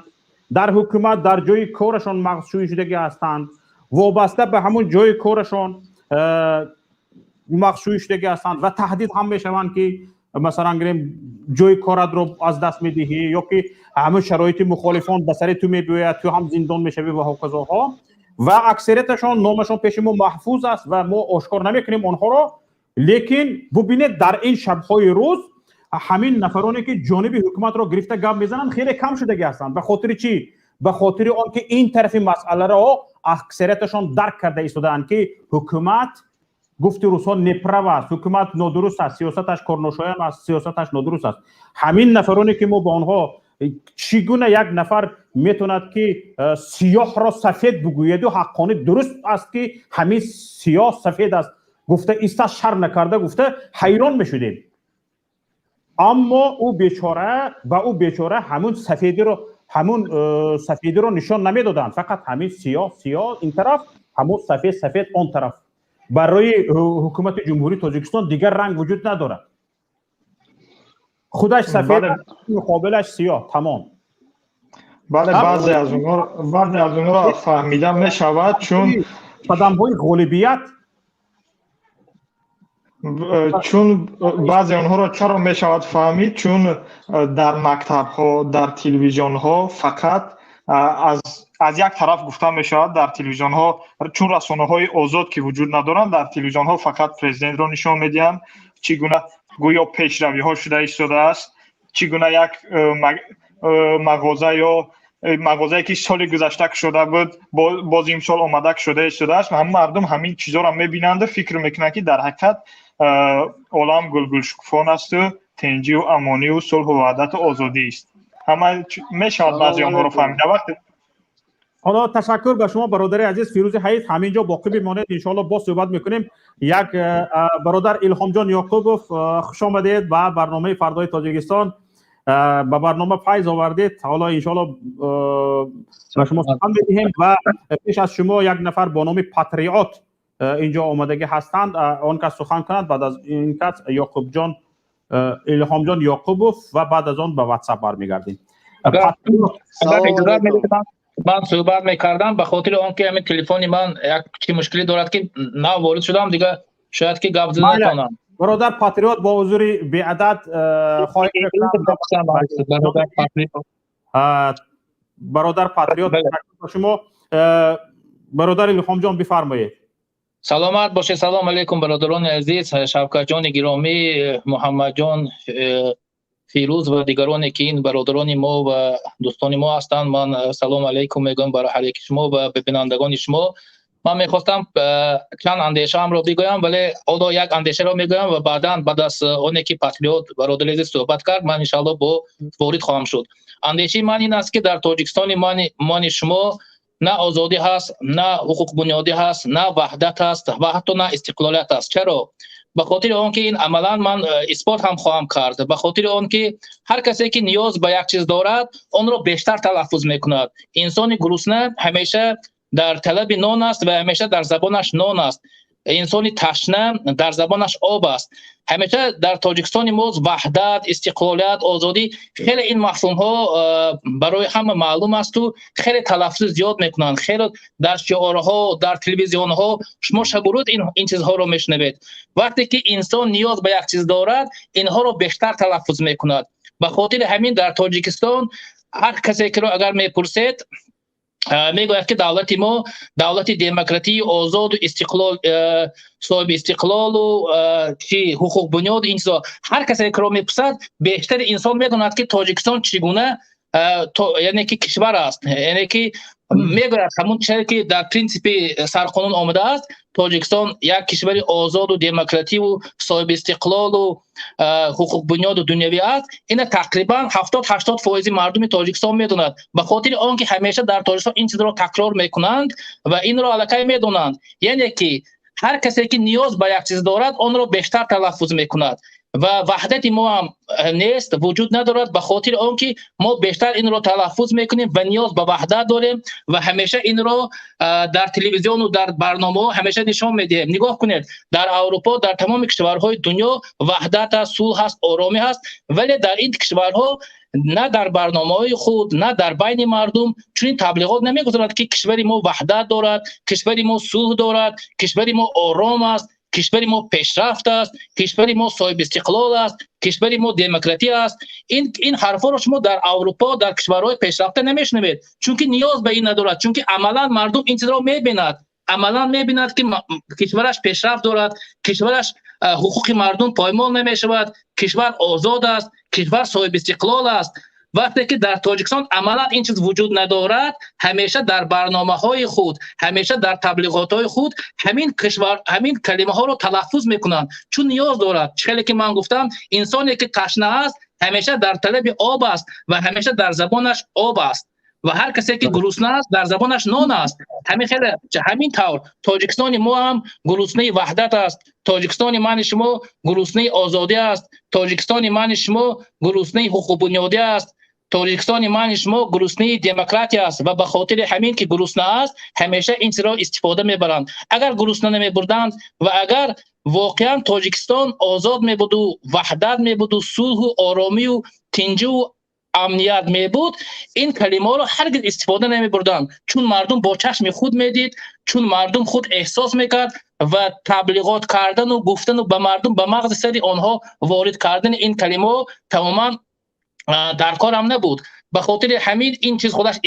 дар ҳукумат, дар ҷои корашон мағзшӯӣ шудагӣ ҳастанд, вобаста ба ҳамон ҷои корашон мағзшӯӣ шудагӣ ҳастанд ва таҳдид ҳам мешаванд, ки масалан гирем, ҷои коратро аз даст медиҳӣ ё ки ҳамон шароити мухолифон ба сари ту мебиёяд, ту ҳам зиндон мешавӣ ва ҳоказоҳо. Ва аксарияташон номашон пеши мо маҳфуз аст ва мо ошкор намекунем онҳоро. Лекин бубинед, дар ин шабҳои рӯз ҳамин нафароне, ки ҷониби ҳукуматро гирифта гап мезананд, хеле кам шудагӣ ҳастанд. Ба хотири чӣ? Ба хотири он ки ин тарафи масъаларо аксарияташон дарк карда истодаанд, ки ҳукумат, гуфти русҳо, неправ аст, ҳукумат нодуруст аст, сиёсаташ корношоям аст, сиёсаташ нодуруст аст. Ҳамин нафароне, ки мо ба онҳо, чӣ гуна як нафар метавонад, ки сиёҳро сафед бигӯяду ҳаққонӣ дуруст аст, ки ҳамин сиёҳ сафед аст гуфта иста, шарм накарда гуфта, ҳайрон мешудем. Аммо ӯ бечора, ба ӯ бечора ҳамун сафедиро нишон намедоданд, фақат ҳамин сиёҳ сиёҳ ин тараф, ҳамун сафед сафед он тараф. Барои ҳукумати Ҷумҳурии Тоҷикистон дигар ранг вуҷуд надорад: худаш сафед, муқобилаш сиёҳ, тамом. Бале, баъзе аз онҳоро фаҳмида мешавад, чун қадамҳои ғолибият. Чун баъзе онҳоро чаро мешавад фаҳмид? Чун дар мактабҳо, дар телевизионҳо фақат аз як тараф гуфта мешавад. Дар телевизионҳо, чун расонаҳои озод ки вуҷуд надоранд, дар телевизионҳо фақат президентро нишон медиҳанд, чӣ гуна гӯё пешравиҳо шуда истодааст, чӣ гуна як мағоза ё мағозае, ки соли гузашта кушода буд, боз имсол омада кушода истодааст. Ҳама мардум ҳамин чизҳоро мебинанду фикр мекунанд, ки дар ҳақиқат олам гулгулшукуфон асту тинҷию амонию сулҳу ваҳдату озодист. Ҳама мешавад баъзе онҳоро фаҳмида вақте Ҳоло ташаккур ба шумо, бародари азиз Фирӯзи Ҳаид, ҳамин ҷо боқӣ бимонед, иншоалло боз суҳбат мекунем. Як бародар Илҳомҷон Ёқубов, хуш омадед ба барномаи «Фардои Тоҷикистон», ба барнома файз овардед. Ҳоло иншоалло ба шумо сухан медиҳем ва пеш аз шумо як нафар бо номи Патриот инҷо омадагӣ ҳастанд, он кас сухан кунад, баъд аз ин кас Ёқубҷон, Илҳомҷон Ёқубов ва баъд аз он ба Ватсап бармегардем. Ман суҳбат мекардам, ба хотири он ки ҳамин телефони ман як чи мушкилӣ дорад, ки нав ворид шудам, дига шояд ки гап зада натавонам. Бародар Патриот, бо ҳузури беадад хоҳиш мекунам. Бародар Патриот, ба шумо, бародар Илҳомҷон, бифармоед. Саломат бошед. Салом алейкум, бародарони азиз, Шавкатҷони гиромӣ, Муҳаммадҷон, Фирӯз ва дигароне, ки ин бародарони мо ва дӯстони мо ҳастанд. Ман салом алейкум мегӯям барои ҳар яки шумо ва ба бинандагони шумо. Ман мехостам чанд андешаамро бигӯям, вале ҳоло як андешаро мегӯям ва баъдан, баъд аз оне ки Патриот бародари азиз суҳбат кард, ман иншаалло бо ворид хоҳам шуд. Андешаи ман ин аст, ки дар Тоҷикистони мани шумо на озодӣ ҳаст, на ҳуқуқбунёдӣ ҳаст, на ваҳдат ҳаст ва ҳатто на истиқлолият аст. Чаро? Ба хотири он ки ин амалан ман исбот ҳам хоҳам кард. Ба хотири он ки ҳар касе ки ниёз ба як чиз дорад, онро бештар талаффуз мекунад. Инсони гурусна ҳамеша дар талаби нон аст ва ҳамеша дар забонаш нон аст. Инсони ташна дар забонаш об аст. Ҳамеша дар Тоҷикистони мо ваҳдат, истиқлолият, озодӣ, хеле ин мафҳумҳо барои ҳама маълум асту хеле талаффуз зиёд мекунанд. Хеле дар шиорҳо, дар телевизионҳо шумо шабу рӯз ин чизҳоро мешунавед. Вақте ки инсон ниёз ба як чиз дорад, инҳоро бештар талаффуз мекунад. Ба хотири ҳамин дар Тоҷикистон ҳар касе киро агар мепурсед, мегӯяд, ки давлати мо давлати демократии озоду истиқлол, соҳиби истиқлолу чи ҳуқуқбунёду ин чизо. Ҳар касе киро мепурсад, бештари инсон медонад, ки Тоҷикистон чӣ гуна Яъне ки кишвар аст, яъне ки мегӯяд ҳамон чизе, ки дар принсипи сарқонун омадааст: Тоҷикистон як кишвари озоду демокративу соҳибистиқлолу ҳуқуқбунёду дунявӣ аст. Ина тақрибан 70-80 фоизи мардуми Тоҷикистон медонад, ба хотири он ки ҳамеша дар Тоҷикистон ин чизро такрор мекунанд ва инро аллакай медонанд. Яъне ки ҳар касе ки ниёз ба як чиз дорад, онро бештар талаффуз мекунад. Ва ваҳдати мо ҳам нест, вуҷуд надорад, ба хотири он ки мо бештар инро талаффуз мекунем ва ниёз ба ваҳдат дорем ва ҳамеша инро дар телевизиону дар барномаҳо ҳамеша нишон медиҳем. Нигоҳ кунед, дар Аврупо, дар тамоми кишварҳои дунё ваҳдат аст, сулҳ ҳаст, оромӣ ҳаст, вале дар ин кишварҳо на дар барномаҳои худ, на дар байни мардум чунин таблиғот намегузоранд, ки кишвари мо ваҳдат дорад, кишвари мо сулҳ дорад, кишвари мо ором аст, кишвари мо пешрафт аст, кишвари мо соҳибистиқлол аст, кишвари мо демократӣ аст. Ин ҳарфҳоро шумо дар Аврупо, дар кишварҳои пешрафта намешунавед, чунки ниёз ба ин надорад, чунки амалан мардум ин чизро мебинад, амалан мебинад, ки кишвараш пешрафт дорад, кишвараш ҳуқуқи мардум поймол намешавад, кишвар озод аст, кишвар соҳибистиқлол аст. Вақте ки дар Тоҷикистон амалан ин чиз вуҷуд надорад, ҳамеша дар барномаҳои худ, ҳамеша дар таблиғотҳои худ ҳамин кишвар, ҳамин калимаҳоро талаффуз мекунанд, чун ниёз дорад. Чӣ хеле ки ман гуфтам, инсоне ки ташна аст, ҳамеша дар талаби об аст ва ҳамеша дар забонаш об аст, ва ҳар касе ки гурусна аст, дар забонаш нон аст. Ҳамин хеле, ҳамин тавр Тоҷикистони мо ҳам гуруснаи ваҳдат аст, Тоҷикистони мани шумо гуруснаи озодӣ аст, Тоҷикистони мани шумо гуруснаи ҳуқуқбунёдӣ аст, Тоҷикистони мани шумо гуруснаи демократия аст. Ва ба хотири ҳамин ки гурусна аст, ҳамеша ин чизро истифода мебаранд. Агар гурусна намебурданд ва агар воқеан Тоҷикистон озод мебуду ваҳдат мебуду сулҳу оромию тинҷиву амният мебуд, ин калимаҳоро ҳаргиз истифода намебурданд, чун мардум бо чашми худ медид, чун мардум худ эҳсос мекард ва таблиғот кардану гуфтану ба мардум, ба мағзи сари онҳо ворид кардани ин калимаҳо тамоман дар корам набуд. Ба хотири ҳамин ин чиз худаш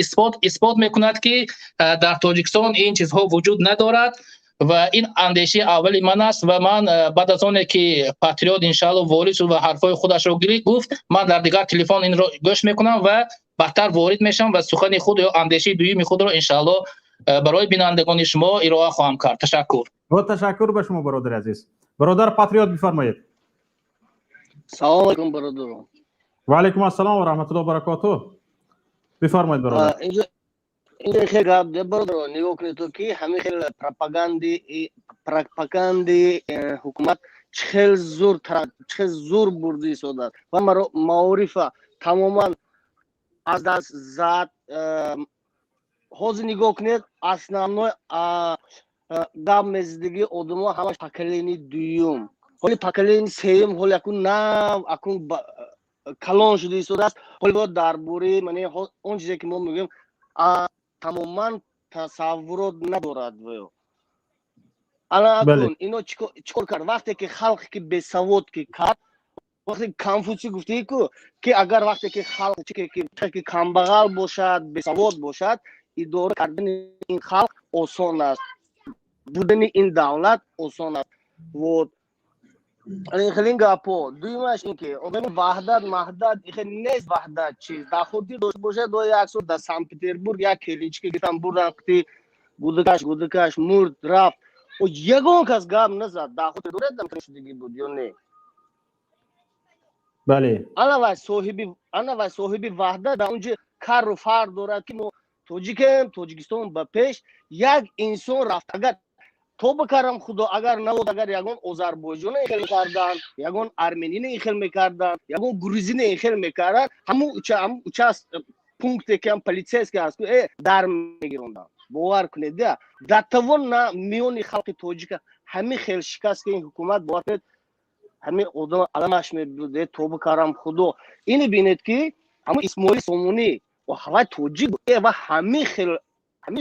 исбот мекунад, ки дар Тоҷикистон ин чизҳо вуҷуд надорад. Ва ин андешаи аввали ман аст. Ва ман баъд аз оне ки Патриот, иншаалло, ворид шуд ва ҳарфҳои худашро гуфт, ман дар дигар телефон инро гӯш мекунам ва баъдтар ворид мешавам ва сухани худ ё андешаи дуюми худро, иншаалло, барои бинандагони шумо ироа хоҳам кард. Ташаккур. Ташаккур ба шумо, бародари азиз. Бародар Патриот, бифармоед. Салом алайкум, бародарон. Ва алайкум ассалом ва раҳматуллоҳи баракотуҳ. Бифармоед, бародар. Инҷо хел гап, бародарон, нигоҳ кунед, ки ҳамин хел пропаганди ҳукумат чӣ хел зур, чӣ хел зур бурда истодааст ва маорифа тамоман аз даст зад. Ҳозир нигоҳ кунед, основной гап мезидагии одамо ҳамаш поколение дуюм, ҳоли поколение сеюм ҳоли акун нав акун калон шуда истодааст. Ҳоли бояд дар бораи мане он чизе, ки мо мегӯем, тамоман тасаввурот надорад. Ё ана акун ино чӣ кор кард? Вақте ки халқе ки бесавод ки кард, вақте Конфутсий гуфтаи ку, ки агар вақте ки халқ ки камбағал бошад, бесавод бошад, идора кардани ин халқ осон аст, будани ин давлат осон аст. Вот хелин гапо. Дуюмаш ин ки одами ваҳдат маҳдат ихе нест, ваҳдат чиз дар хотир дошта бошад. До як сол дар Санкт Петербург як келинчика гирифтан, бурдан, қити гудакаш, гудакаш мурд, рафт, ягон кас гап назад. Дар хотир доред, шудагӣ буд ё не? Бале. Ана вай соҳиби ваҳдат дар онҷо кару фар дорад, ки мо тоҷикем, Тоҷикистон ба пеш. Як инсон рафт. Агар тоба карам худо, агар навод, агар ягон озарбойҷона ин хел мекарданд, ягон арменина ин хел мекарданд, ягон грузина ин хел мекарданд, ҳамун учас пункте ки ҳам полицейский ҳаст, дар мегиронданд. Бовар кунед, дар тавон на миёни халқи тоҷика ҳамин хел шикаст, ки ин ҳукумат, бовар кунед, ҳамин одам аламаш мебуд. Тоба карам худо, ине бинед, ки ҳамун Исмоили Сомонӣ ҳавай тоҷик ва ҳамин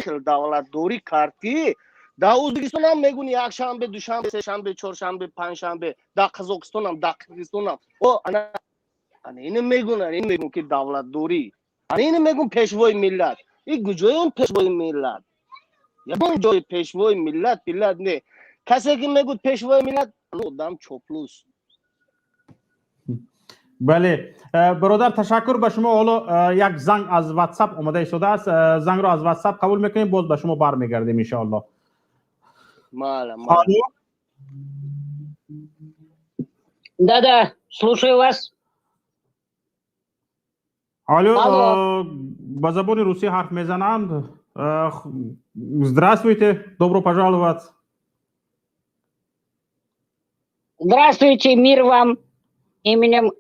хел давлатдорӣ кард, ки дар Ӯзбекистон ҳам мегӯни якшанбе, душанбе, сешанбе, чоршанбе, панҷшанбе, дар Қазоқистонам, дар Қирғизистонам. О, ана ана ина мегӯнан, ин мегӯн, ки давлатдорӣ, ана ина мегӯн пешвои миллат. И куҷои он пешвои миллат? Ягон ҷои пешвои миллат миллат не. Касе ки мегӯд пешвои миллат, одам чоплус. Бале, бародар, ташаккур ба шумо. Ҳоло як занг аз WhatsApp омада истодааст. Зангро аз WhatsApp қабул мекунем, боз ба шумо бармегардем, иншоалло. Мала, мала. Да-да, слушаю вас. Алло, ба забони русӣ ҳарф мезананд. Здравствуйте, добро пожаловать. Здравствуйте, мир вам именем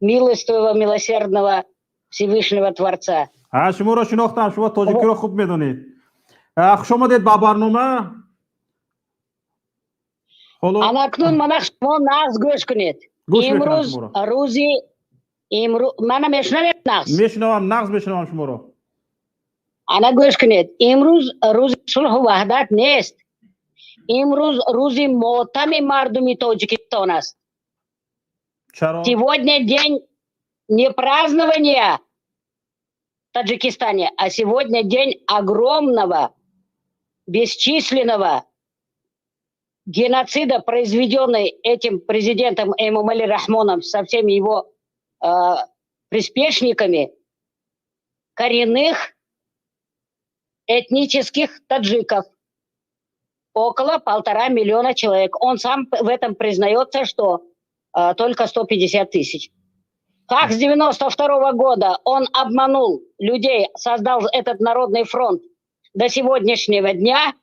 милостивого, милосердного Всевышнего Творца. Шуморо шинохтам, шумо тоҷикиро хуб медонед. Хуш омадед ба барнома. Анакнун мана шумо нағз гӯш кунед. Имрӯз рӯзи мана мешунавед нағз? Мешунавам, нағз мешунавам шуморо. Ана гӯш кунед. Имрӯз рӯзи сулҳу ваҳдат нест. Имрӯз рӯзи мотами мардуми Тоҷикистон аст. Сегодня день не празднования в Таджикистане, а сегодня день огромного, бесчисленного геноцида, произведенный этим президентом Эмомали Рахмоном со всеми его приспешниками, коренных этнических таджиков. Около 1,5 миллиона человек. Он сам в этом признается, что только 150 тысяч. Как с 92 года он обманул людей, создал этот народный фронт, до сегодняшнего дня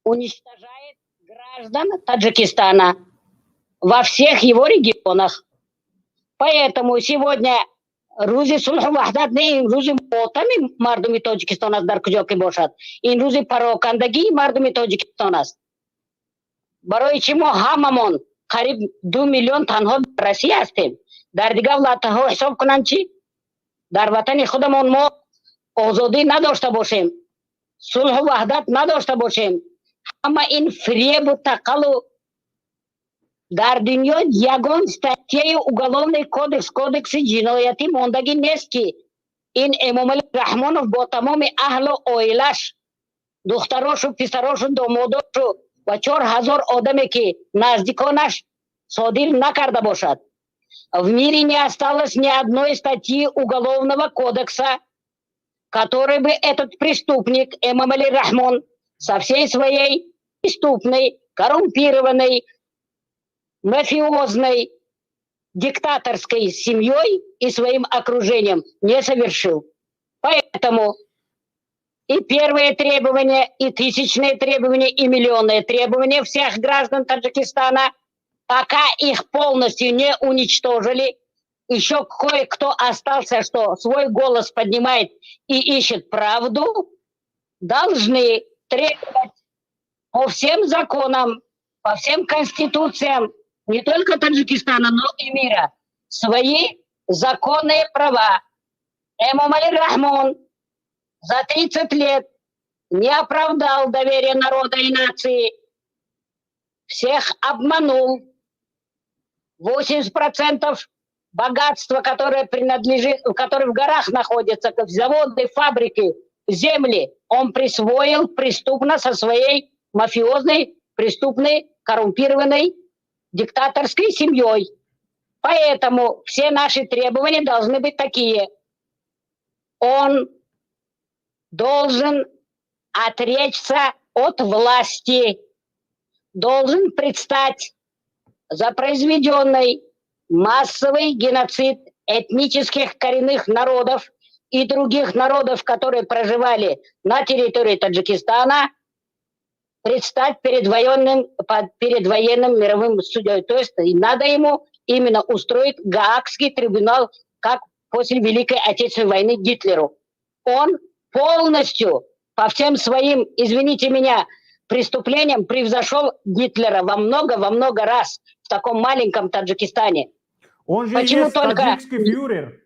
уничтожает граждан Таджикистана во всех его регионах. Поэтому сегодня рӯзи сулҳу ваҳдат не, ин рӯзи мотами мардуми Тоҷикистон аст, дар куҷо ки бошад. Ин рӯзи парокандагии мардуми Тоҷикистон аст. Барои чӣ мо ҳамамон қариб 2 миллион танҳо дар Россия ҳастем? Дар дигар вилоятҳо ҳисоб кунанд чӣ? Дар ватани худамон мо озодӣ надошта бошем, сулҳу ваҳдат надошта бошем, ҳама ин фиребу тақалу. Дар дунё ягон статьяи уголовный кодекс, кодекси ҷиноятӣ мондагӣ нест, ки ин Эмомали Раҳмонов бо тамоми аҳлу оилаш, духтарошу, писарошу, домодошу ва 4000 одаме, ки наздиконаш, содир накарда бошад. В мире не осталось ни одной статьи уголовного кодекса, который бы этот преступник Эмомали Рахмон со всей своей преступной, коррумпированной, мафиозной, диктаторской семьей и своим окружением не совершил. Поэтому и первые требования, и тысячные требования, и миллионные требования всех граждан Таджикистана, пока их полностью не уничтожили, еще кое-кто остался, что свой голос поднимает и ищет правду, должны требовать по всем законам, по всем конституциям не только Таджикистана, но и мира свои законные права. Эмомали Рахмон за 30 лет не оправдал доверие народа и нации, всех обманул. 80% богатства, которое принадлежит, которое в горах находится, как заводы, фабрики, земли, он присвоил преступно со своей мафиозной, преступной, коррумпированной, диктаторской семьей. Поэтому все наши требования должны быть такие. Он должен отречься от власти, должен предстать за произведенный массовый геноцид этнических коренных народов и других народов, которые проживали на территории Таджикистана, предстать перед военным мировым судьей. То есть надо ему именно устроить Гаагский трибунал, как после Великой Отечественной войны Гитлеру. Он полностью по всем своим, извините меня, преступлениям превзошел Гитлера во много раз в таком маленьком Таджикистане. Он же Почему есть только таджикский фюрер.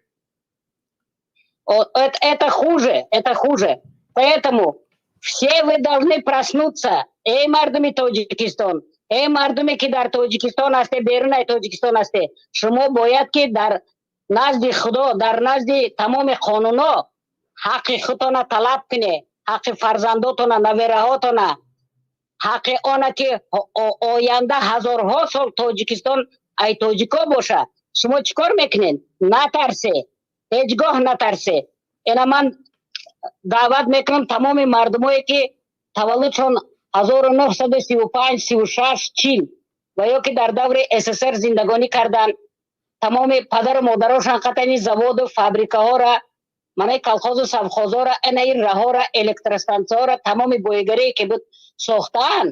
Это хуже, это хуже. Поэтому все вы должны проснуться. Эй, мардуми Тоҷикистон, эй, мардуме, ки дар Тоҷикистон ҳасте, берунаи Тоҷикистон ҳасте, шумо бояд ки дар назди Худо, дар назди тамоми қонунҳо ҳаққи худтона талаб куне, ҳаққи фарзандотона, навераҳотона, ҳаққи она ки оянда ҳазорҳо сол Тоҷикистон ай тоҷико боша. Шумо чӣ кор мекунед? Натарсе, ҳеҷ гоҳ натарсе. Ина ман даъват мекунам тамоми мардумое, ки таваллудшон 1935, 36, 40 ва ё ки дар даври СССР зиндагонӣ карданд, тамоми падару модарошон қатани заводу фабрикаҳоро, манаи колхозу совхозҳоро, инаи раҳора, электростанцияҳоро, тамоми боигарие ки буд, сохтаанд,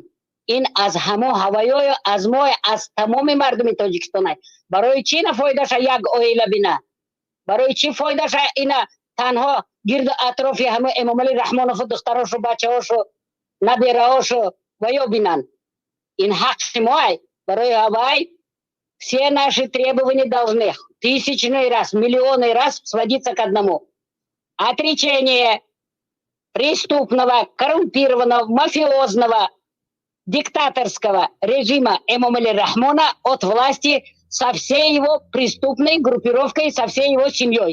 ин аз ҳамо ҳаваёю аз мо, аз тамоми мардуми Тоҷикистон. Барои чӣ ина фоидаша як оила бина? Барои чӣ фоидаша ина танҳо гирду атрофи ҳама Эмомалӣ Раҳмонову духтарошу, бачаҳошу, набераҳошу ва ё бинанд? Ин ҳаққи моай. Барои ҳавай все наши требования должны тысячный раз, миллионный раз сводиться к одному: отречение преступного, коррумпированного, мафиозного, диктаторского режима Эмомали Рахмона от власти со всей его преступной группировкой, со всей его семьей.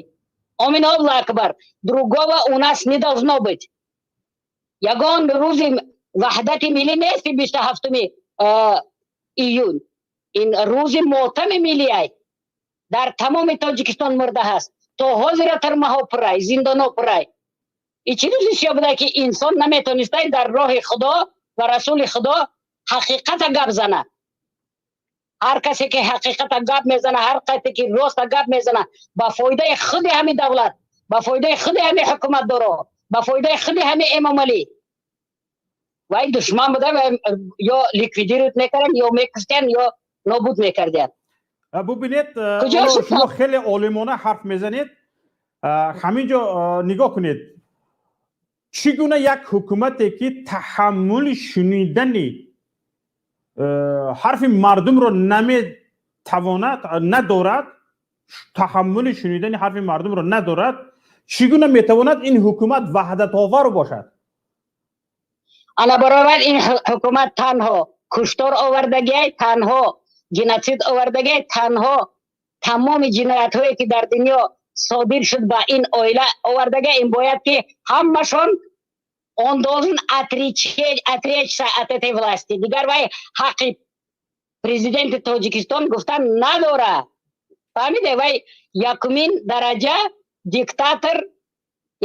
Омин, Акбар. Другого у нас не должно быть. Ягон рӯзи ваҳдати миллӣ нест 27-уми июн. Ин рӯзи мотами миллиай. Дар тамоми Тоҷикистон мурда ҳаст. То ҳозира тирмаҳо пурай, зиндонҳо пурай. И чӣ рӯзи сиёҳ буда, ки инсон наметонистай дар роҳи Худо ва расули Худо ҳақиқата гап зана. Ҳар касе ки ҳақиқата гап мезана, ҳар касе ки роста гап мезана, ба фоидаи худи ҳамин давлат, ба фоидаи худи ҳамин ҳукуматдоро, ба фоидаи худи ҳамин Эмомалӣ, вай душман буда, ё ликвидировать мекарданд, ё мекуштанд, ё нобуд мекарданд. Бубинед, шумо хеле олимона ҳарф мезанед. Ҳамин ҷо нигоҳ кунед, чӣ гуна як ҳукумате, ки таҳаммули шунидани ҳарфи мардумро наметавонад, надорад, таҳаммули шунидани ҳарфи мардумро надорад, чӣ гуна метавонад ин ҳукумат ваҳдатовар бошад? Ана баробар ин ҳукумат танҳо куштор овардагиай, танҳо геноцид овардагиай, танҳо тамоми ҷиноятҳое, ки дар дунё содир шуд, ба ин оила овардага. Ин бояд ки ҳамашон, он должен отречься от этой власти. Дигар вай ҳаққи президенти Тоҷикистон гуфтан надора, фаҳмиде? Вай якумин дараҷа диктатор,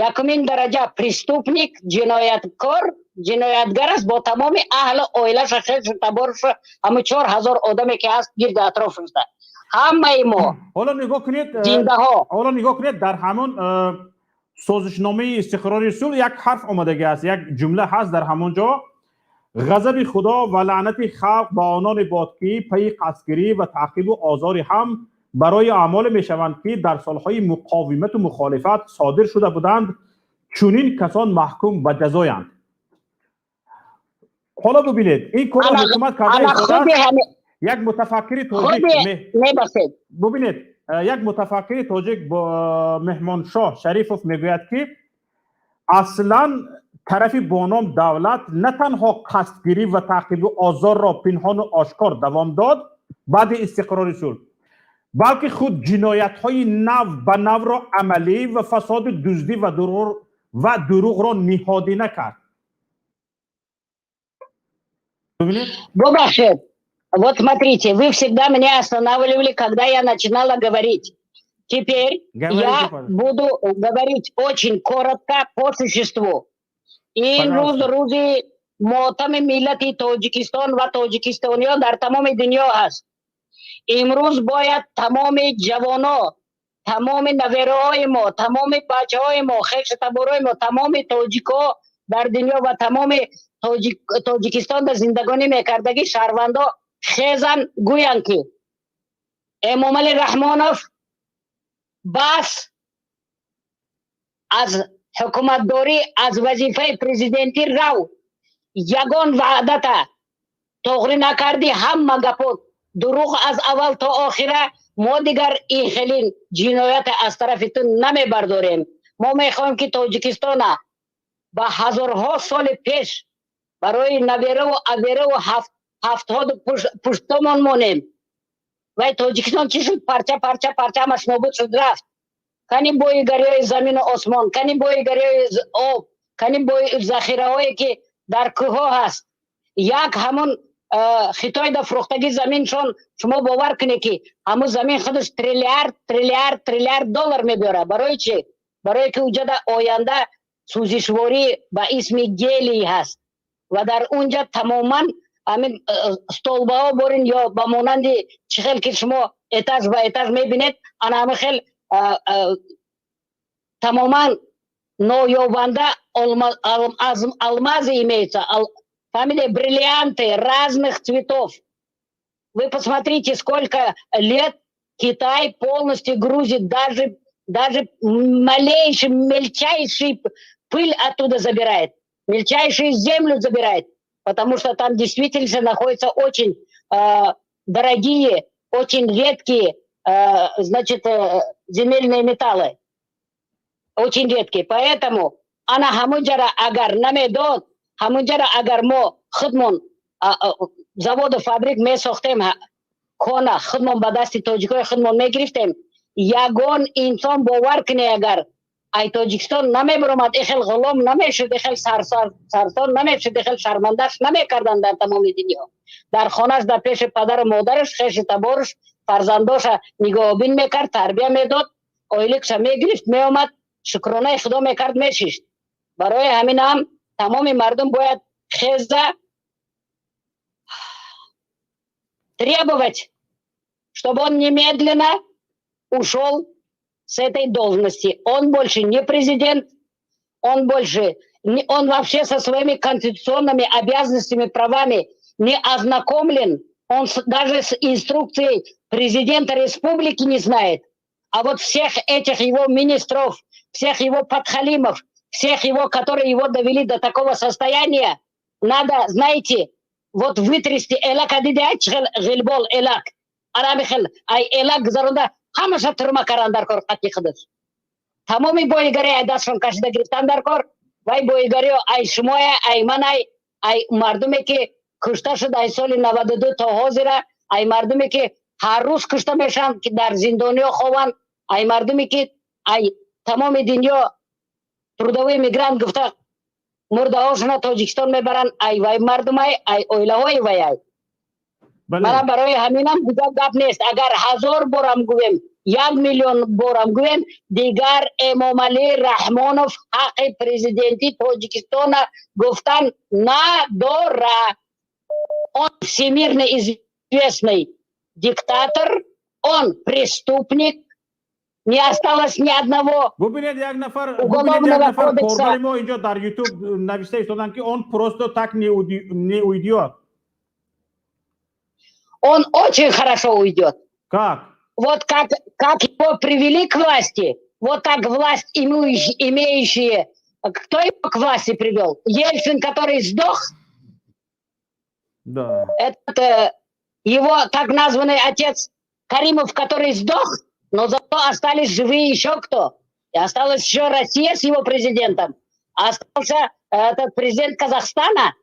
якумин дараҷа преступник, ҷинояткор, ҷиноятгар аст бо тамоми аҳлу оилаша, хешу таборуша, ҳамун 4000 одаме, ки ҳаст гирду атрофашда. Ҳамаи мо Ҳоло нигоҳ кунед. Зиндаҳо. Ҳоло нигоҳ кунед, дар ҳамон созишномаи истиқрори сулҳ як ҳарф омадагӣ аст, як ҷумла ҳаст дар ҳамон ҷо: ғазаби Худо ва лаънати халқ ба ононе бод, ки пайи қасдгирӣ ва таъқибу озори ҳам барои аъмоле мешаванд, ки дар солҳои муқовимату мухолифат содир шуда буданд. Чунин касон маҳкум ба ҷазоянд. Ҳоло бубинед, ин корро ҳукумат карда истодааст. Як мутафаккири тоҷик, бубинед, як мутафаккири тоҷик Меҳмоншоҳ Шарифов мегӯяд, ки аслан тарафи бо ном давлат на танҳо қасдгирӣ ва таъқибу озорро пинҳону ошкор давом дод баъди истиқрори сулҳ, балки худ ҷиноятҳои нав ба навро амалӣ ва фасоду дуздӣ ва дурӯғро ниҳодина кард. Бубахшед, вот смотрите, вы всегда меня останавливали, когда я начинала говорить. Теперь Говорите, я пожалуйста. Буду говорить очень коротко, по существу. Ин рӯз Пожалуйста. Рӯзи мотами миллати Тоҷикистон ва тоҷикистониён дар тамоми дунё аст. Имрӯз бояд тамоми ҷавоно, тамоми навераҳои мо, тамоми бачаҳои мо, хешу таборои мо, тамоми тоҷикҳо дар дунё ва тамоми Тоҷикистон дар зиндагонӣ мекардагӣ шаҳрвандо хезан, гӯянд, ки Эмомалӣ Раҳмонов, бас аз ҳукуматдорӣ, аз вазифаи президентӣ рав. Ягон ваъдата тоғрӣ накардӣ, ҳама гапот дурӯғ аз аввал то охира. Мо дигар ин хелин ҷиноята аз тарафи ту намебардорем. Мо мехоҳем, ки Тоҷикистона ба ҳазорҳо соли пеш барои навераву авераву ҳафтоду пуштомон монем. Вай Тоҷикистон чӣ шуд? Парча, парча, парча, ҳамаш нобуд шуд, рафт. Кани боигариҳои замину осмон, кани боигариҳои об, кани бо захираҳое, ки дар кӯҳҳо ҳаст? Як ҳамон Хитойда фурӯхтагӣ заминшон, шумо бовар кунед, ки ҳамун замин худаш триллиард, триллиард, триллиард доллар мебиёрад. Барои чӣ? Барое ки уҷада оянда сӯзишворӣ ба исми гелий ҳаст ва дар унҷа тамоман ҳамин столбаҳо борин ё ба монанди чӣ хел ки шумо этаж ба этаж мебинед, ана ҳамин хел тамоман ноёбанда алмазы имеются, фамилия, бриллианты разных цветов. Вы посмотрите, сколько лет Китай полностью грузит, даже малейший, мельчайший пыль оттуда забирает, мельчайшую землю забирает, потому что там действительно находятся очень дорогие, очень редкие, значит, земельные металлы. Очень редкие. Поэтому ана ҳамунҷара агар намедод, ҳамунҷара агар мо худмон заводу фабрик месохтем, кона худмон ба дасти тоҷикои худмон мегирифтем, ягон инсон, бовар кунед, агар ай Тоҷикистон намебаромад, ихел ғулом намешуд, ихел сарсон намешуд, ихел шармандаш намекарданд дар тамоми дунё. Дар хонаш, дар пеши падару модараш, хеши табораш, фарзандоша нигоҳубин мекард, тарбия медод, ойликша мегирифт, меомад, шукронаи Худо мекард, мешишт. Барои ҳамин ҳам тамоми мардум бояд хеза, требовать, чтобы он немедленно ушел с этой должности. Он больше не президент, он больше, не, он вообще со своими конституционными обязанностями, правами не ознакомлен, он даже с инструкцией президента республики не знает. А вот всех этих его министров, всех его подхалимов, всех его, которые его довели до такого состояния, надо, знаете, вот вытрясти элак ғилбол элак. Арабихел, ай элак гузаронда ҳамаша турма кардан дар кор қатъи худаш. Тамоми боигари ай дастшон кашида гирифтан дар кор, вай боигарио ай шумоя, ай ман, ай мардуме ки кушта шуд ай соли 92 то ҳозира, ай мардуме ки ҳар рӯз кушта мешаванд, ки дар зиндониҳо хованд, ай мардуме ки ай тамоми дунё трудовой мигрант гуфта мурдаҳошона Тоҷикистон мебаранд, ай вай мардумай, ай оилаҳои вай. Мана барои ҳаминам дигар гап нест. Агар 1000 борам гӯем, 1 миллион борам гӯем, дигар Эмомалӣ Раҳмонов ҳаққи президенти Тоҷикистона гуфтан надора. Он всемирно известный диктатор, он преступник, не осталось ни одного. Бубинед, як нафар корбари мо инҷо дар Ютуб нависта истоданд, ки он просто так не уйдет. Он очень хорошо уйдет. Как? Вот как его привели к власти, вот так власть имеющие. Кто его к власти привел? Ельцин, который сдох? Да. Это его так названный отец Каримов, который сдох, но зато остались живые еще кто? И осталась еще Россия с его президентом. Остался этот президент Казахстана,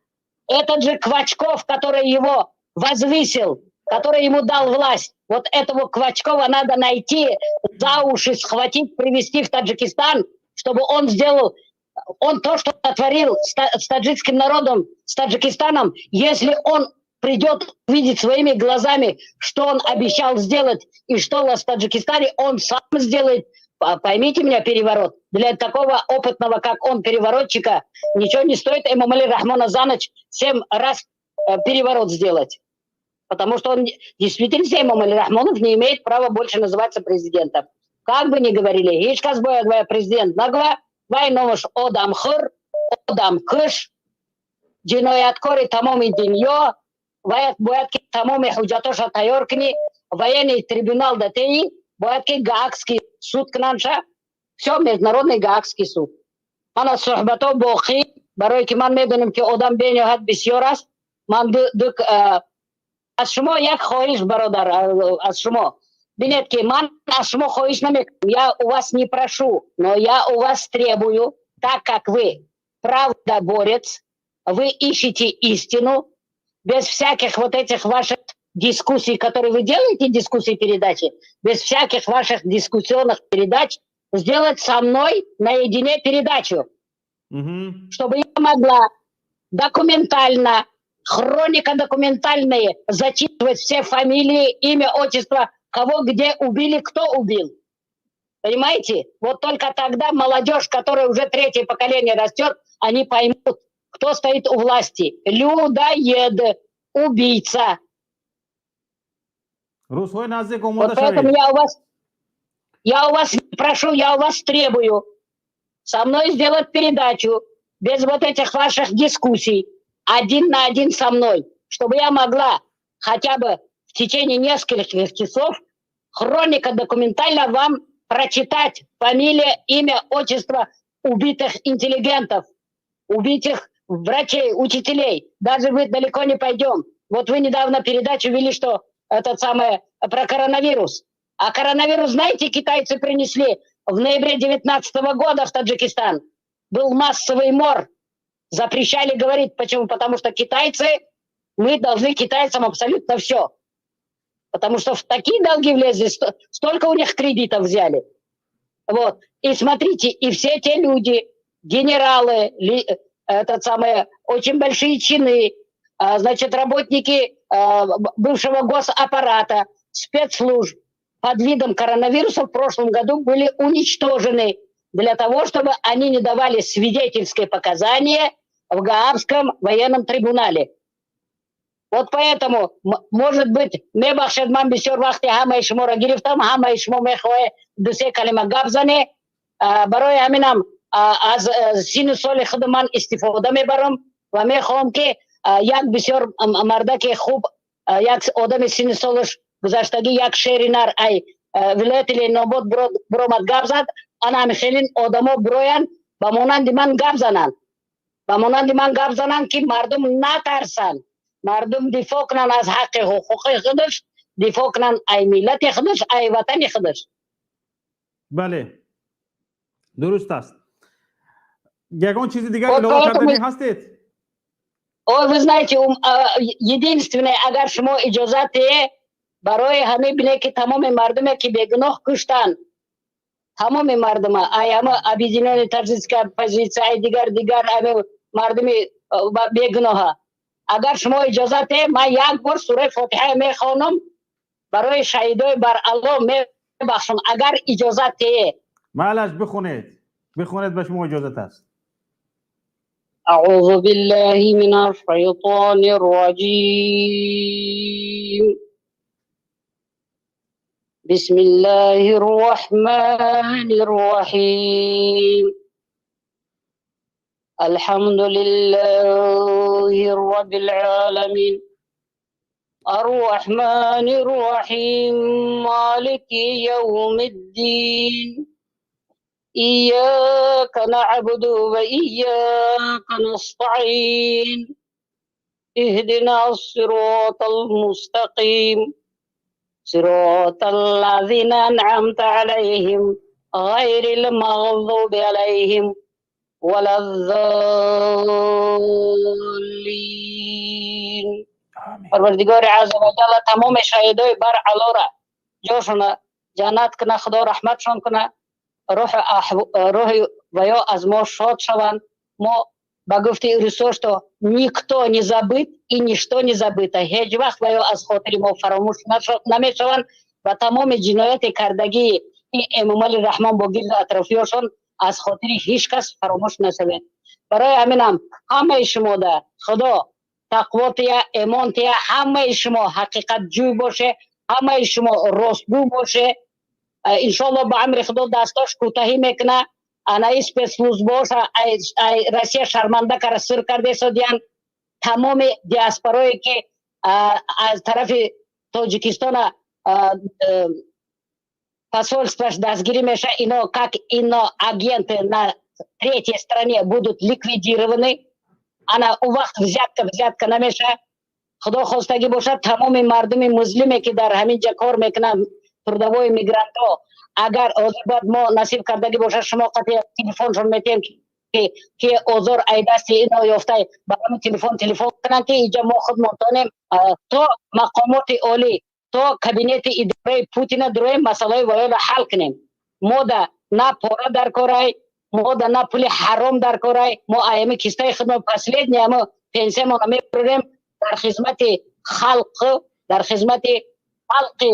этот же Квачков, который его возвысил, который ему дал власть. Вот этого Квачкова надо найти, за уши схватить, привести в Таджикистан, чтобы он сделал, он то, что сотворил с таджикским народом, с Таджикистаном, если он придет увидеть своими глазами, что он обещал сделать и что у нас в Таджикистане, он сам сделает, поймите меня, переворот. Для такого опытного, как он, переворотчика, ничего не стоит Эмомали Рахмона за ночь семь раз переворот сделать. Потому что он действительно, Эмомали Рахмонов, не имеет права больше называться президентом. Как бы ни говорили, ҳеҷ кас бояд президент нагва, вай номаш одамхӯр, одамкуш, ҷинояткори тамоми дунё, бояд ки тамоми ҳуҷҷатоша тайёр кунӣ, военный трибунал датеи, бояд ки Гаагский суд кунандша, все, международный Гаагский суд. Мана суҳбато боқӣ, барое ки ман медонам, ки одам бениҳоят бисёр аст. Ман аз шумо як хоҳиш, бародар, аз шумо бинед, ки ман аз шумо хоҳиш намекунам, я у вас не прошу, но я у вас требую, так как вы правдоборец, вы ищете истину, без всяких вот этих ваших дискуссий, которые вы делаете, дискуссии, передачи, без всяких ваших дискуссионных передач, сделать со мной наедине передачу, чтобы я могла документально Хроника документальная, зачитывать все фамилии, имя, отчество, кого где убили, кто убил. Понимаете? Вот только тогда молодежь, которая уже третье поколение растет, они поймут, кто стоит у власти. Людоед, убийца. Рӯзҳои наздик омода Вот поэтому шавед. я у вас прошу, я у вас требую со мной сделать передачу без вот этих ваших дискуссий, один на один со мной, чтобы я могла хотя бы в течение нескольких часов хроника документально вам прочитать фамилия, имя, отчество убитых интеллигентов, убитых врачей, учителей. Даже мы далеко не пойдем. Вот вы недавно передачу вели, что этот самый про коронавирус. А коронавирус, знаете, китайцы принесли в ноябре 19 года в Таджикистан. Был массовый мор. Запрещали говорить. Почему? Потому что китайцы, мы должны китайцам абсолютно все. Потому что в такие долги влезли, столько у них кредитов взяли. Вот. И смотрите, и все те люди, генералы, этот самый, очень большие чины, значит, работники бывшего госаппарата, спецслужб под видом коронавируса в прошлом году были уничтожены для того, чтобы они не давали свидетельские показания в Гаагском военном трибунале. Вот поэтому, может быть, мебахшед, ман бисёр вақти ҳамаи шуморо гирифтам, ҳамаи шумо мехоҳе ду-се калима гап зане. Барои ҳаминам аз сину соли худ ман истифода мебарам ва мехоҳам, ки як бисёр мардаки хуб, як одами сину солаш гузаштагӣ, як шери нар ай вилояти Ленинобод биромад, гап зад. Ана ҳамин одамо бироянд, ба монанди ман гап зананд, ба монанди ман гап зананд, ки мардум натарсанд, мардум дифоъ кунанд аз ҳаққи ҳуқуқи худаш, дифоъ кунанд ай миллати худаш, ай ватани худаш. Бале, дуруст аст. Ягон чизи дигар илова карданӣ ҳастед? Ой, вы знаете, единственное, агар шумо иҷозат диҳе, барои ҳамин бине, ки тамоми мардуме, ки бегуноҳ куштанд, тамоми мардума, ай ҳама Объединённая Таджикская оппозиция, ай дигар дигар ами мардуми бегуноҳа, агар шумо иҷозат диҳе, ман як бор сураи Фотиҳа мехонам, барои шаҳидои Барало мебахшам, агар иҷозат диҳе. Майлаш, бихонед, бихонед, ба шумо иҷозат аст. أعوذ بالله من الشيطان الرجيم. بسم الله الرحمن الرحيم. الحمد لله رب العالمين، الرحمن الرحيم، مالك يوم الدين، إياك نعبد وإياك نستعين، اهدنا الصراط المستقيم، صراط الذين أنعمت عليهم، غير المغضوب عليهم ولا الضالين. پروردگار عز و جل تمام شهیدای بر علورا جاشون جنت کنه، خدا رحمتشون کنه، روح و یا از ما شاد شوند. ما ба гуфти русо, что никто не забыт и ничто не забыто. Ҳеҷ вақт ва ё аз хотири мо фаромӯш намешаванд ва тамоми ҷинояти кардагии ин Эмомали Раҳмон бо гирду атрофиёшон аз хотири ҳеҷ кас фаромӯш нашавед. Барои ҳаминам ҳамаи шумода Худо тақво тия, эмон тия, ҳамаи шумо ҳақиқатҷӯй боше, ҳамаи шумо ростгӯ боше. Иншоалло, ба амри Худо дастош кӯтаҳӣ мекуна. Анаи спецслужбоша ай Россия шарманда кара сир кардесодиян. Тамоми диаспорое, ки аз тарафи Тоҷикистона посольстваш дастгирӣ меша, ино как иноагенты на третьей стране будут ликвидированы. Ана у вақт взятка намеша. Худо хостагӣ бошад, тамоми мардуми музлиме, ки дар ҳамин ҷа кор мекунанд, трудовой мигрантҳо, агар ҳозир бояд мо насиб кардагӣ бошад, шумо қати телефоншон метиҳем, ки озор ай дасти ино ёфтай, ба ҳамин телефон кунанд, ки иҷа мо худмон тонем то мақомоти олӣ, то кабинети идораи Путина дуроем, масъалаи воёро ҳал кунем. Мо да на пора дар корай, мо да на пули ҳаром дар корай. Мо аями кистаи худмо последний амо пенсиямона мебурем. Дар хизмати халқ, дар хизмати халқи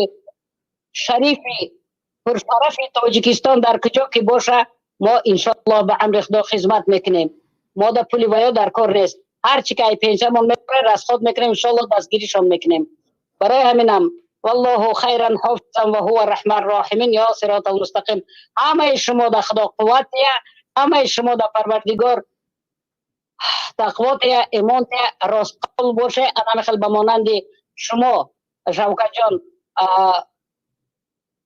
шарифи пуршарафи Тоҷикистон, дар куҷо ки боша, мо иншоаллоҳ ба амри Худо хизмат мекунем. Мо да пули ваё дар кор нест. Ҳар чи ки ай пенсиямон мебарад, расход мекунем, иншоаллоҳ дастгиришон мекунем. Барои ҳаминам валлоҳу хайран ҳофизан ва ҳува раҳман роҳимин. Ё сиротал мустақим. Ҳамаи шумо да Худо қувват тия, ҳамаи шумо да Парвардигор тақво тия, имон тия, ростқол боше. Анами хел ба монанди шумо, Шавкатҷон,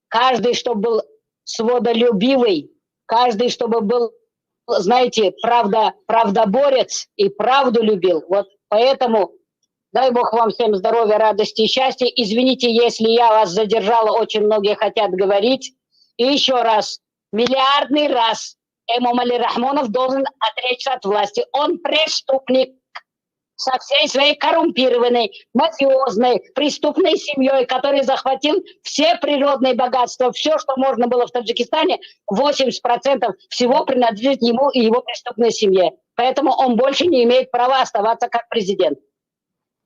каждый чтоб был свободолюбивый, каждый чтобы был, знаете, правда, правдоборец и правду любил. Вот поэтому дай Бог вам всем здоровья, радости и счастья. Извините, если я вас задержала, очень многие хотят говорить. И еще раз, миллиардный раз, Эмомали Рахмонов должен отречься от власти. Он преступник со всей своей коррумпированной, мафиозной, преступной семьей, который захватил все природные богатства, все, что можно было в Таджикистане, 80% всего принадлежит ему и его преступной семье. Поэтому он больше не имеет права оставаться как президент.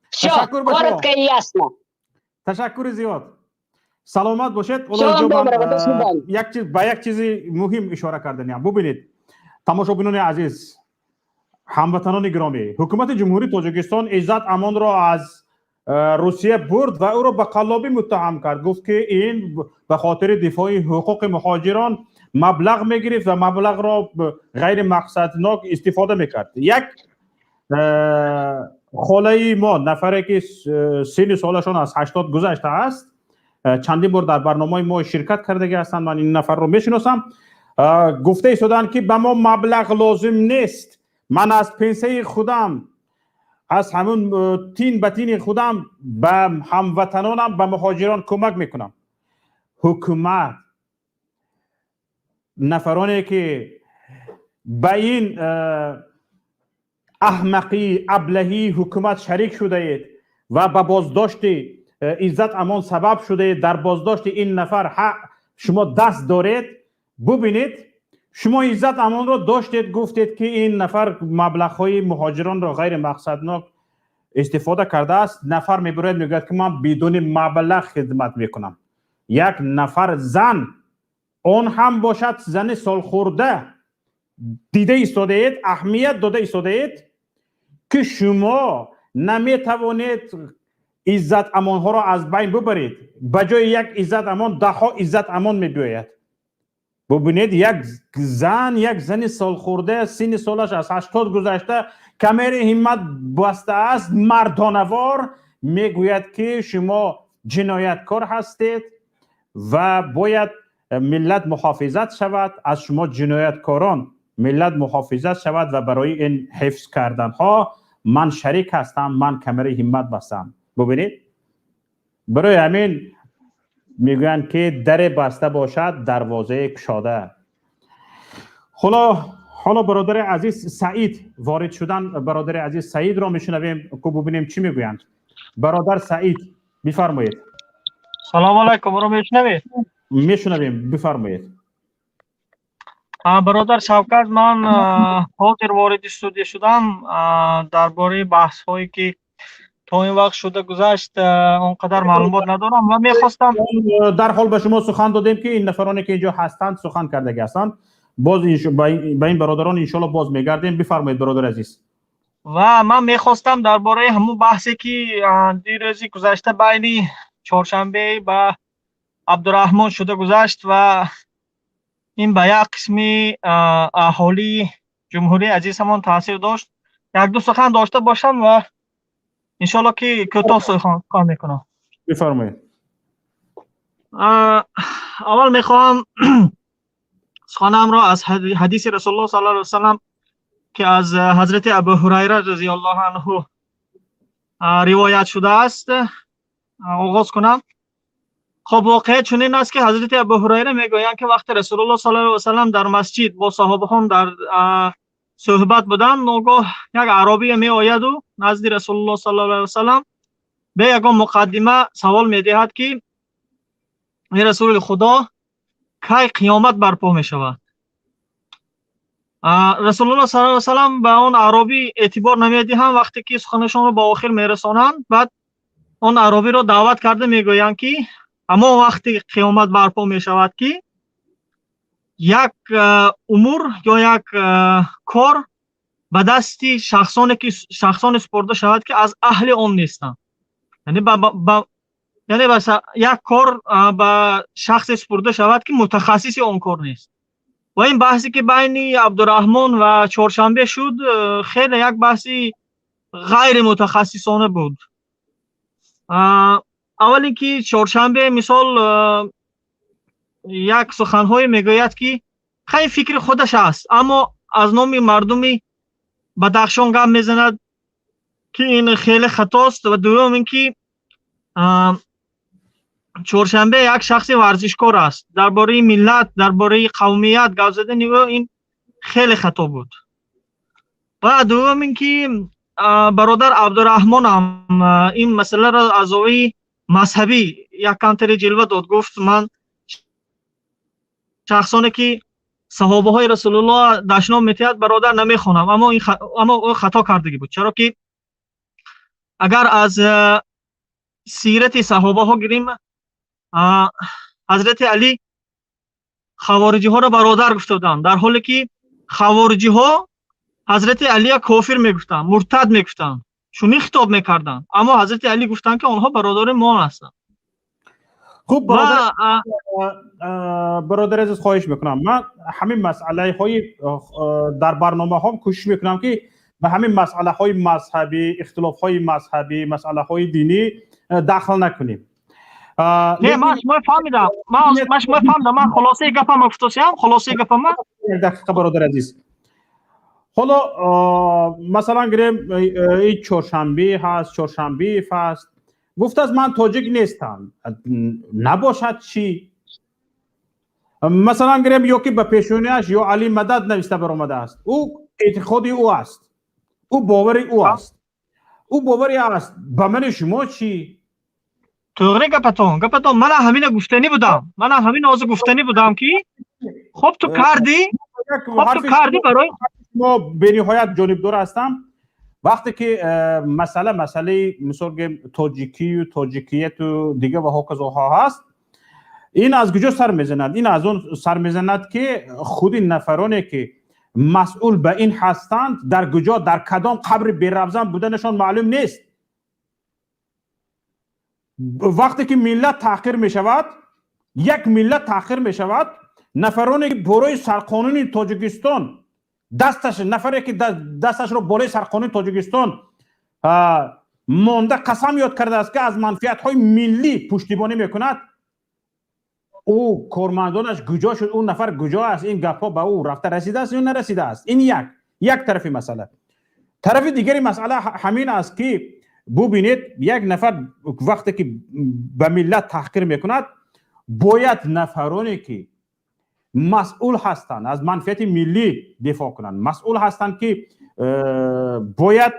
Все, коротко и ясно. Ташаккури зиёд, саломат бошед. Ба як чизи муҳим ишора карданиям. Бубинед, тамошобинони азиз, ҳамватанони гиромӣ, ҳукумати Ҷумҳурии Тоҷикистон Иззат Амонро аз Русия бурд ва ӯро ба қаллобӣ муттаҳам кард. Гуфт, ки ин ба хотири дифои ҳуқуқи муҳоҷирон маблағ мегирифт ва маблағро ғайримақсаднок истифода мекард. Як холаи мо, нафаре ки синни солашон аз 80 гузаштааст, чандин бор дар барномаи мо ширкат кардагӣ ҳастанд, ман ин нафарро мешиносам, гуфта истоданд, ки ба мо маблағ лозим нест, ман аз пенсияи худам, аз ҳамун тин ба тини худам ба ҳамватанонам, ба муҳоҷирон кӯмак мекунам. Ҳукумат, нафароне ки ба ин аҳмақӣ, аблаҳии ҳукумат шарик шудаед ва ба боздошти Иззат Амон сабаб шудаед, дар боздошти ин нафар шумо даст доред. Бубинед, шумо Иззат Амонро доштед, гуфтед, ки ин нафар маблағҳои муҳоҷиронро ғайримақсаднок истифода кардааст. Нафар мебирояд, мегӯяд, ки ман бидуни маблағ хидмат мекунам. Як нафар зан, он ҳам бошад зани солхӯрда. Дида истодаед, аҳамият дода истодаед, ки шумо наметавонед Иззат Амонҳоро аз байн бубаред. Ба ҷои як Иззат Амон даҳҳо Иззат Амон мебиёяд. Бубинед, як зан, як зани солхӯрда, синни солаш аз 80 гузашта, камари ҳиммат бастааст, мардонавор мегӯяд, ки шумо ҷинояткор ҳастед ва бояд миллат муҳофизат шавад аз шумо ҷинояткорон, миллат муҳофизат шавад ва барои ин ҳифз карданҳо ман шарик ҳастам, ман камари ҳиммат бастам. Бубинед, барои ҳамин мегӯянд, ки даре баста бошад, дарвозае кушода. Ҳоло бародари азиз Саид ворид шудан. Бародари азиз Саидро мешунавем, ку бубинем, чӣ мегӯянд. Бародар Саид, бифармоед. Салому алайкум, маро мешунавед? Мешунавем, бифармоед. Бародар Шавкат, ман ҳозир вориди студия шудам. Дар бораи баҳсҳое, ки то ин вақт шуда гузашт, он қадар маълумот надорам ва мехостам Дарҳол ба шумо сухан додем, ки ин нафароне, ки инҷо ҳастанд, сухан кардагӣ ҳастанд. Боз ба ин бародарон иншоалло боз мегардем. Бифармоед, бародари азиз. Ва ман мехостам дар бораи ҳамун баҳсе, ки дирӯзи гузашта байни Чоршанбе ба Абдураҳмон шуда гузашт ва ин ба як қисми аҳолии ҷумҳурии азизамон таъсир дошт, якду сухан дошта бошам ва иншоалло, ки кӯтоҳ сухан мекунам. Бифармоед. Аввал мехоҳам суханамро аз ҳадиси Расулуллоҳ саллаллоҳу алайҳи васаллам, ки аз ҳазрати Абу Ҳурайра разияллоҳу анҳу ривоят шудааст, оғоз кунам. Хоб, воқеа чунин аст, ки ҳазрати Абу Ҳурайра мегӯянд, ки вақте Расулуллоҳ саллаллоҳу алайҳи васаллам дар масҷид бо саҳобаҳон дар суҳбат буданд, ногоҳ як аъробие меояду назди Расулуллоҳ саллаллоҳу алайҳи васаллам бе ягон муқаддима савол медиҳад, ки эй Расули Худо, кай қиёмат барпо мешавад? Расулуллоҳ саллаллоҳу алайҳи васаллам ба он аъробӣ эътибор намедиҳанд, вақте ки суханашонро ба охир мерасонанд, баъд он аъробиро даъват карда мегӯянд, ки ҳамон вақти қиёмат барпо мешавад, ки як умур ё як кор ба дасти шахсоне ки шахсоне супурда шавад, ки аз аҳли он нестанд. Яъне яъне як кор ба шахсе супурда шавад, ки мутахассиси он кор нест. Ва ин баҳсе ки байни Абдураҳмон ва Чоршанбе шуд, хеле як баҳси ғайримутахассисона буд. Аввал ин ки Чоршанбе, мисол, як суханҳое мегӯяд, ки хай, фикри худаш аст, аммо аз номи мардуми Бадахшон гап мезанад, ки ин хеле хатост. Ва дуюм ин ки Чоршанбе як шахси варзишкор аст, дар бораи миллат, дар бораи қавмият гап задани ӯ ин хеле хато буд. Ва дуюм ин ки бародар Абдураҳмон ҳам ин масъаларо аз зовияи мазҳабӣ як камтаре ҷилва дод. Гуфт, ман шахсоне ки саҳобаҳои Расулуллоҳ дашном метиҳад, бародар намехонам, аммо ӯ хато кардагӣ буд, чаро ки агар аз сирати саҳобаҳо гирем, Ҳазрати Алӣ хавориҷиҳоро бародар гуфта буданд, дар ҳоле ки хавориҷиҳо Ҳазрати Алия кофир мегуфтанд, муртад мегуфтанд, чунин хитоб мекарданд, аммо Ҳазрати Алӣ гуфтанд, ки онҳо бародари мо ҳастанд. Хуб, бародари азиз, хоҳиш мекунам, ман ҳамин масъалаҳои дар барномаҳом кӯшиш мекунам, ки ба ҳамин масъалаҳои мазҳабӣ, ихтилофҳои мазҳабӣ, масъалаҳои динӣ дахл накунем. Не, ман шумо фаҳмидам, ман шумо фаҳмидам, ман хулосаи гапама гуфтосиям, хулосаи гапама. Як дақиқа, бародари азиз. Ҳоло, масалан, гирем, ин Чоршанбе ҳаст, Чоршанбеев ҳаст, гуфтааст, ман тоҷик нестам. Набошад чӣ? Масалан, гирем, ё ки ба пешониаш «Ё Али мадад» нависта баромадааст. Ӯ эътиқоди ӯ аст, ӯ бовари ӯ аст, ӯ бовари аст, ба мани шумо чӣ? Тоғри, гапатон, мана ҳамина гуфтанӣ будам, мана ҳамин ҳозир гуфтанӣ будам, ки хуб ту кардӣ, хуб ту кардӣ барои Мо бениҳоят ҷонибдор ҳастам, вақте ки масъала, масъалаи, мисол гӯем, тоҷикию тоҷикияту дига ва ҳоказоҳо ҳаст. Ин аз куҷо сар мезанад? Ин аз он сар мезанад, ки худи нафароне ки масъул ба ин ҳастанд, дар куҷо, дар кадом қабри беравзан буданашон маълум нест. Вақте ки миллат таҳқир мешавад, як миллат таҳқир мешавад, нафароне ки борои сарқонуни Тоҷикистон дасташ, нафаре ки дасташро болои сарқонуни Тоҷикистон монда, қасам ёд кардааст, ки аз манфиатҳои миллӣ пуштибонӣ мекунад, ӯ кормандонаш куҷо шуд? Ӯ нафар куҷо аст? Ин гапҳо ба ӯ рафта расидааст ё нарасидааст? Ин як тарафи масъала. Тарафи дигари масъала ҳамин аст, ки бубинед, як нафар вақте ки ба миллат таҳқир мекунад, бояд нафароне ки масъул ҳастанд, аз манфиати миллӣ дифоъ кунанд, масъул ҳастанд, ки бояд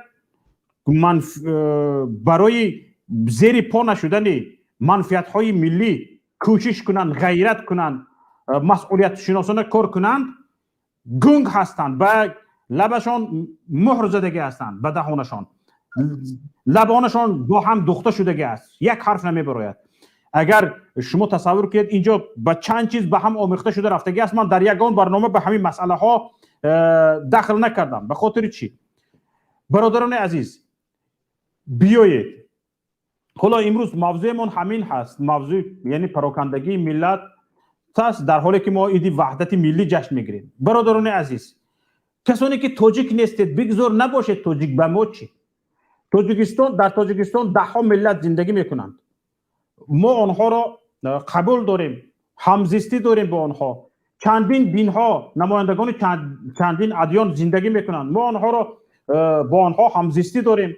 барои зери по нашудани манфиатҳои миллӣ кӯшиш кунанд, ғайрат кунанд, масъулиятшиносона кор кунанд, гунг ҳастанд, ба лабашон муҳр задагӣ ҳастанд, ба даҳонашон, лабонашон бо ҳам духта шудагӣ аст, як ҳарф намебарояд. Агар шумо тасаввур кунед, инҷо ба чанд чиз ба ҳам омехта шуда рафтагӣ аст. Ман дар ягон барнома ба ҳамин масъалаҳо дахл накардам. Ба хотири чӣ? Бародарони азиз, биёед, ҳоло имрӯз мавзӯемон ҳамин ҳаст, мавзӯъ яъне парокандагии миллат аст, дар ҳоле ки мо иди ваҳдати миллӣ ҷашн мегирем. Бародарони азиз, касоне ки тоҷик нестед, бигзор набошед тоҷик, ба мо чӣ? Тоҷикистон, дар Тоҷикистон даҳҳо миллат зиндагӣ мекунанд, мо онҳоро қабул дорем, ҳамзистӣ дорем бо онҳо. Чандин динҳо, намояндагони чандин адён зиндагӣ мекунанд, мо онҳоро бо онҳо ҳамзистӣ дорем.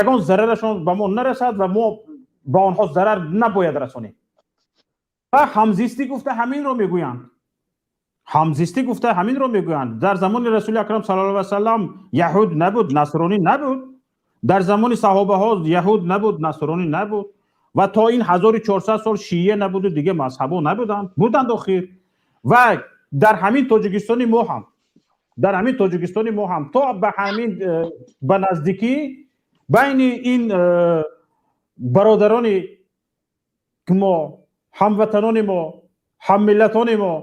Ягон зарарашон ба мо нарасад ва мо ба онҳо зарар набояд расонем. Ва ҳамзистӣ гуфта ҳаминро мегӯянд, ҳамзистӣ гуфта ҳаминро мегӯянд. Дар замони Расули акрам саллаллоҳу алайҳи васаллам яҳуд набуд, насронӣ набуд. Дар замони саҳобаҳо яҳуд набуд, насронӣ набуд. Ва то ин 1400 сол шиа набуду дига мазҳабо набуданд, буданд охир. Ва дар ҳамин Тоҷикистони мо ҳам Дар ҳамин Тоҷикистони мо ҳам то ба ҳамин ба наздикӣ байни ин бародарони мо, ҳамватанони мо, ҳаммиллатони мо,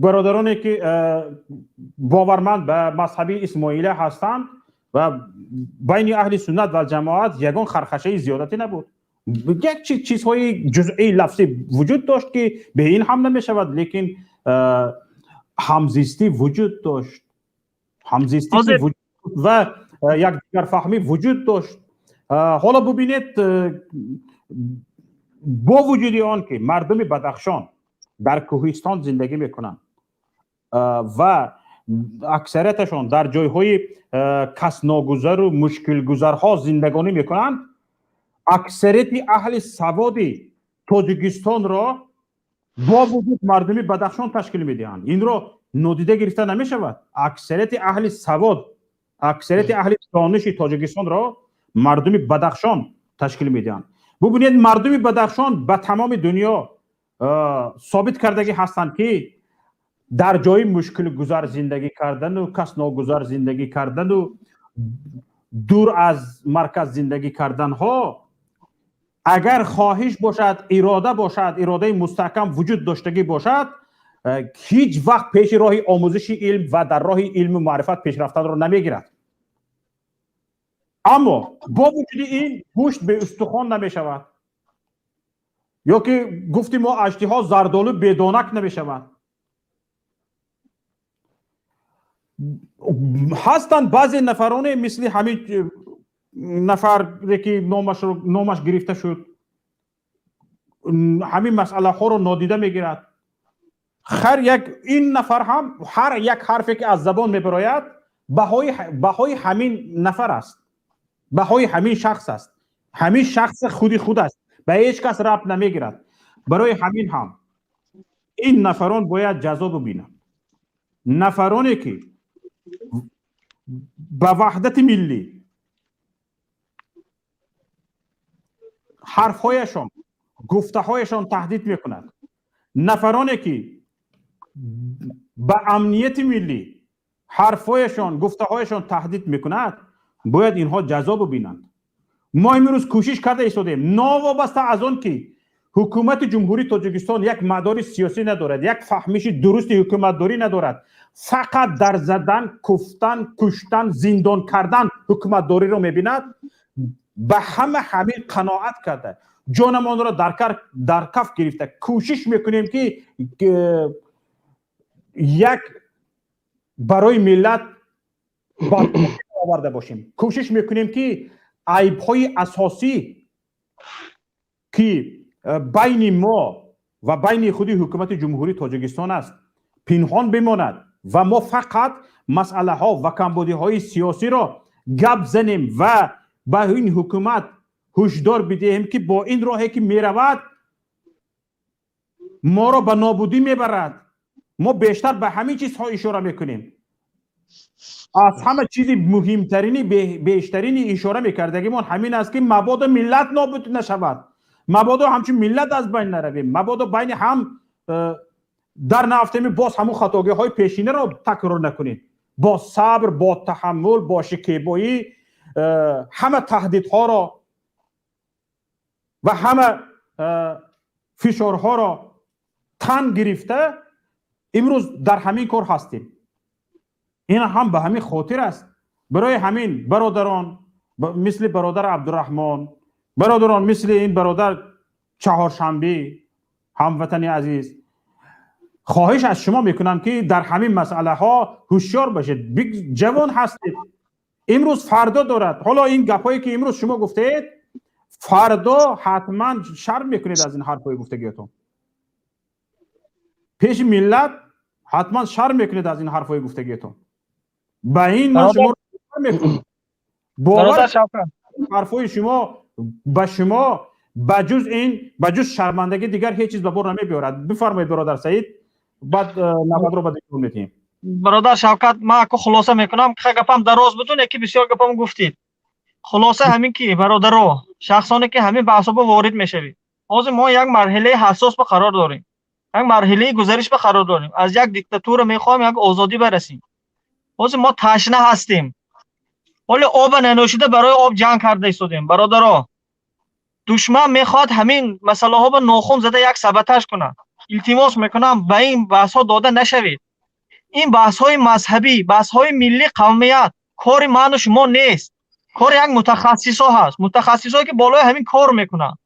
бародароне ки боварманд ба мазҳаби исмоилия ҳастанд ва байни аҳли суннат ва ҷамоат ягон хархашаи зиёдатӣ набуд. Як чизҳои ҷузъии лафзӣ вуҷуд дошт, ки бе ин ҳам намешавад, лекин ҳамзистӣ вуҷуд дошт, ҳамзистӣ ва якдигарфаҳмӣ вуҷуд дошт. Ҳоло бубинед, бо вуҷуди он ки мардуми Бадахшон дар кӯҳистон зиндагӣ мекунанд ва аксарияташон дар ҷойҳои касногузару мушкилгузарҳо зиндагонӣ мекунанд, аксарияти аҳли саводи Тоҷикистонро бо вуҷуд мардуми Бадахшон ташкил медиҳанд. Инро нодида гирифта намешавад. Аксарияти аҳли савод, аксарияти аҳли дониши Тоҷикистонро мардуми Бадахшон ташкил медиҳанд. Бубинед, мардуми Бадахшон ба тамоми дунё собит кардагӣ ҳастанд, ки дар ҷои мушкилгузар зиндагӣ кардану касногузар зиндагӣ кардану дур аз марказ зиндагӣ карданҳо, агар хоҳиш бошад, ирода бошад, иродаи мустаҳкам вуҷуд доштагӣ бошад, ҳеҷ вақт пеши роҳи омӯзиши илм ва дар роҳи илму маърифат пешрафтанро намегирад. Аммо бо вуҷуди ин гӯшт беустухон намешавад, ё ки гуфти мо аштиҳо зардолу бедонак намешавад. Ҳастанд баъзе нафароне мисли ҳамин нафаре ки номаш гирифта шуд, ҳамин масъалаҳоро нодида мегирад. Ҳар як ин нафар ҳам ҳар як ҳарфе ки аз забон мебарояд, баҳои ҳамин нафар аст, баҳои ҳамин шахс аст, ҳамин шахс худи худ аст, ба ҳеҷ кас рабт намегирад. Барои ҳамин ҳам ин нафарон бояд ҷазо бибинанд. Нафароне ки ба ваҳдати миллӣ ҳарфҳояшон, гуфтаҳояшон таҳдид мекунад, нафароне ки ба амнияти миллӣ ҳарфҳояшон, гуфтаҳояшон таҳдид мекунад, бояд инҳо ҷазо бибинанд. Мо имрӯз кӯшиш карда истодем, новобаста аз он ки ҳукумати Ҷумҳурии Тоҷикистон як мадори сиёсӣ надорад, як фаҳмиши дурусти ҳукуматдорӣ надорад, фақат дар задан, куфтан, куштан, зиндон кардан ҳукуматдориро мебинад, ба ҳама ҳамин қаноат карда, ҷонамонро дар каф гирифта кӯшиш мекунем, ки як барои миллат оварда бошем. Кӯшиш мекунем, ки айбҳои асосӣ ки байни мо ва байни худи ҳукумати Ҷумҳурии Тоҷикистон аст, пинҳон бимонад ва мо фақат масъалаҳо ва камбудиҳои сиёсиро гап занем ва ба ин ҳукумат ҳушдор бидиҳем, ки бо ин роҳе ки меравад моро ба нобудӣ мебарад. Мо бештар ба ҳамин чизҳо ишора мекунем. Аз ҳама чизи муҳимтарини бештарини ишора мекардагимон ҳамин аст, ки мабодо миллат нобуд нашавад, мабодо ҳамчун миллат аз байн наравем, мабодо байни ҳам дар наафтеми боз ҳамун хатогиҳои пешинаро такрор накунем. Бо сабр, бо таҳаммул, бо шикебоӣ ҳама таҳдидҳоро ва ҳама фишорҳоро тан гирифта имрӯз дар ҳамин кор ҳастем. Ин ҳам ба ҳамин хотир аст. Барои ҳамин бародарон мисли бародар Абдураҳмон, бародарон мисли ин бародар Чаҳоршанбе, ҳамватани азиз, хоҳиш аз шумо мекунам, ки дар ҳамин масъалаҳо ҳушёр бошед. Ҷавон ҳастед, имрӯз фардо дорад. Ҳоло ин гапҳое ки имрӯз шумо гуфтед, фардо ҳатман шарм мекунед аз ин ҳарфҳои гуфтагиятон. Пеши миллат ҳатман шарм мекунед аз ин ҳарфҳои гуфтагиятон. Ба ин ман шуморо мекунам. Бовар ҳарфҳои шумо ба шумо ба ҷуз ин, ба ҷуз шармандагӣ дигар ҳеҷ чиз ба бор намебиёрад. Бифармоед, бародар Саид, баъд навбатро ба дигарон медиҳем. Бародар Шавкат, ман аку хулоса мекунам, гапам дароз бутун, яки бисёр гапам гуфтид. Хулоса ҳамин ки бародаро, шахсоне ки ҳамин баҳсо ворид мешавед, ҳозир мо як марҳилаи ҳассос ба қарор дорем, як марҳилаи гузариш ба қарор дорем. Аз як диктатура мехоҳем як озодӣ барасем. Ҳозир мо ташна ҳастем. Ҳоло об нанӯшида барои об ҷанг карда истодем. Бародаро, душман мехоҳад ҳамин масъалаҳо ба нохун зада як саботаж кунад. Илтимос мекунам, ба ин баҳсҳо дода нашавед. Ин баҳсҳои мазҳабӣ, баҳсҳои миллӣ, қавмият кори ману шумо нест. Кори як мутахассисҳо ҳаст, мутахассисҳое ки болои ҳамин кор мекунанд.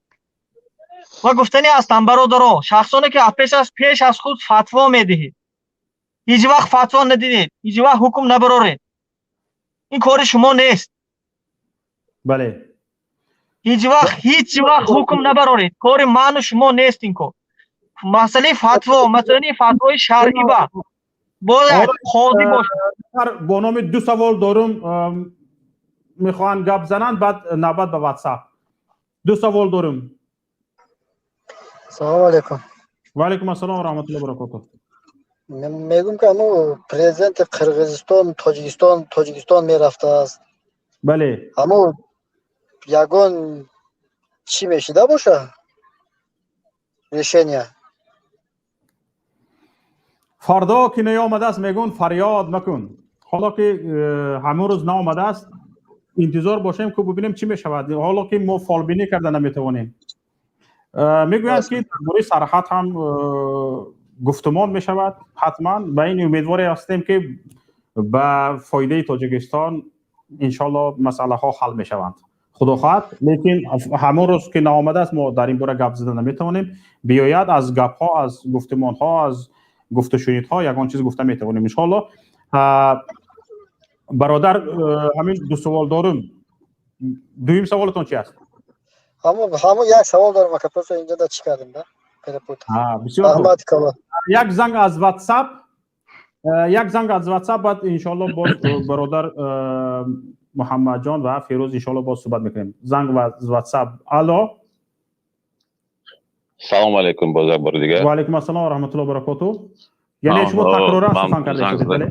Ва гуфтанӣ ҳастам, бародаро, шахсоне ки пеш аз худ фатво медиҳед, ҳеҷ вақт фатво надидед, ҳеҷ вақт ҳукм набароред. Ин кори шумо нест. Бале. Ҳеҷ вақт ҳукм набароред. Кори ману шумо нест ин кор. Масъалаи фатво, масъалаи фатвои шаръӣ ба бояд қозӣ бошад. Бо номи ду савол дорум, мехоҳанд гап зананд, баъд навбат ба WhatsApp. Ду савол дорум. Салом алейкум. Ва алейкум ассалом ва раҳматуллоҳи ва баракотуҳ. Мегӯм ки ҳамун президенти Қирғизистон, Тоҷикистон мерафтааст. Бале. Ҳамун ягон чӣ мешида боша? Решения. Фардо ки наомадааст, мегӯн фарёд макун. Ҳоло ки ҳамун рӯз наомадааст, интизор бошем ки бубинем чӣ мешавад. Ҳоло ки мо фолбинӣ карда наметавонем. Мегӯянд ки дар бораи сарҳад ҳам гуфтумон мешавад. Ҳатман ба ин умедворе ҳастем ки ба фоидаи Тоҷикистон иншоаллоҳ масъалаҳо ҳал мешаванд. Худо хоҳад. Лекин ҳамон рӯз ки наомадааст, мо дар ин бора гап зада наметавонем. Биёяд аз гапҳо, аз гуфтумонҳо, аз гуфтушунидҳо ягон чиз гуфта метавонем иншоаллоҳ. Бародар, ҳамин ду савол дорум. Дуюм саволатон чи аст? Ҳамон як савол дорам, ака, просто инҷо да чӣ кардем, да? Перепутал. Бисёр хуб. Як занг аз WhatsApp, як занг аз WhatsApp, баъд иншоаллоҳ боз бародар Муҳаммадҷон ва Фирӯз иншоаллоҳ боз суҳбат мекунем. Занг аз WhatsApp. Алло. Салом алейкум боз як бори дигар. Ва алейкум ассалом ва раҳматуллоҳи ва баракотуҳ. Яъне шумо такроран сухан карда бале?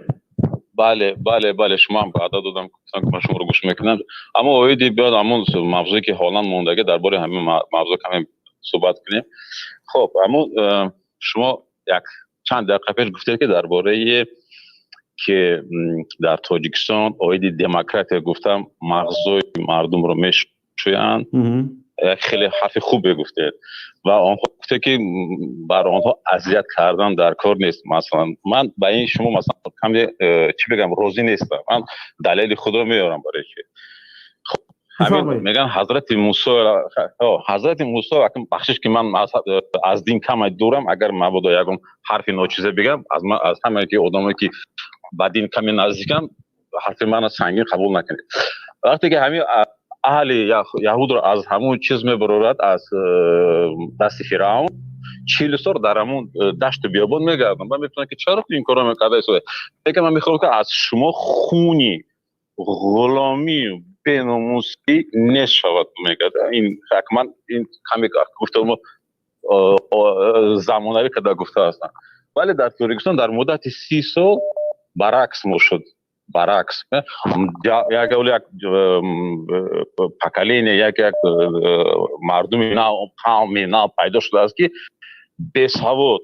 Бале, бале, бале, шумо ҳам ваъда додам, гуфтам ки ман шуморо гӯш мекунам. Аммо оиди биёд ҳамон мавзӯе ки ҳолан мондагӣ, дар бораи ҳамин мавзӯъ каме суҳбат кунем. Хоб, аммо шумо як чанд дақиқа пеш гуфтед ки дар бораи ки дар Тоҷикистон оиди демократия гуфтам мағзои мардумро мешӯянд. Як хеле ҳарфи хубе гуфтед ва онҳо гуфте ки бар онҳо азият кардан дар кор нест. Масалан, ман ба ин шумо масалан каме чӣ бигам, розӣ нестам. Ман далели худро меорам барои чи. Ҳамин мегӯянд Ҳазрати Мусо, Ҳазрати Мусо, бахшиш ки ман аз дин каме дурам, агар мабодо ягон ҳарфи ночизе бигам, аз ҳамае ки одамое ки ба дин каме наздикам, ҳарфи маро сангин қабул накунед. Вақте ки ҳамин аҳли яҳудро аз ҳамун чиз мебарорад, аз дасти Фиръавн, 40 сол дар ҳамун дашту биёбон мегарданд. Ман мепурсам ки чаро ин корро мекарда истода? Мегӯяд ман мехоҳам ки аз шумо хуни ғуломӣ беномусӣ нест шавад, мегӯяд. Ин ҳатман ин каме гуфтамо замонавӣ карда гуфта ҳастанд. Вале дар Тоҷикистон дар муддати 30 сол баръакс мо шуд. Баръакс як як поколение, як мардуми нав, қавми нав пайдо шудааст ки бесавод,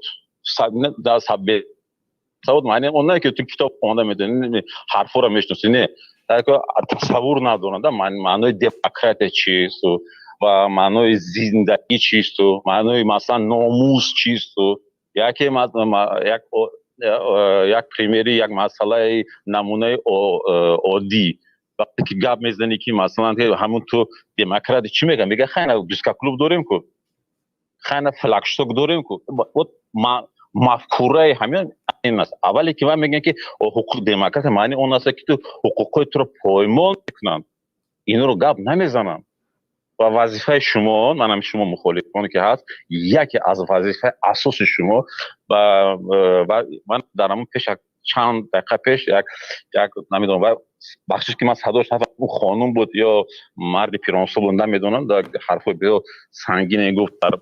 бесавод маъни он не ки ту китоб хонда метавонӣ, ҳарфҳоро мешиносӣ, не, тасаввур надоранд маънои демократия чисту ва маънои зиндагӣ чисту маънои масалан номус чисту. Яке як примери, як масъалаи намунаи оддӣ, вақте ки гап мезанӣ ки масалан ҳамун ту демократ чӣ мегӯяд? Мегӯяд хайна дискоклуб дорем ку, хайна флагшток дорем ку. Вот мафкураи ҳамин ин аст. Аввале ки ман мегӯям ки ҳуқуқ демократия маъни он аст ки ту ҳуқуқҳои туро поймол мекунанд, инро гап намезананд. Ва вазифаи шумо, манам шумо мухолифон ки ҳаст, яке аз вазифаи асоси шумо ва ман дар ҳамон пеш чанд дақиқа пеш як намедонам, бахшиш ки ман садош нафаҳмидам, ӯ хонум буд ё марди пиронсол буд намедонам, дар ҳарфҳои бисёр сангине гуфт, дар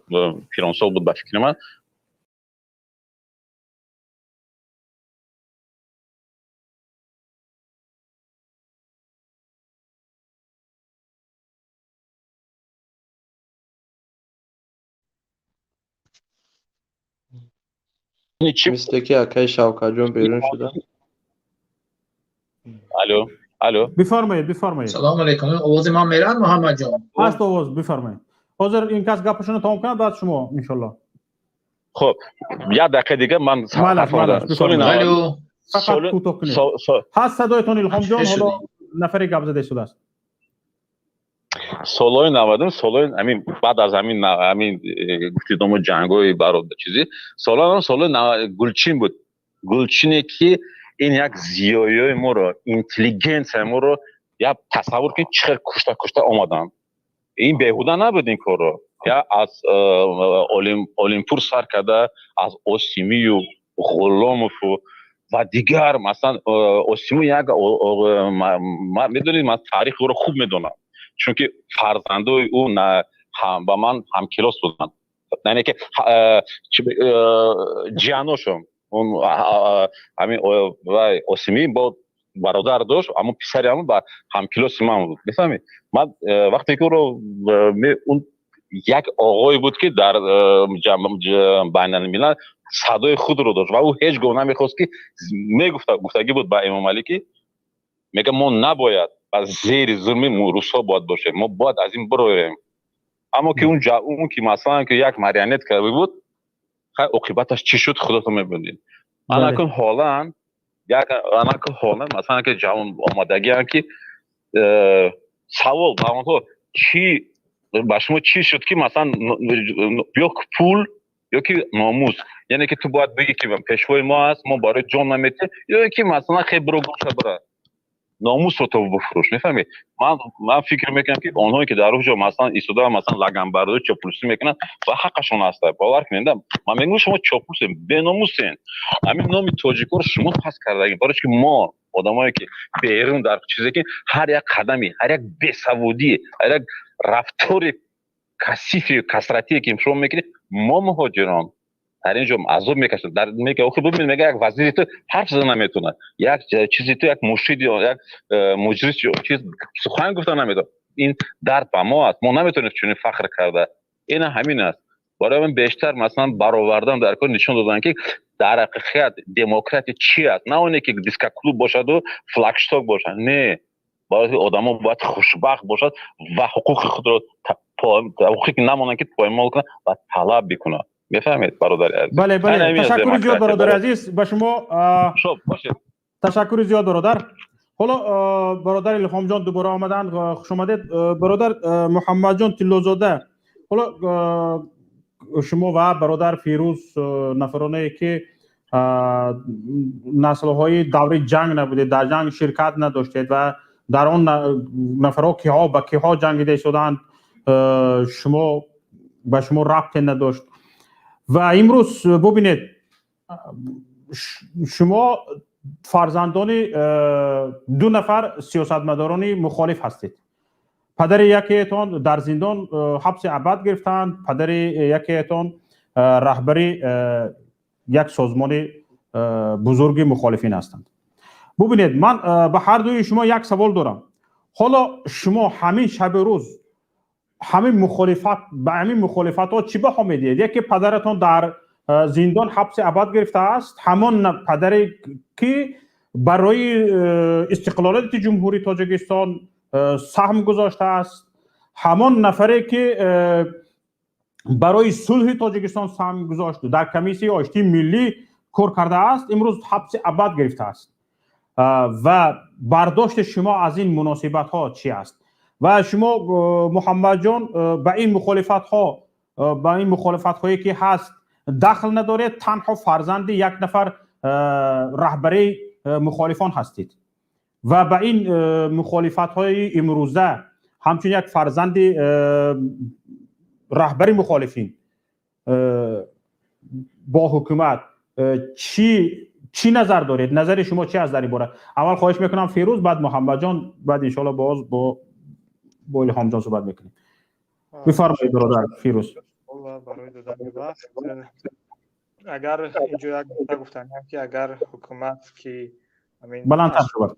пиронсол буд ба фикри ман. Мисле ки акаи Шавкатҷон берун шуда. Алло, алло. Бифармоед, бифармоед. Салому алейкум. Овози ман мерад, Муҳаммадҷон? Ҳаст овоз, бифармоед. Ҳозир ин кас гапашонро тамом кунад, баъд шумо, иншолло. Хуб, як дақиқа дига ман. Фақат кӯтоҳ кунед. Ҳаст садоятон, Илҳомҷон. Ҳоло нафаре гап зада истодааст. Солҳои 90-ум, солҳои ҳамин баъд аз ҳамин гуфтидому ҷангҳои бародар чизи, солҳои гулчин буд. Гулчине ки ин як зиёиёи моро, интеллигенсияи моро, як тасаввур кунед, чӣ хел кушта кушта омаданд. Ин беҳуда набуд ин корро. Я аз Олимпур сар карда, аз Осимию Ғуломову ва дигар. Масалан, Осиму як, медонед, ман таърихи ӯро хуб медонам, чунки фарзандои ӯ ба ман ҳамкилос буданд, яъне ки ҷияношон. Ҳамин вай Осимӣ бо бародар дошт, аммо писари ҳамон ба ҳамкилоси ман буд, мефаҳмед? Ман вақте ки ӯро, он як оғое буд, ки дар байналмилал садои худро дошт ва ӯ ҳеҷ гоҳ намехост ки мегуфта, гуфтагӣ буд ба Эмомалӣ, ки мега: «Мо набояд ба зери зулми русҳо бояд бошем, мо бояд аз ин бироем». Аммо ки он ки, масалан, ки як марионетка буд, хай, оқибаташ чӣ шуд, худатон мебинед. Анакун ҳолан як, анакун ҳолан, масалан, ки ҷавон омадагиам, ки савол ба онҳо: чӣ ба шумо чӣ шуд, ки масалан ё пул ё ки номус, яъне ки ту бояд бигӣ, ки пешвои мо аст, мо барои ҷон наметиҳем, ё ки масалан хе биро гӯша бира, номусро ту бифурӯш, мефаҳмӣ? Ман фикр мекунам, ки онҳое ки дар ҷо, масалан, истода, масалан, лаганбардорӣ, чоплусӣ мекунанд ва ҳаққашон аст, бовар кунед, ман мегӯям, шумо чоплусен, беномусен. Ҳамин номи тоҷикоро шумо пас кардагӣ, барои ки мо одамое ки берун дар чизе ки ҳар як қадами, ҳар як бесаводӣ, ҳар як рафтори касифи касратие ки шумо мекунед, мо муҳоҷирон дар ин ҷо азоб мекашем. Дар мега, охир бибин, мега, як вазири ту ҳарф зада наметавонад, як чизи ту, як муршиди, як муҷрис чиз сухан гуфта наметавонад. Ин дард ба мо аст, мо наметавонем чунин фахр карда. Ина ҳамин аст. Барои ман бештар, масалан, баровардан дар кор, нишон додан, ки дар ҳақиқат демократия чи аст, на оне ки дискоклуб бошаду флагшток бошад. Не, бояд одамо бояд хушбахт бошад ва ҳуқуқи худро, ҳуқуқи намонанд, ки поймол кунад ва талаб бикунад. Мефаҳмед, бародари азиз? Бале, ташаккури зиёд, бародари азиз, ба шумо ташаккури зиёд, бародар. Ҳоло бародар Илҳомҷон дубора омаданд. Хуш омадед, бародар Муҳаммадҷон Тиллозода. Ҳоло шумо ва бародар Фирӯз нафароне ки наслҳои даври ҷанг набудед, дар ҷанг ширкат надоштед ва дар он нафарҳо киҳо ба киҳо ҷангида истодаанд, шумо ба шумо рабте надошт. Ва имрӯз бубинед, шумо фарзандони ду нафар сиёсатмадорони мухолиф ҳастед. Падари якеятон дар зиндон ҳабси абад гирифтаанд, падари якеятон раҳбари як созмони бузурги мухолифин ҳастанд. Бубинед, ман ба ҳар дуи шумо як савол дорам. Ҳоло шумо ҳамин шаби рӯз ҳамин мухолифат, ба ҳамин мухолифатҳо чӣ баҳо медиҳед? Яке падаратон дар зиндон ҳабси абад гирифтааст, ҳамон падаре ки барои истиқлолияти Ҷумҳурии Тоҷикистон саҳм гузоштааст, ҳамон нафаре ки барои сулҳи Тоҷикистон саҳм гузошт, дар комиссияи оштии миллӣ кор кардааст, имрӯз ҳабси абад гирифтааст. Ва бардошти шумо аз ин муносибатҳо чи аст? Ва шумо, Муҳаммадҷон, ба ин мухолифатҳо, ба ин мухолифатҳое ки ҳаст, дахл надоред, танҳо фарзанди як нафар раҳбари мухолифон ҳастед. Ва ба ин мухолифатҳои имрӯза ҳамчун як фарзанди раҳбари мухолифин бо ҳукумат чӣ назар доред? Назари шумо чи аст дар ин бора? Аввал хоҳиш мекунам Фирӯз, баъд Муҳаммадҷон, баъд иншоалло боз бо Илҳомҷон суҳбат мекунем. Бифармоед, бародар Фирӯз. Барои додани вақт. Агар инҷо як нукта гуфтаниям, ки агар ҳукумат ки баландтар суҳбат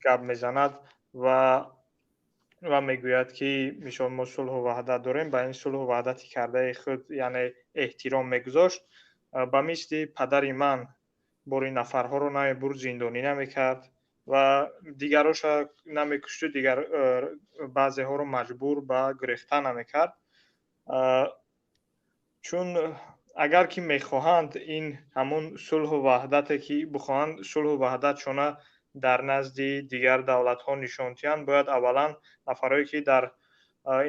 гап мезанад ва мегӯяд, ки мисол мо сулҳу ваҳдат дорем, ба ин сулҳу ваҳдати кардаи худ, яъне эҳтиром мегузошт, ба мисли падари ман бори нафарҳоро намебурд, зиндонӣ намекард. Ва дигароша намекушту, дигар баъзеҳоро маҷбур ба гурехта намекард. Чун агар ки мехоҳанд ин ҳамун сулҳу ваҳдате ки бихоҳанд, сулҳу ваҳдатшона дар назди дигар давлатҳо нишон диҳанд, бояд аввалан нафарое ки дар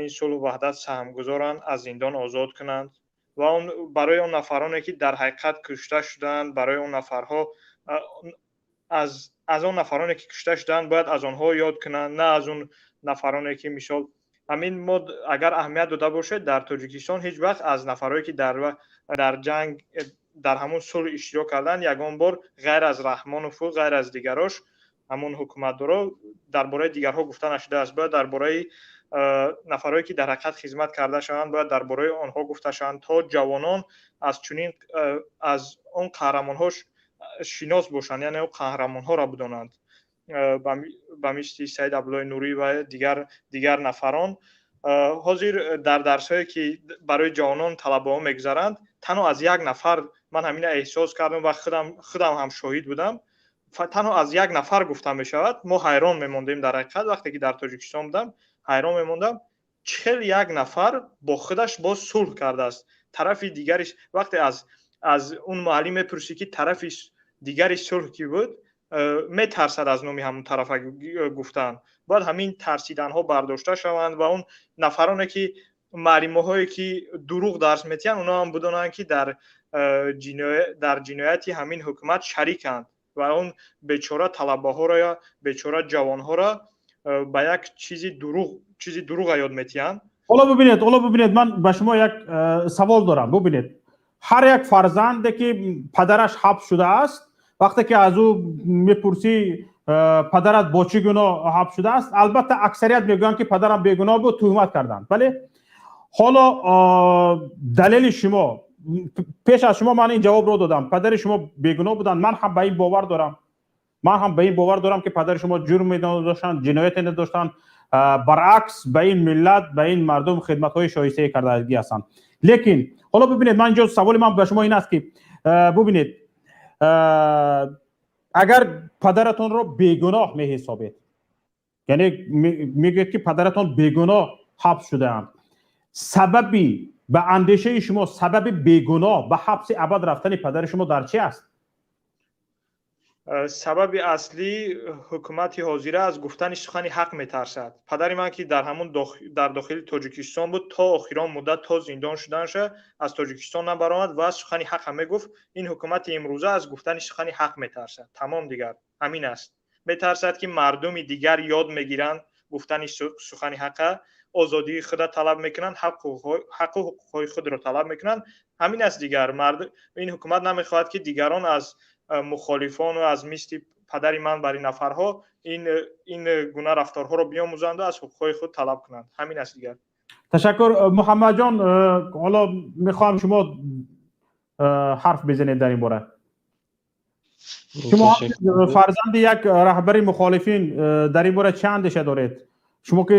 ин сулҳу ваҳдат саҳмгузоранд, аз зиндон озод кунанд ва он барои он нафароне ки дар ҳақиқат кушта шудаанд, барои он нафарҳо, аз он нафароне ки кушта шудаанд, бояд аз онҳо ёд кунанд, на аз он нафароне ки, мисол, ҳамин мо агар аҳамият дода бошед, дар Тоҷикистон ҳеҷ вақт аз нафарое ки дар ҷанг, дар ҳамун сулҳ иштирок карданд, ягон бор ғайр аз Раҳмонову ғайр аз дигарош, ҳамун ҳукуматдоро, дар бораи дигарҳо гуфта нашудааст. Бояд дар бораи нафарое ки дар ҳақиқат хизмат карда шаванд, бояд дар бораи онҳо гуфта шаванд, то ҷавонон аз чунин аз он қаҳрамонҳо шинос бошанд, яъне он қаҳрамонҳоро бидонанд, ба мисли Саид Абдуллои Нурӣ ва дигар нафарон. Ҳозир дар дарсҳое ки барои ҷавонон, талабаҳо мегузаранд, танҳо аз як нафар, ман ҳамина эҳсос кардам ва худам ҳам шоҳид будам, танҳо аз як нафар гуфта мешавад. Мо ҳайрон мемондем дар ҳақиқат, вақте ки дар Тоҷикистон будам, ҳайрон мемондам, чӣ хел як нафар бо худаш боз сулҳ кардааст. Тарафи дигариш, вақте аз он муаллим мепурсӣ ки тарафи дигари сулҳ кӣ буд, метарсад аз номи ҳамон тарафа гуфтан. Бояд ҳамин тарсиданҳо бардошта шаванд ва он нафароне ки, муаллимаҳое ки дурӯғ дарс метиҳанд, онҳо ҳам бидонанд ки дар ҷинояти ҳамин ҳукумат шариканд ва он бечора талабаҳоро ё бечора ҷавонҳоро ба як чизи дурӯға ёд метиҳанд. Ҳоло бибинед, ман ба шумо як савол дорам. Бубинед, ҳар як фарзанде ки падараш ҳабс шудааст, вақте ки аз ӯ мепурсӣ, падарат бо чӣ гуноҳ ҳабс шудааст, албатта, аксарият мегӯянд ки падарам бегуноҳ буд, туҳмат карданд. Бале, ҳоло далели шумо, пеш аз шумо ман ин ҷавобро додам, падари шумо бегуноҳ буданд. Ман ҳам ба ин бовар дорам, ман ҳам ба ин бовар дорам ки падари шумо ҷурм надоштанд, ҷинояте надоштанд, баръакс, ба ин миллат, ба ин мардум хидматҳои шоистае кардагӣ ҳастанд. Лекин ҳоло бибинед, ман инҷо саволи ман ба шумо ин аст ки, бубинед, агар падаратонро бегуноҳ меҳисобед, яъне мегӯед ки падаратон бегуноҳ ҳабс шудаанд, сабаби, ба андешаи шумо, сабаби бегуноҳ ба ҳабси абад рафтани падари шумо дар чи аст? Сабаби аслӣ, ҳукумати ҳозира аз гуфтани сухани ҳақ метарсад. Падари ман ки дар ҳамун дар дохили Тоҷикистон буд, то охирон муддат, то зиндон шуданаша аз Тоҷикистон набаромад ва сухани ҳаққа мегуфт. Ин ҳукумати имрӯза аз гуфтани сухани ҳақ метарсад, тамом, дигар ҳамин аст. Метарсад ки мардуми дигар ёд мегиранд гуфтани сухани ҳаққа, озодии худа талаб мекунанд, ҳаққу ҳуқуқҳои худро талаб мекунанд. Ҳамин аст дигар. Ин ҳукумат намехоҳад ки дигарон аз мухолифону аз мисли падари ман бар ин нафарҳо ин гуна рафторҳоро биомӯзанду аз ҳуқуқҳои худ талаб кунанд. Ҳамин аст дигар. Ташаккур, Муҳаммадҷон. Ҳоло мехоҳам шумо ҳарф бизанед дар ин бора. Шумо фарзанди як раҳбари мухолифин, дар ин бора чӣ андеша доред? Шумо ки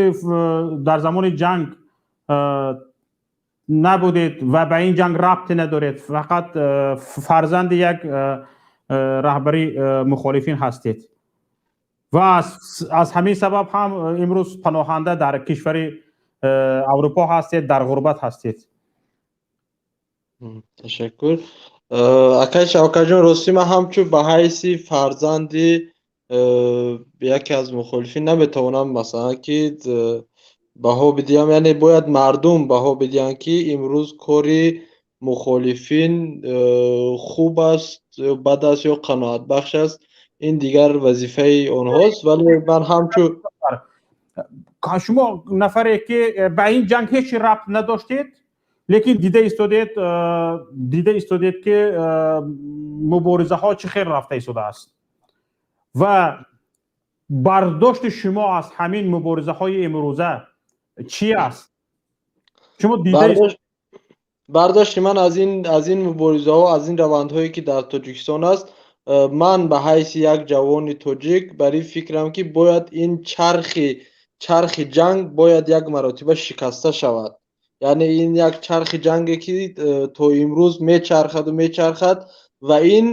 дар замони ҷанг набудед ва ба ин ҷанг рабте надоред, фақат фарзанди як раҳбари мухолифин ҳастед ва аз ҳамин сабаб ҳам имрӯз паноҳанда дар кишвари Аврупо ҳастед, дар ғурбат ҳастед. Ташаккур, акай Шавкатҷон. Ростӣ, ман ҳамчун ба ҳайси фарзанди яке аз мухолифин наметавонам, масалан, ки баҳо бидиҳам, яъне бояд мардум баҳо бидиҳанд ки имрӯз кори мухолифин хуб аст ё бад аст ё қаноатбахш аст. Ин дигар вазифаи онҳост, вале ман ҳамчун Шумо нафаре ки ба ин ҷанг ҳеҷ рабт надоштед, лекин дида истодед ки муборизаҳо чӣ хел рафта истодааст ва бардошти шумо аз ҳамин муборизаҳои имрӯза чӣ аст? Шумо дида Бардошти ман аз ин муборизаҳо, аз ин равандҳое ки дар Тоҷикистон аст, ман ба ҳайси як ҷавони тоҷик бар ин фикрам ки бояд ин чархи ҷанг бояд як маротиба шикаста шавад. Яъне ин як чархи ҷанге ки то имрӯз мечархаду мечархад ва ин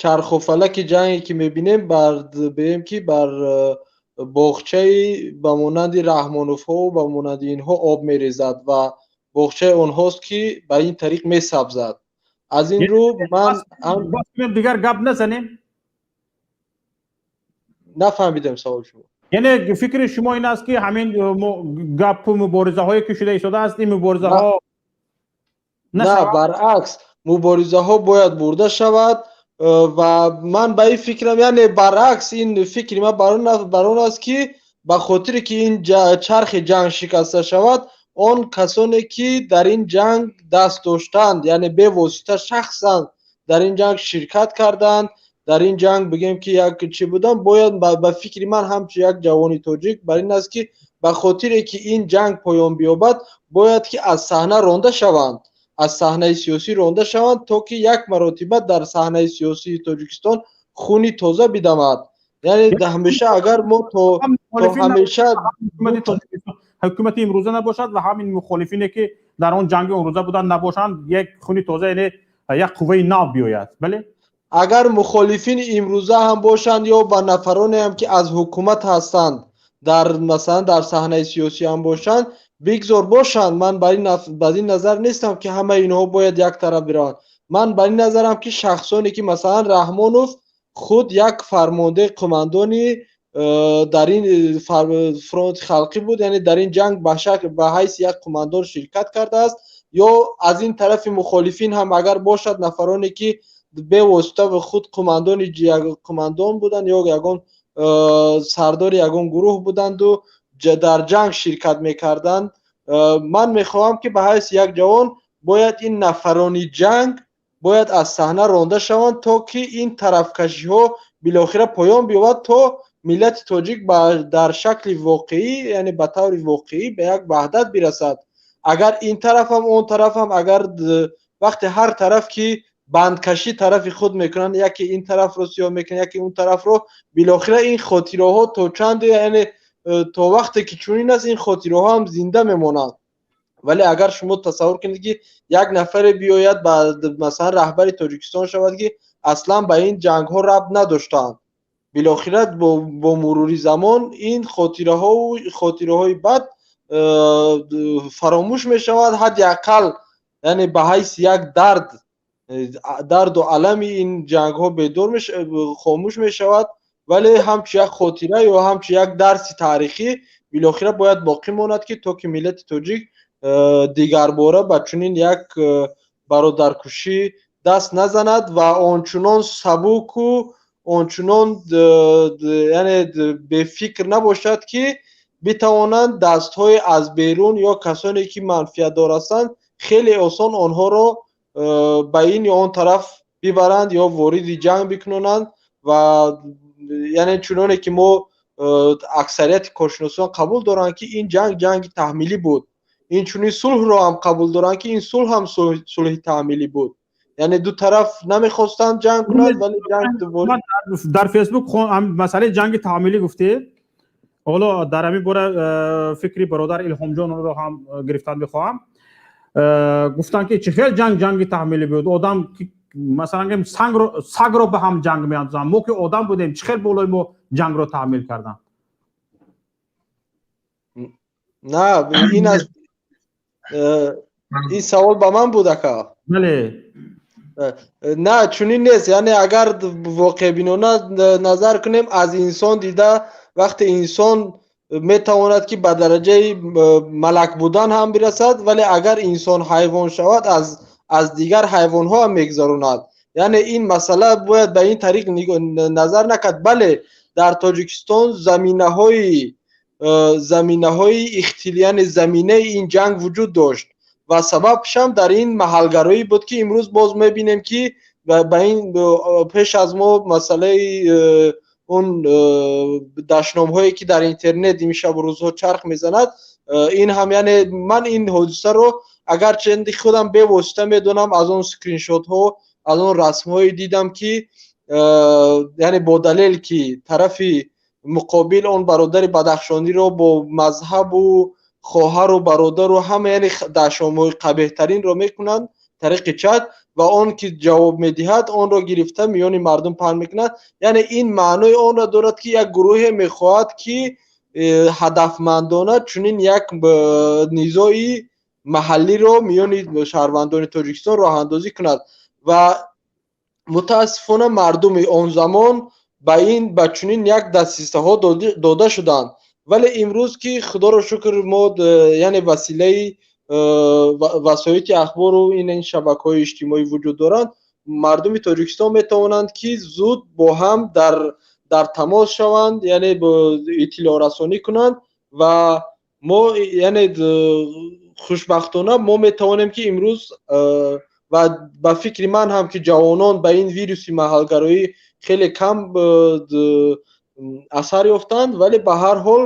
Чарху фалаки ҷанге ки мебинем, бар бигӯем ки бар боғчаи ба монанди Раҳмоновҳо ба монанди инҳо об мерезад ва боғчаи онҳост ки ба ин тариқ месабзад. Аз ин рӯ ман дигар гап назанем. Нафаҳмидам саволи шумо. Яъне фикри шумо ин аст ки ҳамин гапу муборизаҳое ки шуда истодааст, ин муборизаҳо на, баръакс, муборизаҳо бояд бурда шавад ва ман ба ин фикрам, яъне баръакс, ин фикри ман бар он аст ки ба хотире ки ин чархи ҷанг шикаста шавад, он касоне ки дар ин ҷанг даст доштанд, яъне бевосита шахсан дар ин ҷанг ширкат карданд, дар ин ҷанг бигем ки як чӣ буданд, бояд ба фикри ман ҳамчун як ҷавони тоҷик бар ин аст ки ба хотире ки ин ҷанг поён биёбад, бояд ки аз саҳна ронда шаванд, аз саҳнаи сиёсӣ ронда шаванд, то ки як маротиба дар саҳнаи сиёсии Тоҷикистон хуни тоза бидамад. Яъне ҳамеша агар мо то ҳамеша ҳукумати имрӯза набошад ва ҳамин мухолифине ки дар он ҷанги онрӯза буданд набошанд, як хуни тоза, яъне як қувваи нав биёяд. Бале, агар мухолифини имрӯза ҳам бошанд ё ба нафароне ҳам ки аз ҳукумат ҳастанд, дар масалан дар саҳнаи сиёсӣ ҳам бошанд, бигзор бошанд. Ман бар ин назар нестам ки ҳамаи инҳо бояд як тараф бираванд. Ман бар ин назарам ки шахсоне ки масалан Раҳмонов худ як фармондаи қумандони дар ин фронти халқӣ буд, яъне дар ин ҷанг ба ҳайси як қумандон ширкат кардааст, ё аз ин тарафи мухолифин ҳам агар бошад нафароне ки бевосита худ қумандон буданд ё ягон сардори ягон гурӯҳ буданду дар ҷанг ширкат мекарданд, ман мехоҳам ки ба ҳайси як ҷавон бояд ин нафарони ҷанг бояд аз саҳна ронда шаванд, то ки ин тарафкашиҳо билохира поён биёбад, то миллати тоҷик дар шакли воқеӣ, яъне ба таври воқеӣ ба як ваҳдат бирасад. Агар ин тарафам он тарафам, агар вақте ҳар тараф ки бандкашӣ тарафи худ мекунанд, яке ин тарафро сиёҳ мекунад, яке он тарафро, билохира ин хотираҳо то чанде, яъне то вақте ки чунин аст, ин хотираҳо ҳам зинда мемонанд. Вале агар шумо тасаввур кунед ки як нафаре биёяд ба масалан раҳбари Тоҷикистон шавад ки аслан ба ин ҷангҳо рабт надоштанд, билохира бо мурури замон ин хотираҳои бад фаромӯш мешавад, ҳадди ақал яъне ба ҳайси як дарду алами ин ҷангҳо бедор хомӯш мешавад, вале ҳамчун як хотира ё ҳамчун як дарси таърихӣ билохира бояд боқӣ монад ки то ки миллати тоҷик дигарбора ба чунин як бародаркушӣ даст назанад ва ончунон сабуку ончунон яъне бефикр набошад ки битавонанд дастҳои аз берун ё касоне ки манфиатдор ҳастанд хеле осон онҳоро ба ин ё он тараф бибаранд ё вориди ҷанг бикунонанд. Ва яъне чуноне ки мо аксарияти коршиносон қабул доранд ки ин ҷанг ҷанги таҳмилӣ буд, инчунин сулҳро ҳам қабул доранд ки ин сулҳ ҳам сулҳи таҳмилӣ буд, яъне ду тараф намехостанд ҷанг кунанд, вале ҷанг дубора. Дар Фейсбук масъалаи ҷанги таҳмилӣ гуфтед, ҳоло дар ҳамин бора фикри бародар Илҳомҷонро ҳам гирифтан мехоҳам. Гуфтанд ки чӣ хел ҷанг ҷанги таҳмилӣ буд, одам масалан гӯем сагро ба ҳам ҷанг меандозанд, мо ки одам будем чӣ хел болои мо ҷангро таҳмил карданд? На, ин аз ин савол ба ман буд ака? Бале. На, чунин нест. Яъне агар воқеъбинона назар кунем, аз инсон дида вақте инсон метавонад ки ба дараҷаи малак будан ҳам бирасад, вале агар инсон ҳайвон шавад аз дигар ҳайвонҳо ҳам мегузаронад. Яъне ин масъала бояд ба ин тариқ назар накард. Бале, дар Тоҷикистон заминаҳои яъне заминаи ин ҷанг вуҷуд дошт ва сабабшам дар ин маҳалгароӣ буд ки имрӯз боз мебинем ки ба ин пеш аз мо масъалаи он дашномҳое ки дар интернет ин шабу рӯзҳо чарх мезанад, ин ҳам яъне ман ин ҳодисаро агарчанди худам бевосита медонам, аз он скриншотҳо, аз он расмҳое дидам ки яъне бо далел ки тарафи муқобил он бародари бадахшониро бо мазҳабу хоҳару бародару ҳама яъне дашномҳои қабеҳтаринро мекунанд тариқи чат. ва он ки ҷавоб медиҳад, онро гирифта миёни мардум паҳн мекунад. Яъне ин маънои онро дорад, ки як гурӯҳе мехоҳад, ки ҳадафмандона чунин як низои маҳаллиро миёни шаҳрвандони Тоҷикистон роҳандозӣ кунад. Ва мутаассифона мардуми он замон ба ин ба чунин як дастсистаҳо дода шуданд. Вале имрӯз ки худоро шукр мо яъне василаи васоити ахбору ин шабакаҳои иҷтимоӣ вуҷуд доранд, мардуми Тоҷикистон метавонанд, ки зуд бо ҳам дар тамос шаванд, яъне иттилоърасонӣ кунанд. Ва мо яъне хушбахтона мо метавонем, ки имрӯз ва ба фикри ман ҳам, ки ҷавонон ба ин вируси маҳалгароӣ хеле кам асар ёфтанд, вале ба ҳар ҳол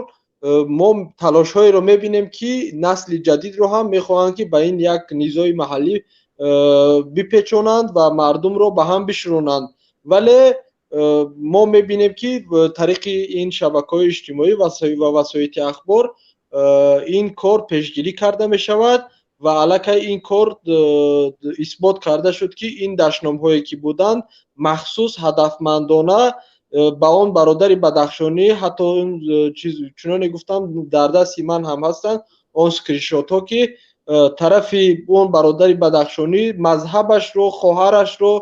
мо талошҳоеро мебинем, ки насли ҷадидро ҳам мехоҳанд, ки ба ин як низои маҳаллӣ бипечонанд ва мардумро ба ҳам бишӯронанд. Вале мо мебинем, ки тариқи ин шабакаҳои иҷтимоӣ ва васоити ахбор ин кор пешгирӣ карда мешавад ва аллакай ин кор исбот карда шуд, ки ин дашномҳое ки буданд, махсус ҳадафмандона ба он бародари бадахшонӣ, ҳатто чиз чуноне гуфтам, дар дасти ман ҳам ҳастанд он скриншотҳо, ки тарафи он бародари бадахшонӣ мазҳабашро, хоҳарашро,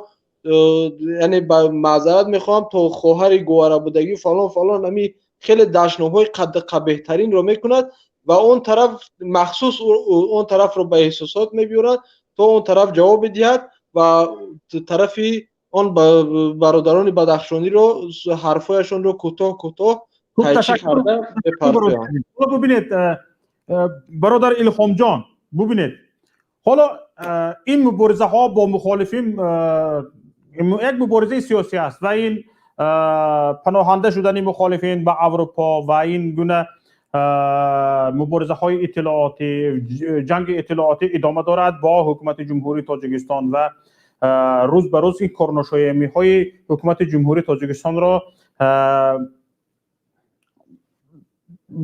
яъне ба маъзарат мехоҳам, то хоҳари гуварабудагӣ фалон фалон, ами хеле дашномҳои қабеҳтаринро мекунад ва он тараф махсус он тарафро ба эҳсосот мебиёрад, то он тараф ҷавоб бидиҳад ва тарафи он бародарони бадахшониро ҳарфҳояшонро кӯтоҳ кӯтоҳ тайчӣ карда мепартоянд. Бубинед, бародар Илҳомҷон, бубинед, ҳоло ин муборизаҳо бо мухолифин як муборизаи сиёсӣ аст ва ин паноҳанда шудани мухолифин ба Аврупо ва ин гуна муборизаҳои иттилоотӣ, ҷанги иттилоотӣ идома дорад бо ҳукумати Ҷумҳурии Тоҷикистон ва рӯз ба рӯз ин корношоямиҳои ҳукумати Ҷумҳурии Тоҷикистонро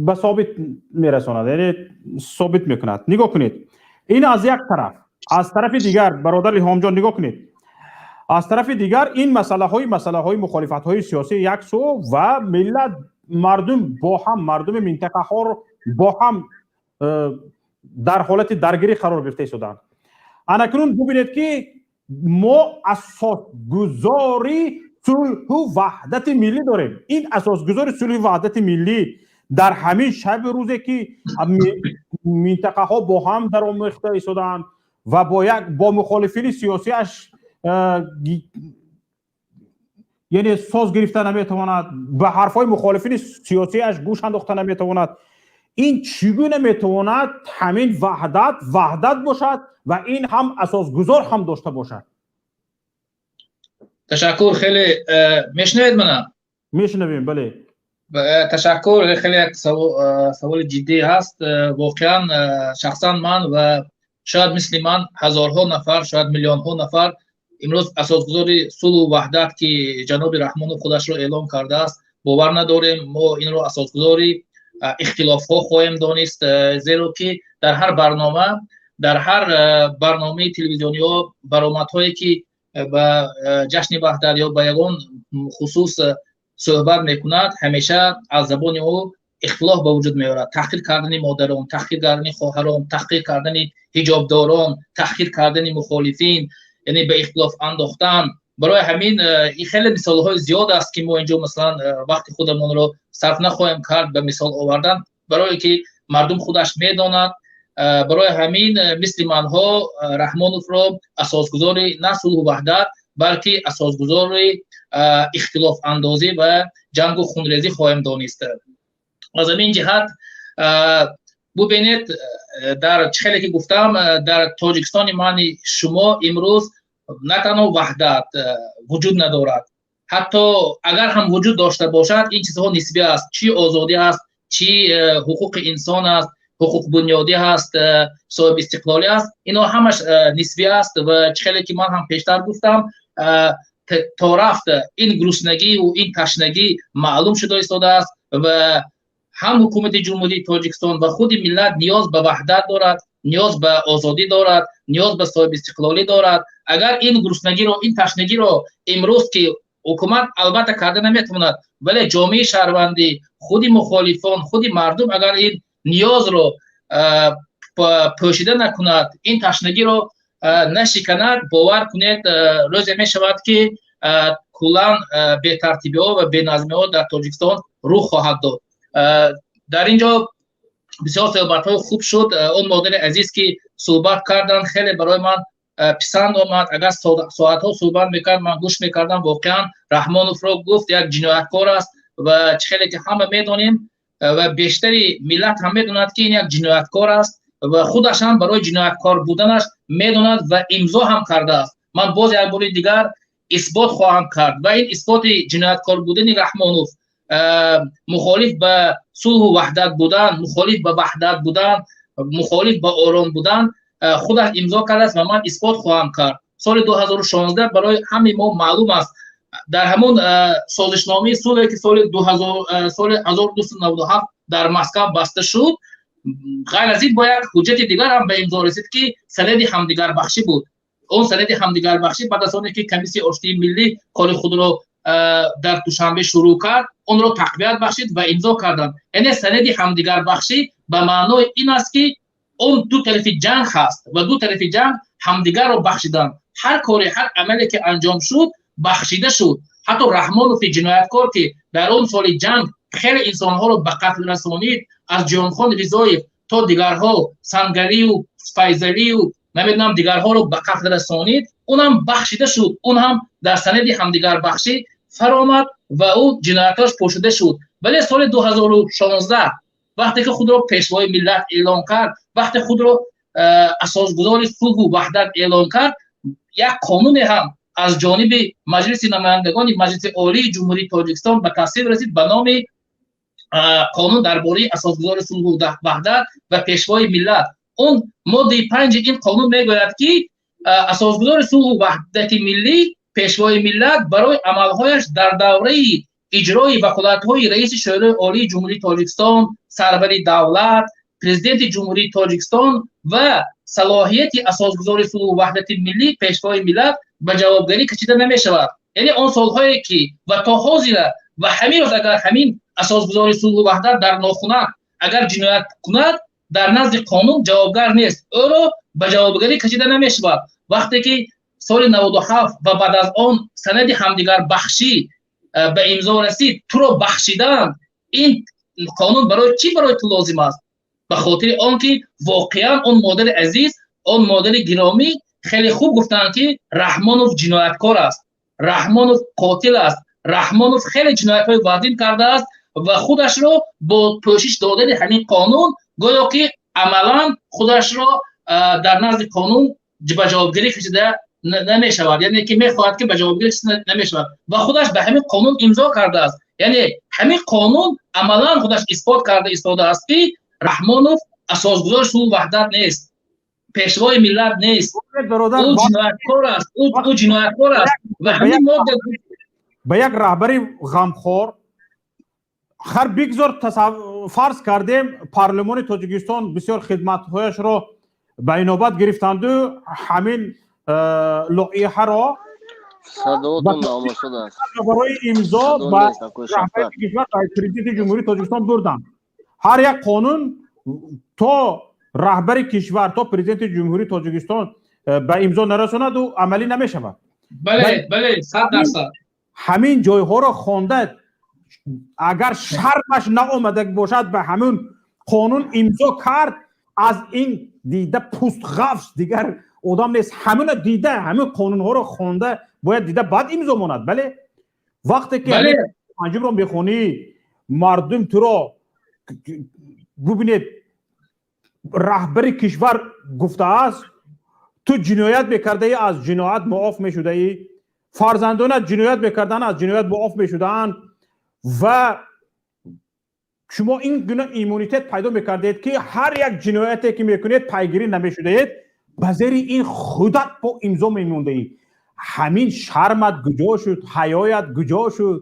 ба собит мерасонад, яъне собит мекунад. Нигоҳ кунед, ин аз як тараф. Аз тарафи дигар, бародар Илҳомҷон, нигоҳ кунед, аз тарафи дигар ин масъалаҳои мухолифатҳои сиёсӣ як сӯ ва миллат, мардум бо ҳам, мардуми минтақаҳо бо ҳам дар ҳолати даргирӣ қарор гирифта истоданд. Анакнун бубинед, ки мо асосгузори сулҳу ваҳдати миллӣ дорем. Ин асосгузори сулҳу ваҳдати миллӣ дар ҳамин шаби рӯзе, ки минтақаҳо бо ҳам даромехта истодаанд ва бо як бо мухолифини сиёсиаш яъне соз гирифта наметавонад, ба ҳарфҳои мухолифини сиёсиаш гӯш андохта наметавонад, ин чӣ гуна метавонад ҳамин ваҳдат ваҳдат бошад ва ин ҳам асосгузор ҳам дошта бошад? Ташаккур. Хеле мешунавед мана? Мешунавем, бале. Ташаккур. Хеле як саволи ҷиддӣ ҳаст. Воқеан шахсан ман ва шояд мисли ман ҳазорҳо нафар, шояд миллионҳо нафар имрӯз асосгузори сулҳу ваҳдат, ки ҷаноби Раҳмонов худашро эълом кардааст, бовар надорем. Мо инро асосгузори ихтилофҳо хоҳем донист, зеро ки дар ҳар барнома, дар ҳар барномаи телевизиониҳо, баромадҳое ки ба ҷашни ваҳдат ё ба ягон хусус суҳбат мекунад, ҳамеша аз забони ӯ ихтилоф ба вуҷуд меорад. Таҳқир кардани модарон, таҳқир кардани хоҳарон, таҳқир кардани ҳиҷобдорон, таҳқир кардани мухолифин, яъне ба ихтилоф андохтан. Барои ҳамин ин хеле мисолҳои зиёд аст, ки мо инҷо масалан вақти худамонро сарф нахоҳем кард ба мисол овардан, барое ки мардум худаш медонад. Барои ҳамин мисли манҳо Раҳмоновро асосгузори на сулҳу ваҳдат, балки асосгузори ихтилофандозӣ ва ҷангу хунрезӣ хоҳем донист. Аз ҳамин ҷиҳат бубинед, дар чӣ хеле ки гуфтам, дар Тоҷикистони мани шумо имрӯз на танҳо ваҳдат вуҷуд надорад, ҳатто агар ҳам вуҷуд дошта бошад, ин чизҳо нисбӣ аст. Чӣ озодӣ аст, чӣ ҳуқуқи инсон аст, ҳуқуқбунёдӣ ҳаст, соҳибистиқлолӣ аст, ино ҳамаш нисбӣ аст. Ва чӣ хеле ки ман ҳам пештар гуфтам, то рафт ин гуруснагиву ин ташнагӣ маълум шуда истодааст ва ҳам ҳукумати Ҷумҳурии Тоҷикистон ва худи миллат ниёз ба ваҳдат дорад, ниёз ба озодӣ дорад, ниёз ба соҳибистиқлолӣ дорад. Агар ин гуруснагиро, ин ташнагиро имрӯз, ки ҳукумат албатта карда наметавонад, вале ҷомеаи шаҳрвандӣ, худи мухолифон, худи мардум агар ин ниёзро пӯшида накунад, ин ташнагиро нашиканад, бовар кунед, рӯзе мешавад, ки куллан бетартибиҳо ва беназмиҳо дар Тоҷикистон рух хоҳад дод. Дар ин ҷо бисёр суҳбатҳои хуб шуд. Он модари азиз, ки суҳбат карданд, хеле барои ман писанд омад. Агар соатҳо суҳбат мекард, ман гӯш мекардам. Воқеан, Раҳмоновро гуфт, як ҷинояткор аст ва чӣ хеле ки ҳама медонем ва бештари миллат ҳам медонад, ки ин як ҷинояткор аст ва худаш ҳам барои ҷинояткор буданаш медонад ва имзо ҳам кардааст. Ман боз як бори дигар исбот хоҳам кард ва ин исботи ҷинояткор будани Раҳмонов, мухолиф ба сулҳу ваҳдат будан, мухолиф ба ваҳдат будан, мухолиф ба ором будан, худаш имзо кардааст ва ман исбот хоҳам кард. Соли 2016 барои ҳамаи мо маълум аст, дар ҳамон созишномаи сулҳе, ки соли 2000, соли 1997 дар Москав баста шуд, ғайр аз ин бо як ҳуҷҷати дигар ҳам ба имзо расид, ки санади ҳамдигарбахшӣ буд. Он санади ҳамдигарбахшӣ баъд аз оне ки Комиссияи оштии миллӣ кори худро дар Душанбе шурӯъ кард, онро тақвият бахшид ва имзо карданд. Яъне санади ҳамдигарбахшӣ ба маънои ин аст, ки он ду тарафи ҷанг ҳаст ва ду тарафи ҷанг ҳамдигарро бахшиданд. Ҳар коре, ҳар амале ки анҷом шуд, бахшида шуд. Ҳатто Раҳмонови ҷинояткор, ки дар он соли ҷанг хеле инсонҳоро ба қатл расонид, аз Ҷиҳонхон Ризоев то дигарҳо, Сангалию, Файзалию, намедонам, дигарҳоро ба қатл расонид, унам бахшида шуд. Он ҳам дар санади ҳамдигарбахшӣ фаромад ва ӯ ҷиноятҳош пӯшида шуд. Вале соли 2016, вақте ки худро пешвои миллат эълон кард, вақте худро асосгузори сулҳу ваҳдат эълон кард, як қонуне ҳам аз ҷониби Маҷлиси намояндагони Маҷлиси Олии Ҷумҳурии Тоҷикистон ба тасвиб расид ба номи Қонун дар бораи асосгузори сулҳу ваҳдат ва пешвои миллат. Он моддаи 5-и ин қонун мегӯяд, ки асосгузори сулҳу ваҳдати миллӣ, пешвои миллат барои амалҳояш дар давраи иҷрои ваколатҳои раиси Шӯрои Олии Ҷумҳурии Тоҷикистон, сарвари давлат, Президенти Ҷумҳурии Тоҷикистон ва салоҳияти асосгузори сулҳу ваҳдати миллӣ, пешвои миллат ба ҷавобгарӣ кашида намешавад. Яъне он солҳое ки ва то ҳозира ва ҳамин рӯз агар ҳамин асосгузори сулҳу ваҳдат дар нохунак агар ҷиноят кунад, дар назди қонун ҷавобгар нест, ӯро ба ҷавобгарӣ кашида намешавад. Вақте ки соли 97 ва баъд аз он санади ҳамдигарбахшӣ ба имзо расид, туро бахшиданд, ин қонун барои чӣ барои ту лозим аст? Ба хотири он ки воқеан он модари азиз, он модари гиромӣ хеле хуб гуфтанд, ки Раҳмонов ҷинояткор аст, Раҳмонов қотил аст, Раҳмонов хеле ҷиноятҳои вазин кардааст ва худашро бо пӯшиш додани ҳамин қонун гӯё ки амалан худашро дар назди қонун ба ҷавобгарӣ кашида намешавад, яъне ки мехоҳад, ки ба ҷавобгарӣ кашида намешавад ва худаш ба ҳамин қонун имзо кардааст. Яъне ҳамин қонун амалан худаш исбот карда истодааст, ки Раҳмонов асосгузори сулҳу ваҳдат нест, пешвои миллат нест, ӯ ҷинояткор аст, ӯ ҷинояткор аст ва ҳамин модда Ба як раҳбари ғамхор хар бигзор, фарз кардем, парлумони Тоҷикистон бисёр хидматҳояшро ба инобат гирифтанду ҳамин лоиҳаро барои имзо ба раҳбари кишвар, Президенти Ҷумҳурии Тоҷикистон бурданд. Ҳар як қонун то раҳбари кишвар, то Президенти Ҷумҳурии Тоҷикистон ба имзо нарасонад, ӯ амалӣ намешавад. Бале, 100%. Ҳамин ҷойҳоро хонда, агар шармаш наомада бошад, ба ҳамин қонун имзо кард, аз ин дида пустғафс дигар одам нест. Ҳамина дида, ҳамин қонунҳоро хонда бояд дида, баъд имзо монад. Бале, вақте ки панҷумро мехонӣ, мардум туро бубинед, раҳбари кишвар гуфтааст, ту ҷиноят мекардаӣ, аз ҷиноят муоф мешудаӣ, фарзандонат ҷиноят мекарданд, аз ҷиноят муоф мешудаанд ва шумо ин гуна иммунитет пайдо мекардед, ки ҳар як ҷинояте ки мекунед, пайгирӣ намешудаед, ба зери ин худат бо имзо мемондаӣ. Ҳамин шармат куҷо шуд? Ҳаёят куҷо шуд?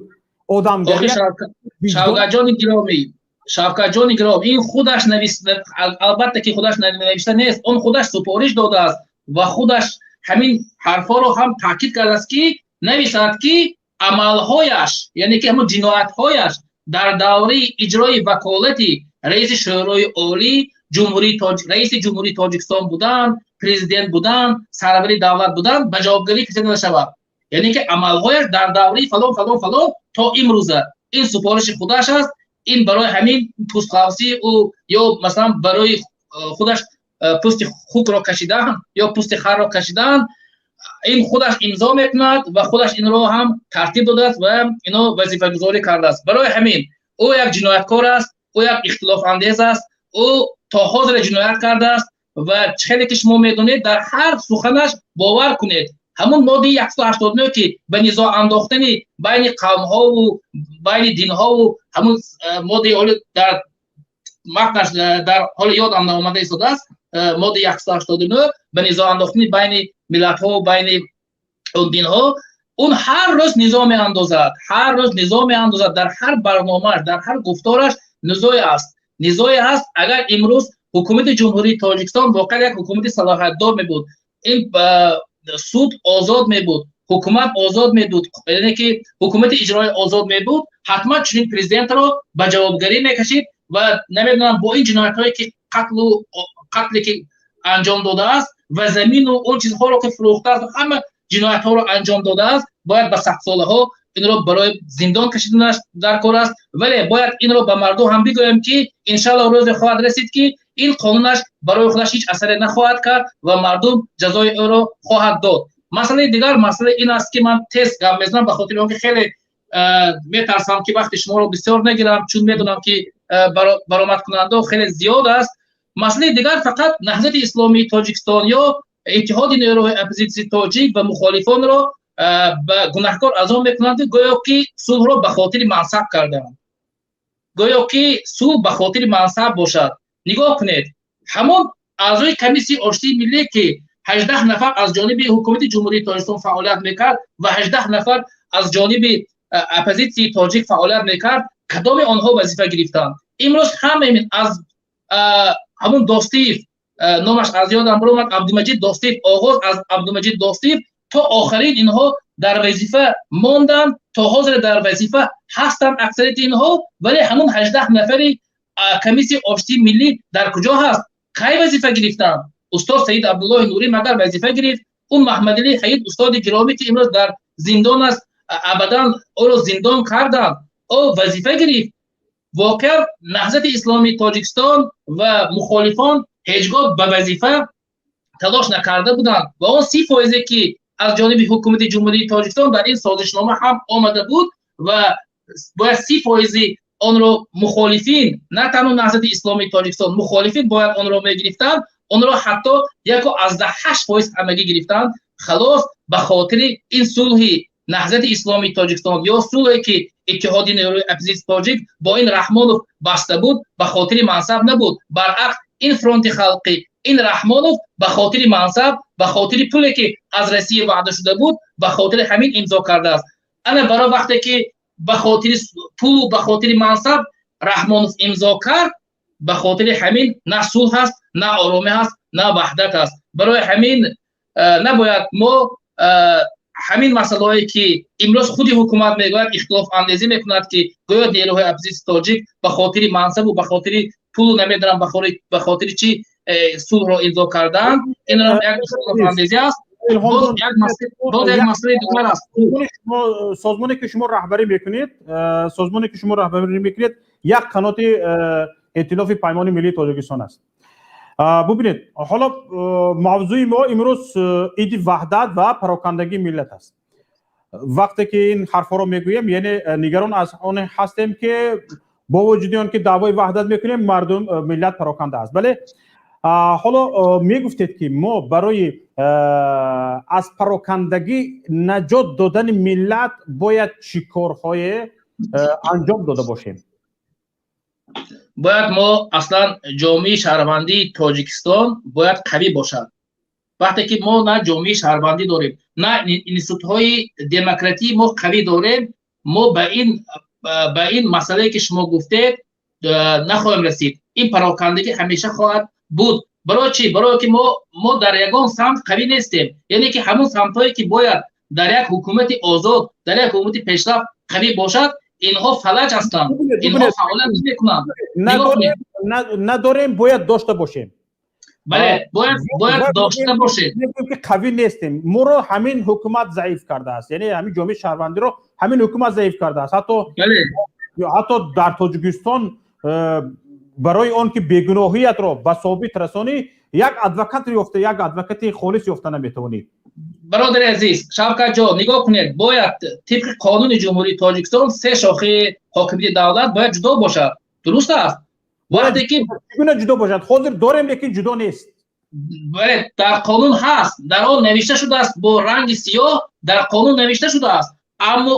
Одамгарӣ? Шавкатҷони гиромӣ, Шавкатҷони гиромӣ, ин худаш навис, албатта ки худаш навишта нест, он худаш супориш додааст ва худаш Ҳамин ҳарфҳоро ҳам таъкид кардааст, ки нависад, ки амалҳояш, яъне ки ҳамон ҷиноятҳояш дар давраи иҷрои ваколати раиси Шӯрои Олӣ, раиси Ҷумҳурии Тоҷикистон будан, президент будан, сарвари давлат будан ба ҷавобгарӣ кашида нашавад. Яъне ки амалҳояш дар давраи фалон, фалон, фалон то имрӯза. Ин супориши худаш аст. Ин барои ҳамин пӯстқавсии ӯ ё масалан барои худаш пӯсти хукро кашидан ё пӯсти харро кашидан, ин худаш имзо мекунад ва худаш инро ҳам тартиб додааст ва ино вазифагузорӣ кардааст. Барои ҳамин ӯ як ҷинояткор аст, ӯ як ихтилофандез аст, ӯ то ҳозир ҷиноят кардааст ва хеле ки шумо медонед, дар ҳар суханаш бовар кунед, ҳамон моддаи 189, ки ба низоъ андохтани байни қавмҳову байни динҳову ҳамон моддаи ҳоли дар матнаш дар ҳоли ёдам наомада истодааст, моддаи 189 ба низоъ андохтани байни миллатҳо, байни динҳо, он ҳар рӯз низоъ меандозад, ҳар рӯз низоъ меандозад, дар ҳар барномааш, дар ҳар гуфтораш низое аст, низое аст. Агар имрӯз ҳукумати Ҷумҳурии Тоҷикистон воқеан як ҳукумати салоҳиятдор мебуд, ин суд озод мебуд, ҳукумат озод мебуд, яъне ки ҳукумати иҷроӣ озод мебуд, ҳатман чунин президентро ба ҷавобгарӣ мекашид ва намедонам, бо ин ҷиноятҳое ки қатлу қатле ки анҷом додааст ва замину он чизҳоро ки фурӯхтааст, ҳама ҷиноятҳоро анҷом додааст, бояд ба садсолаҳо инро барои зиндон кашиданаш дар кор аст. Вале бояд инро ба мардум ҳам бигӯем, ки иншаллоҳ рӯзе хоҳад расид, ки ин қонунаш барои худаш ҳеҷ асаре нахоҳад кард ва мардум ҷазои ӯро хоҳад дод. Масъалаи дигар, масъала ин аст, ки ман тез гап мезанам, ба хотири он ки хеле метарсам, ки вақти шуморо бисёр нагирам, чун медонам, ки баромадкунандао хеле зиёд аст. Масъалаи дигар, фақат Наҳзати Исломии Тоҷикистон ё Иттиҳоди нерӯҳои оппозитсияи тоҷик ва мухолифонро ба гунаҳкор аз он мекунанд, гӯё ки сулҳро ба хотири мансаб карданд, гӯё ки сулҳ ба хотири мансаб бошад. Нигоҳ кунед, ҳамон аъзои комиссияи оштии миллӣ, ки 18 нафар аз ҷониби ҳукумати Ҷумҳурии Тоҷикистон фаъолият мекард ва 18 нафар аз ҷониби оппозитсияи тоҷик фаъолият мекард, кадоми онҳо вазифа гирифтанд имрӯз? Ҳамаи аз ҳамон Достиев, номаш аз ёдам баромад, Абдумаҷид Достиев, оғоз аз Абдумаҷид Достиев то охирин, инҳо дар вазифа монданд, то ҳозир дар вазифа ҳастанд аксарияти инҳо. Вале ҳамон 18 нафари комиссияи оштии миллӣ дар куҷо ҳаст? Кай вазифа гирифтанд? Устод Саид Абдуллоҳи Нурӣ магар вазифа гирифт? Он Маҳмадалӣ Ҳаид, устоди гиромӣ, ки имрӯз дар зиндон аст, абадан ӯро зиндон карданд, ӯ вазифа гирифт? Воқеан Наҳзати Исломии Тоҷикистон ва мухолифон ҳеҷ гоҳ ба вазифа талош накарда буданд ва он 30 фоизе, ки аз ҷониби ҳукумати Ҷумҳурии Тоҷикистон дар ин созишнома ҳам омада буд ва бояд 30 фоизи онро мухолифин, на танҳо Наҳзати Исломии Тоҷикистон, мухолифин бояд онро мегирифтанд, онро ҳатто 1,8 фоиз ҳамагӣ гирифтанд, халос. Ба хотири ин сулҳи Наҳзати Исломии Тоҷикистон ё сулҳе, ки Иттиҳоди нерӯи оппозитсияи тоҷик бо ин Раҳмонов баста буд, ба хотири мансаб набуд. Баръакс, ин Фронти халқӣ, ин Раҳмонов ба хотири мансаб, ба хотири пуле, ки аз Россия ваъда шуда буд, ба хотири ҳамин имзо кардааст. Ана барои вақте ки ба хотири пулу ба хотири мансаб Раҳмонов имзо кард, ба хотири ҳамин на сулҳ ҳаст, на оромӣ ҳаст, на ваҳдат аст. Барои ҳамин набояд мо ҳамин масъалаҳое, ки имрӯз худи ҳукумат мегӯяд, ихтилофандезӣ мекунад, ки гӯё нерӯҳои оппозитсияи тоҷик ба хотири мансабу ба хотири пулу намедонам ба хотири чӣ сулҳро имзо карданд, инро як ихтилофандезӣ аст. Боз як масъалаи дигар аст. Созмоне, ки шумо раҳбарӣ мекунед, як қаноти Эътилофи Паймони Миллии Тоҷикистон аст. Бубинед, ҳоло мавзӯи мо имрӯз иди ваҳдат ва парокандагии миллат аст. Вақте ки ин ҳарфҳоро мегӯем, яъне нигарон аз он ҳастем, ки бо вуҷуди он ки даъвои ваҳдат мекунем, мардум, миллат пароканда аст. Бале, ҳоло мегуфтед, ки мо барои аз парокандагӣ наҷот додани миллат бояд чӣ корҳое анҷом дода бошем? Бояд мо аслан ҷомеаи шаҳрвандии Тоҷикистон бояд қавӣ бошад. Вақте ки мо на ҷомеаи шаҳрвандӣ дорем, на институтҳои демократии мо қавӣ дорем, мо ба ин масъалае, ки шумо гуфтед, нахоҳем расид. Ин парокандагӣ ҳамеша хоҳад буд. Барои чӣ? Барое ки мо дар ягон самт қавӣ нестем, яъне ки ҳамон самтҳое ки бояд дар як ҳукумати озод, дар як ҳукумати пешрафт қавӣ бошад, инҳо фалаҷ ҳастанд, инҳо фаъолият намекунанд. Надорем, бояд дошта бошем. Бале, бояд дошта бошед. Ки қавӣ нестем, моро ҳамин ҳукумат заиф кардааст, яъне ҳамин ҷомеаи шаҳрвандиро ҳамин ҳукумат заиф кардааст. Ҳатто дар Тоҷикистон барои он ки бегуноҳиятро ба собит расонӣ, як адвокат ёфта, як адвокати холис ёфта наметавонӣ. Бародари азиз Шавкатҷон, нигоҳ кунед, бояд тибқи қонуни Ҷумҳурии Тоҷикистон се шохаи ҳокимияти давлат бояд ҷудо бошад. Дуруст аст? Вақте ки чигуна ҷудо бошад? Ҳозир дорем, лекин ҷудо нест. Бале, дар қонун ҳаст, дар он навишта шудааст, бо ранги сиёҳ дар қонун навишта шудааст, аммо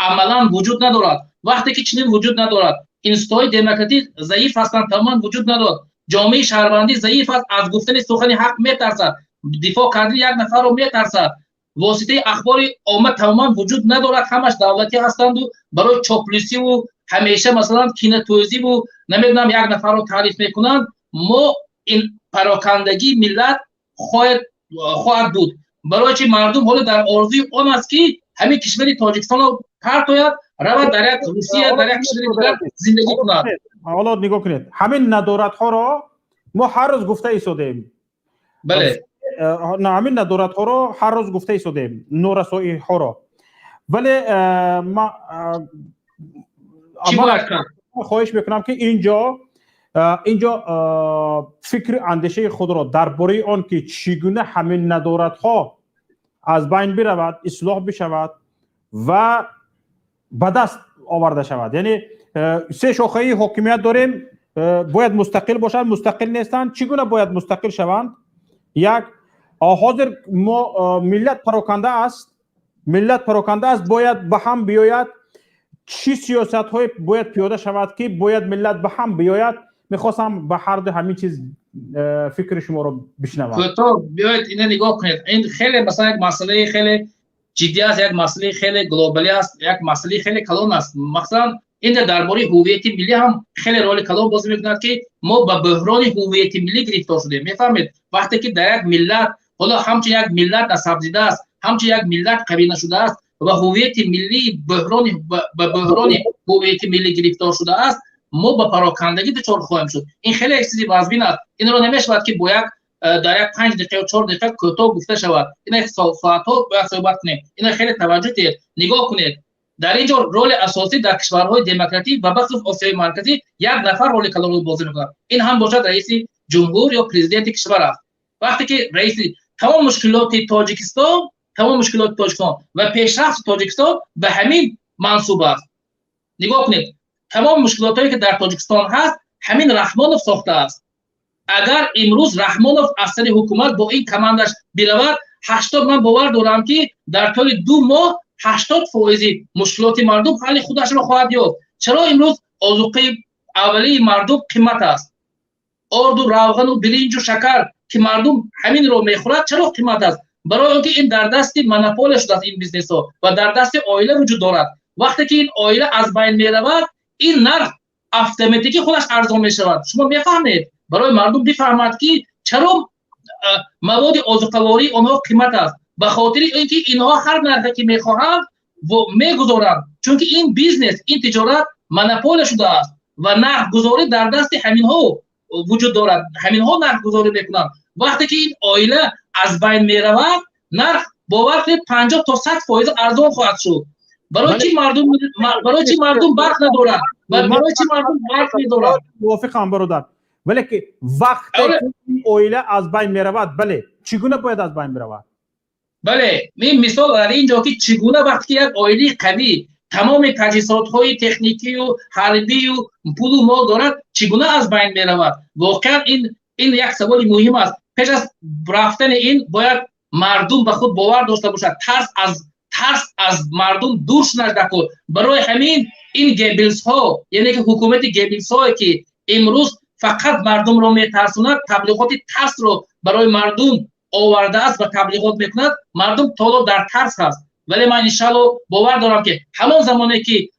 амалан вуҷуд надорад. Вақте ки чунин вуҷуд надорад, институтҳои демократӣ заиф ҳастанд, тамоман вуҷуд надорад. Ҷомеаи шаҳрвандӣ заиф аст, аз гуфтани сухани ҳақ метарсад, дифоъ кардани як нафарро метарсад. Воситаи ахбори омма тамоман вуҷуд надорад, ҳамаш давлатӣ ҳастанду барои чоплусиву ҳамеша масалан кинатӯзиву намедонам як нафарро таъриф мекунанд. Мо ин парокандагии миллат хоҳад буд. Барои чи мардум ҳоло дар орзуи он аст, ки ҳамин кишвари Тоҷикистонро партояд, равад дар як Русия, дар як кишвари дигар зиндагӣ кунад. Ҳоло нигоҳ кунед, ҳамин надоратҳоро мо ҳар рӯз гуфта истодем. Бале. Ҳамин надоратҳоро ҳар рӯз гуфта истодем, норасоиҳоро. Вале хоҳиш мекунам, ки инҷо фикри андешаи худро дар бораи он ки чӣ гуна ҳамин надоратҳо аз байн биравад, ислоҳ бишавад ва ба даст оварда шавад. Яъне се шохаи ҳокимият дорем, бояд мустақил бошанд, мустақил нестанд, чӣ гуна бояд мустақил шаванд? Як ҳозир мо миллат пароканда аст, миллат пароканда аст, бояд ба ҳам биёяд. Чӣ сиёсатҳое бояд пиёда шавад, ки бояд миллат ба ҳам биёяд? Мехостам ба ҳар ду ҳамин чиз фикри шуморо бишнавам. Кӯтоҳ биёед, ина нигоҳ кунед. Ин хеле масалан як масъалаи хеле ҷиддӣ аст, як масъалаи хеле глобалӣ аст, як масъалаи хеле калон аст. Масалан, ин дар бораи ҳувияти миллӣ ҳам хеле роли калон бозӣ мекунад, ки мо ба бӯҳрони ҳувияти миллӣ гирифтор шудем. Мефаҳмед, вақте ки дар як миллат ҳоло ҳамчун як миллат насабзидааст, ҳамчун як миллат қавӣ нашудааст ва ҳувияти миллӣ бӯҳрони ба бӯҳрони ҳувияти миллӣ гирифтор шудааст, мо ба парокандагӣ дучор хоҳем шуд. Ин хеле як чизи вазмин аст. Инро намешавад, ки бо як дар як 5 дақиқа ё 4 дақиқа кӯтоҳ гуфта шавад. Ина соатҳо бояд суҳбат кунем. Ина хеле таваҷҷӯҳ диҳед, нигоҳ кунед. Дар ин ҷо роли асосӣ дар кишварҳои демократӣ ва бахусус Осиёи Марказӣ як нафар роли калонро бозӣ мекунад. Ин ҳам бошад раиси ҷумҳур ё президенти кишвар аст. Вақте ки раиси тамом мушкилоти Тоҷикистон, тамом мушкилоти Тоҷикистон ва пешрафти Тоҷикистон ба ҳамин мансуб аст. Нигоҳ кунед, тамом мушкилотҳое ки дар Тоҷикистон ҳаст, ҳамин Раҳмонов сохтааст. Агар имрӯз Раҳмонов аз сари ҳукумат бо ин командаш биравад, 80, ман бовар дорам, ки дар тӯли 2 моҳ 80 фоизи мушкилоти мардум ҳалли худашро хоҳад ёфт. Чаро имрӯз озуқаи аввалии мардум қимат аст? Орду, равғану биринҷу шакар, ки мардум ҳаминро мехӯрад, чаро қимат аст? Барои он ки ин дар дасти монополия шудааст, ин бизнесҳо, ва дар дасти оила вуҷуд дорад. Вақте ки ин оила аз байн меравад, ин нарх автоматикӣ худаш арзон мешавад. Шумо мефаҳмед? Барои мардум бифаҳмад, ки чаро маводи озуқавории онҳо қимат аст. Ба хотири ин ки инҳо ҳар нархе ки мехоҳанд, мегузоранд, чунки ин бизнес, ин тиҷорат монополия шудааст ва нархгузорӣ дар дасти ҳаминҳо вуҷуд дорад, ҳаминҳо нархгузорӣ мекунанд. Вақте ки ин оила аз байн меравад, нарх, бовар кунед, 50 то 100 фоиз арзон хоҳад шуд. Барои чӣ мардум барқ надорад ва барои чӣ мардум барқ медорад? Мувофиқам, бародар, вале ки вақте ин оила аз байн меравад, бале, чӣ гуна бояд аз байн биравад? Бале, ин мисол дар ин ҷо, ки чӣ гуна вақте ки як оилаи қавӣ тамоми таҷҳизотҳои техникию ҳарбию пулу мол дорад, чӣ гуна аз байн меравад? Воқеан ин як саволи муҳим аст. Пеш аз рафтани ин бояд мардум ба худ бовар дошта бошад, тарс аз мардум дур шунаш даркор. Барои ҳамин ин геббелсҳо, яъне ки ҳукумати геббелсҳое, ки имрӯз фақат мардумро метарсонад, таблиғоти тарсро барои мардум овардааст ва таблиғот мекунад, мардум то дар тарс ҳаст. Вале ман иншалло бовар дорам, ки ҳамон замоне ки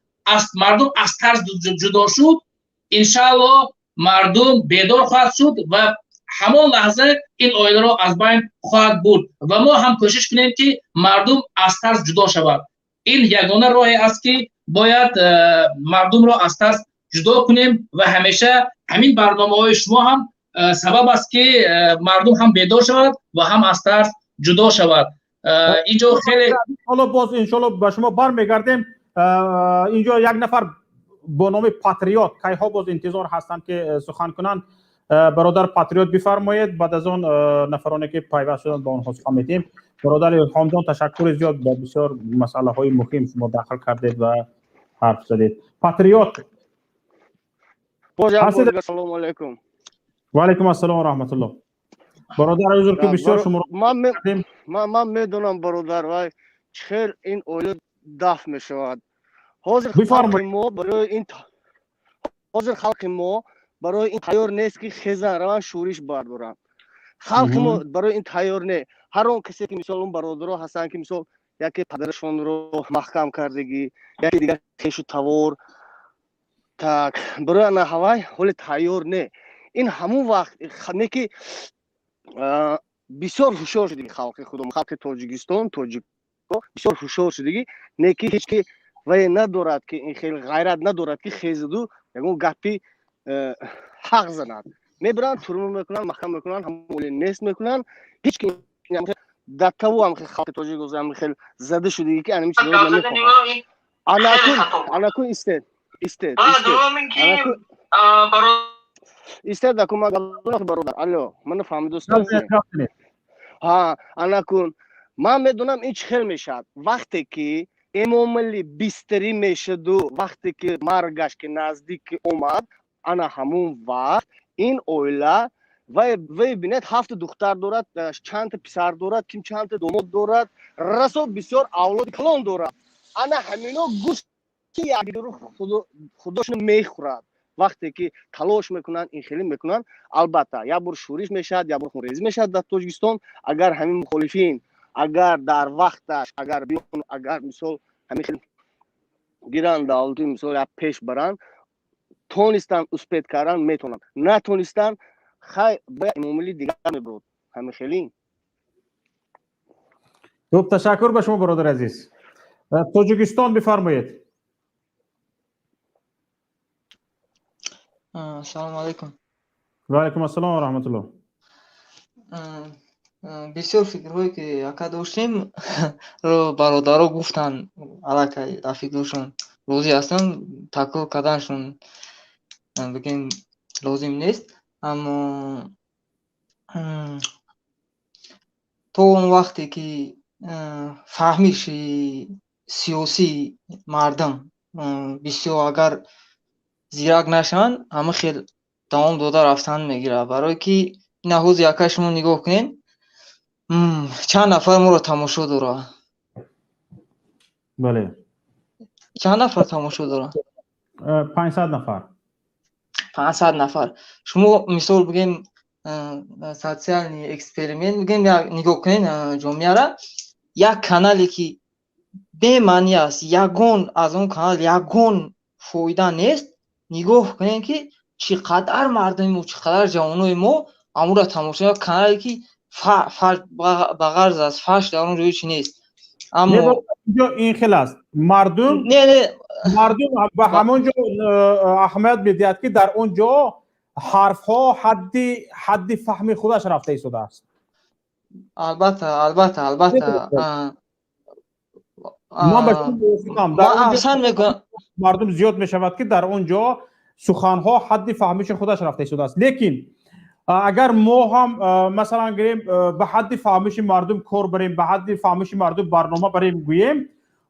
мардум аз тарс ҷудо шуд, иншалло мардум бедор хоҳад шуд ва Ҳамон лаҳза ин оиларо аз байн хоҳад бурд ва мо ҳам кӯшиш кунем, ки мардум аз тарс ҷудо шавад. Ин ягона роҳе аст, ки бояд мардумро аз тарс ҷудо кунем ва ҳамеша ҳамин барномаҳои шумо ҳам сабаб аст, ки мардум ҳам бедор шавад ва ҳам аз тарс ҷудо шавад. Инҷо хеле Ҳоло боз, иншоалло, ба шумо бармегардем. Инҷо як нафар бо номи Патриот кайҳо боз интизор ҳастанд, ки сухан кунанд. Бародар Патриот, бифармоед. Баъд аз он нафароне, ки пайваст шуданд, ба онҳо сухан медиҳем. Бародар Илҳомҷон, ташаккури зиёд, ба бисёр масъалаҳои муҳим шумо дахл кардед ва ҳарф задед. Патриот. Ассалому алайкум. Ва алайкум ассалом ва раҳматуллоҳ, бародар. Узр, ки бисёр шуморо Ман медонам, бародар, вай чӣ хел ин оила дафт мешавад. Ҳозир халқи мо барои ин, ҳозир халқи мо барои ин тайёр нест, ки хезан, раван, шӯриш бардоранд. Халқи мо барои ин тайёр не. Ҳар он касе ки, мисол, он бародаро ҳастанд, ки, мисол, яке падарашонро маҳкам кардагӣ, яке дигар хешу тавор, так, барои ана ҳавай ҳоле тайёр не. Ин ҳамун вақт не, ки бисёр ҳушёр шудагӣ халқи худо, халқи Тоҷикистон, тоҷико бисёр ҳушёр шудагӣ не, ки ҳеҷ ки вай надорад, ки ин хеле ғайрат надорад, ки хезаду ягон гапи ҳақ занад. Мебаранд, турма мекунанд, маҳкам мекунанд, ҳамоли нест мекунанд. Ҳеҷ ки дар таву ҳам халқи тоҷик ҳам хел зада шудагӣ, ки анами чизро намехоҳад. Анакун истед, истед, истед, акун ман, бародар, алло, мана фаҳмидостам. Ҳа, анакун ман медонам, ин чӣ хел мешавад. Вақте ки Эмомалӣ бистарӣ мешаду, вақте ки маргаш ки наздик омад, ана ҳамун вақт ин оила вай бинед, ҳафта духтар дорад, чандта писар дорад, ким чандта домод дорад, расо бисёр авлоди калон дорад. Ана ҳамино гӯшти якдигару худошон мехӯрад. Вақте ки талош мекунанд, ин хеле мекунанд, албатта, як бор шӯриш мешавад, як бор хунрезӣ мешавад дар Тоҷикистон. Агар ҳамин мухолифин, агар дар вақташ, агар биён, агар, мисол, ҳамин хел гиранд, давлати, мисол, як пеш баранд, тонистанд, успеть кардан метавонанд, натонистанд, хай, бояд Эмомалӣ дигар мебурд, ҳамин хеле. Хуб, ташаккур ба шумо, бародари азиз. Тоҷикистон, бифармоед. Ассалому алайкум. Ва алайкум ассалом ва раҳматуллоҳ. Бисёр фикрҳое, ки ака доштем, бародаро гуфтанд, аллакай дар фикрҳошон розӣ ҳастам, такрор карданашон, бигем, лозим нест. Аммо то он вақте ки фаҳмиши сиёсии мардум бисёр агар зирак нашаванд, ҳама хел давом дода рафтан мегирад. Барое ки ина ҳозир, ака, шумо нигоҳ кунед, чанд нафар моро тамошо дорад? Бале. Чанд нафар тамошо дорад? 500 нафар. 500 нафар. Шумо, мисол, бигем, социальный эксперимент бигем, нигоҳ кунед ҷомеара, як канале ки бемаънӣ аст, ягон аз он канал ягон фоида нест, нигоҳ кунед, ки чӣ қадар мардуми мо, чӣ қадар ҷавонои мо амура тамошо. Канале ки ба ғарз аз фаҳш дар он ҷое чи нест, аммо Инҷо ин хел аст: мардум не, не. Мардум ба ҳамон ҷо аҳамият медиҳад, ки дар он ҷо ҳарфҳо ҳадди фаҳми худаш рафта истодааст. Албатта, албатта, албатта. Ман ба шумо мувофиқам. Дар он ҷо мардум зиёд мешавад, ки дар он ҷо суханҳо ҳадди фаҳмиши худаш рафта истодааст. Лекин агар мо ҳам, масалан, гирем, ба ҳадди фаҳмиши мардум кор барем, ба ҳадди фаҳмиши мардум барнома барем, гӯем,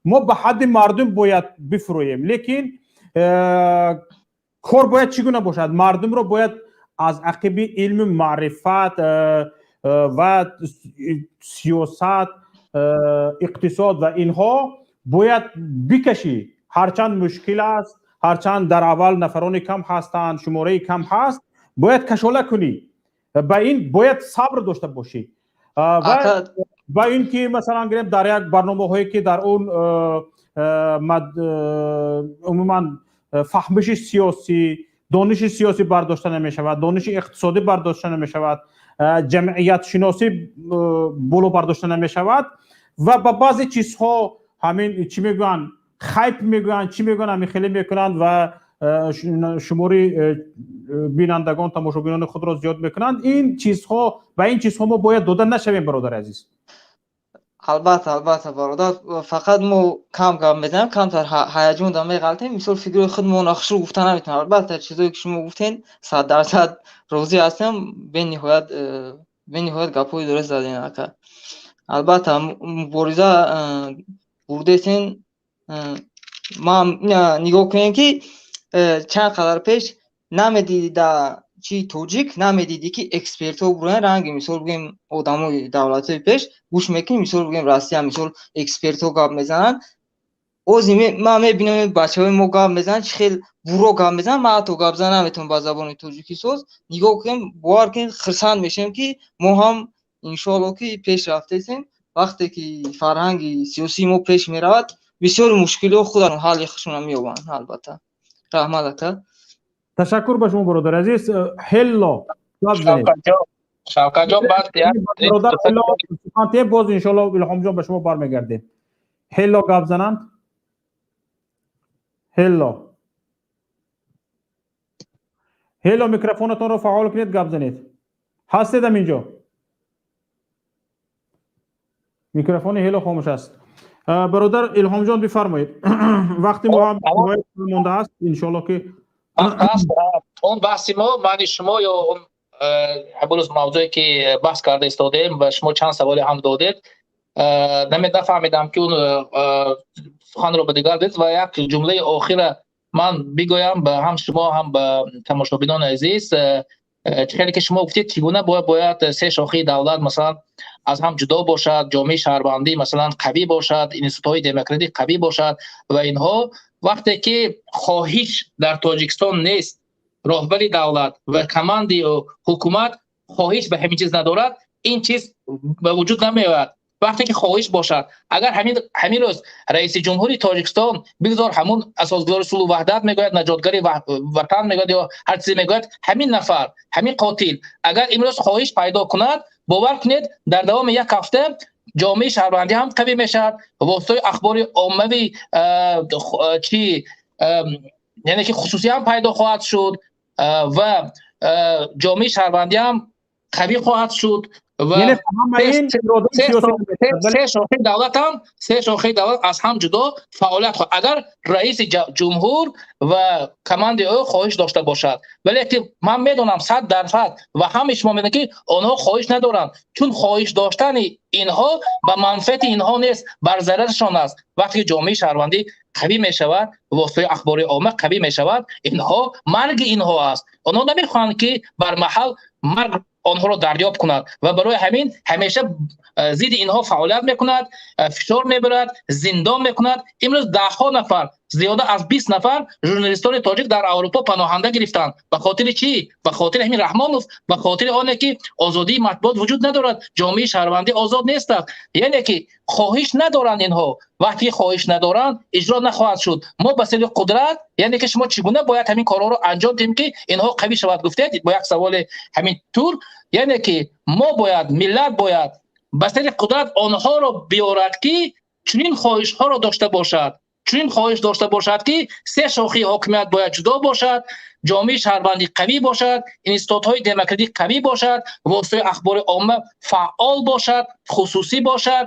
мо ба ҳадди мардум бояд бифурӯем. Лекин кор бояд чӣ гуна бошад? Мардумро бояд аз ақиби илму маърифат ва сиёсат, иқтисод ва инҳо бояд бикашӣ. Ҳарчанд мушкил аст, ҳарчанд дар аввал нафарони кам ҳастанд, шумораи кам ҳаст, бояд кашола кунӣ, ба ин бояд сабр дошта бошӣ ва ин ки, масалан, гирем, дар як барномаҳое, ки дар он умуман фаҳмиши сиёсӣ Дониши сиёсӣ бардошта намешавад, дониши иқтисодӣ бардошта намешавад, ҷамъиятшиносӣ боло бардошта намешавад ва ба баъзе чизҳо ҳамин чӣ мегӯянд, хайп мегӯянд, чӣ мегӯянд, ҳамин хеле мекунанд ва шумори бинандагон, тамошобинони худро зиёд мекунанд. Ин чизҳо, ба ин чизҳо мо бояд дода нашавем, бародари азиз. Албатта, албатта, бародар, фақат мо кам гап мезанем, камтар ҳаяҷон да меғалтем, мисол фикрҳои худмонро хушрӯ гуфта наметавонем. Албатта, чизое ки шумо гуфтен, 100% розӣ ҳастем, бениҳоят бениҳоят гапҳои дуруст задем, ака. Албатта, мубориза бурдесен. Ман нигоҳ кунем, ки чанд қадар пеш намедиди да чи тоҷик, намедидӣ, ки экспертҳо буроян, ранги мисол бигӯем одамои давлатҳои пеш гӯш мекунем, мисол бигӯем Россия, мисол экспертҳо гап мезананд. Ози ман мебинам, бачаҳои мо гап мезананд, чӣ хел буро гап мезананд, ман ҳатто гап зан наметавонам ба забони тоҷикӣ соз. Нигоҳ кунем, бовар кунем, хурсанд мешавем, ки мо ҳам иншоалло ки пеш рафтесем. Вақте ки фарҳанги сиёсии мо пеш меравад, бисёри мушкилиҳо худашон ҳалли худшонро меёбанд. Албатта, раҳмат, ака. Ташаккур ба шумо, бародари азиз. Ҳелло. Шавкатҷон, баъд Бародар, боз иншоалло, Илҳомҷон, ба шумо бармегардем. Ҳелло гап зананд. Ҳелло, ҳелло, микрофонатонро фаъол кунед, гап занед. Ҳастед ҳаминҷо? Микрофони Ҳелло хомӯш аст. Бародар Илҳомҷон, бифармоед, вақти мо ҳам монда аст, иншоалло ки Он баҳси мо, мани шумо ё он ҳамрӯз мавзӯе ки баҳс карда истодаем ва шумо чанд саволе ҳам додед, нафаҳмидам, ки он суханро ба дигар дед. Ва як ҷумлаи охира ман бигӯям ба ҳам шумо, ҳам ба тамошобинони азиз. Чӣ хеле ки шумо гуфтед, чӣ гуна бояд се шохаи давлат, масалан, аз ҳам ҷудо бошад, ҷомеаи шаҳрвандӣ, масалан, қавӣ бошад, институтҳои демократӣ қавӣ бошад ва инҳо, вақте ки хоҳиш дар Тоҷикистон нест, роҳбари давлат ва команди ҳукумат хоҳиш ба ҳамин чиз надорад, ин чиз ба вуҷуд намеояд. Вақте ки хоҳиш бошад, агар ҳамин рӯз раиси ҷумҳури Тоҷикистон, бигзор ҳамун асосгузори сулҳу ваҳдат мегӯяд, наҷотгари ватан мегӯяд ё ҳар чизе мегӯяд, ҳамин нафар, ҳамин қотил, агар имрӯз хоҳиш пайдо кунад, бовар кунед, дар давоми як ҳафта ҷомеаи шаҳрвандӣ ҳам қавӣ мешавад, воситаи ахбори оммавӣ чи, яъне ки хусусӣ ҳам пайдо хоҳад шуд ва ҷомеаи шаҳрвандӣ ҳам қавӣ хоҳад шуд ва се шохаи давлат ҳам, се шохаи давлат аз ҳам ҷудо фаъолият хоҳад, агар раиси ҷумҳур ва командаи ӯ хоҳиш дошта бошад. Вале ки ман медонам 100% ва ҳамаи шумо медонед, ки онҳо хоҳиш надоранд, чун хоҳиш доштани инҳо ба манфиати инҳо нест, бар зарарашон аст. Вақте ки ҷомеаи шаҳрвандӣ қавӣ мешавад, воситаи ахбори омма қавӣ мешавад, инҳо марги инҳо аст. Онҳо намехоҳанд, ки бар маҳал марг онҳоро дарёб кунад ва барои ҳамин ҳамеша зидди инҳо фаъолият мекунад, фишор мебарад, зиндон мекунад. Имрӯз даҳҳо нафар, зиёда аз 20 нафар журналистони тоҷик дар Аврупо паноҳанда гирифтанд. Ба хотири чӣ? Ба хотири ҳамин Раҳмонов, ба хотири оне ки озодии матбуот вуҷуд надорад, ҷомеаи шаҳрвандӣ озод нест аст. Яъне ки хоҳиш надоранд инҳо. Вақте ки хоҳиш надоранд, иҷро нахоҳад шуд. Мо ба сари қудрат, яъне ки шумо чӣ гуна бояд ҳамин корҳоро анҷом диҳем, ки инҳо қавӣ шавад, гуфтед бо як саволи ҳамин тур. Яъне ки мо бояд, миллат бояд ба сари қудрат онҳоро биёрад, ки чунин хоҳишҳоро дошта бошад, чунин хоҳиш дошта бошад, ки се шохаи ҳокимият бояд ҷудо бошад, ҷомеаи шаҳрвандӣ қавӣ бошад, институтҳои демократӣ қавӣ бошад, воситаи ахбори омма фаъол бошад, хусусӣ бошад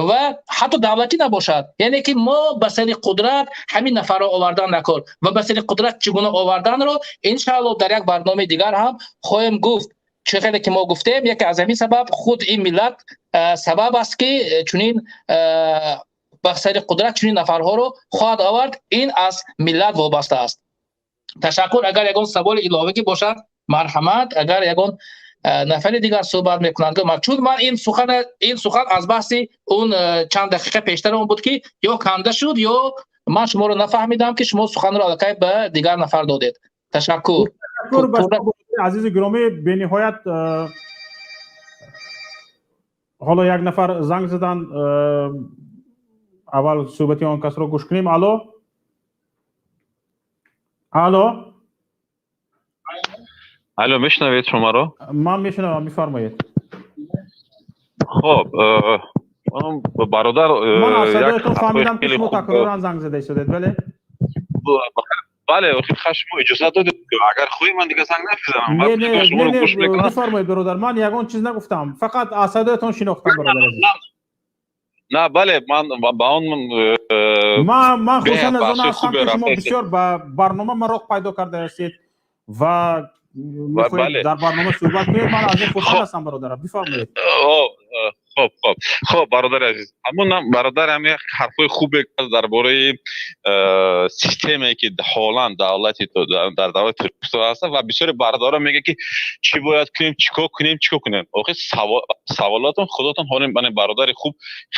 ва ҳатто давлатӣ набошад. Яъне ки мо ба сари қудрат ҳамин нафарро овардан накор ва ба сари қудрат чӣ гуна оварданро иншаалло дар як барномаи дигар ҳам хоҳем гуфт. Чӣ хеле ки мо гуфтем, яке аз ҳамин сабаб худ ин миллат сабаб аст, ки чунин ба сари қудрат чунин нафарҳоро хоҳад овард. Ин аз миллат вобаста аст. Ташаккур. Агар ягон саволи иловагӣ бошад, марҳамат. Агар ягон нафари дигар суҳбат мекунанд, чун ман ин сухан аз баҳси он чанд дақиқа пештар он буд, ки ё канда шуд, ё ман шуморо нафаҳмидам, ки шумо суханро аллакай ба дигар нафар додед. Ташаккур. Азизи гиромӣ, бениҳоят. Ҳоло як нафар занг заданд, аввал суҳбати он касро гӯш кунем. Алло, алло. Алло, мешунавед шуморо? Ман мешунавам, бифармоед. Хоб, бародар. Ман аз садоятон фаҳмидам, ки шумо такроран занг зада истодед, бале? Бале, шумо иҷозат додед, агар хоҳӣ, ман дига занг намезанам. Бифармоед, бародар, ман ягон чиз нагуфтам, фақат аз садоятон шинохтам, бародар азиз. На, бале, ман ба он Ман хурсанд аз он ҳастам, ки шумо бисёр ба барнома мароқ пайдо карда ҳастед ва мехоҳед дар барнома суҳбат кунед. Ман аз ин хурсанд ҳастам, бародар, бифармоед. Хоб, бародари азиз, ҳамон бародар ҳам як ҳарфҳои хубе кард дар бораи системае, ки ҳолан давлати дар давлати Тоҷикистон ҳаст, ва бисёри бародарон мегӯяд, ки чӣ бояд кунем, чӣ кор кунем, чӣ кор кунем. Охир саволотон худотон ҳоле бародари хуб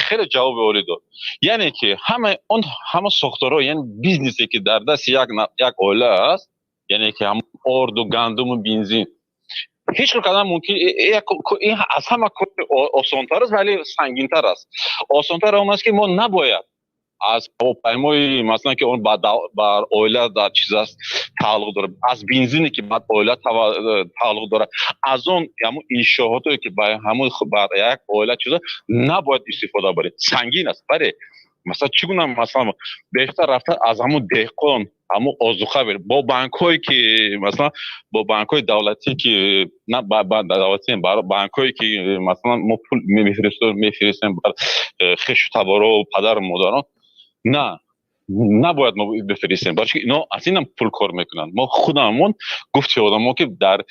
хеле ҷавоби олӣ дод, яъне ки ҳамаи он ҳама сохторҳо, яъне бизнесе, ки дар дасти як оила аст, яъне ки ҳамон орду, гандуму бензин, ҳеҷ кор кардан мумкин. Ин аз ҳама кор осонтар аст, вале сангинтар аст. Осонтар он аст, ки мо набояд аз ҳавопаймои, масалан, ки он ба оила дар чиз аст, тааллуқ дорад, аз бензине, ки ба оила тааллуқ дорад, аз он ҳамун иншоотое, ки ба ҳамун ба як оила чиза, набояд истифода барем. Сангин аст, бале. Масалан, чӣ гуна? Масалан, бештар рафта аз ҳамун деҳқон ҳамун озуқа бир, бо банкҳое, ки масалан бо банкҳои давлатӣ, ки на давлатӣ, банкҳое, ки масалан мо пул мефиристем бар хешу таборо, падару модарон, на, набояд мо бифиристем, барои ки ино аз инам пул кор мекунанд. Мо худамон, гуфти одамо, ки дар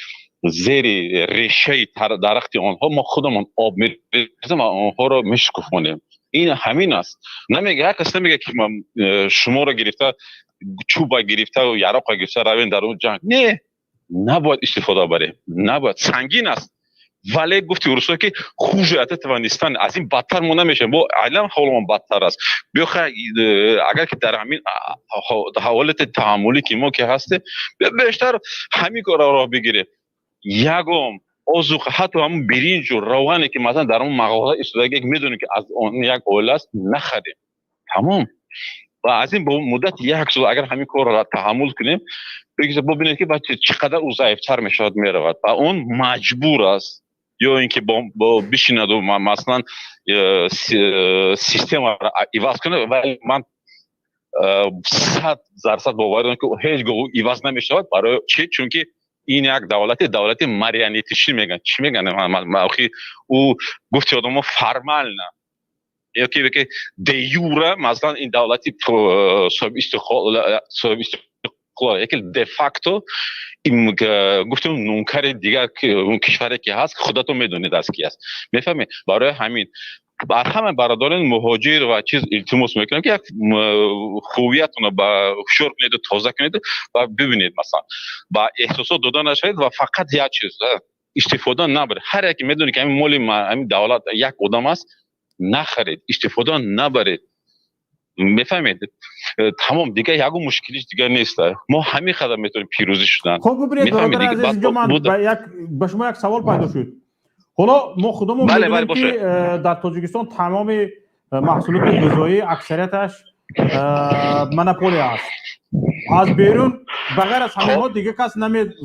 зери решаи дарахти онҳо мо худамон об мерезем ва онҳоро мешукуфонем. Ин ҳамин аст. Намега, як кас намега, ки шуморо гирифта, чӯба гирифта, яроқа гирифта равем дар он ҷанг. Не, набояд истифода барем, набояд, сангин аст, вале гуфти урусо, ки хуже от этого не станет, аз ин бадтар мо намешавем. Бо айлам ҳолмон бадтар аст. Биё, агар ки дар ҳамин ҳолати таҳаммулӣ, ки мо ки ҳастем, бештар ҳамин корро роҳ бигирем. Ягон озуқа, ҳатто ҳамун биринҷу равғане, ки масалан дар он мағоза истодаги, медонем, ки аз он як оила аст, нахарем, тамом. Ва аз ин бо муддати як сол агар ҳамин корро таҳаммул кунем, бибинед, ки баъд чӣ қадар ӯ заифтар мешавад, меравад ва он маҷбур аст ё ин ки бишинаду масалан системаро иваз кунад. Вале ман 100% бовар дорам, ки ҳеҷ гоҳ иваз намешавад. Барои чӣ? Чунки ин як давлати марионетичӣ мегӯянд, чӣ мегӯянд, охи ӯ гуфти одамо, формально ёки де юре масалан ин давлати соҳиби истиқлол, яке де факто гуфтем нункари дигар кишваре, ки ҳаст, худатон медонед, аз ки аст, мефаҳмед. Барои ҳамин бар ҳама бародарони муҳоҷир ва чиз илтимос мекунам, ки як ҳувиятонро ба ҳушёр кунеду тоза кунед ва бибинед, масалан, ба эҳсосот дода нашавед ва фақат як чиз истифода набаред. Ҳар яке медонед, ки ҳамин моли ҳамин давлат, як одам аст, нахаред, истифода набаред, мефаҳмед? Тамом, дигар ягон мушкилиш дигар нест. Мо ҳамин қадар метавонем пирӯзӣ шудан. Хоб, бибинед, бародари азиз, инҷо ман ба шумо як савол пайдо шуд. Ҳоло мо худамон медонем, ки дар Тоҷикистон тамоми маҳсулоти ғизоӣ аксарияташ монополия аст. Аз берун ба ғайр аз ҳаминҳо дигар кас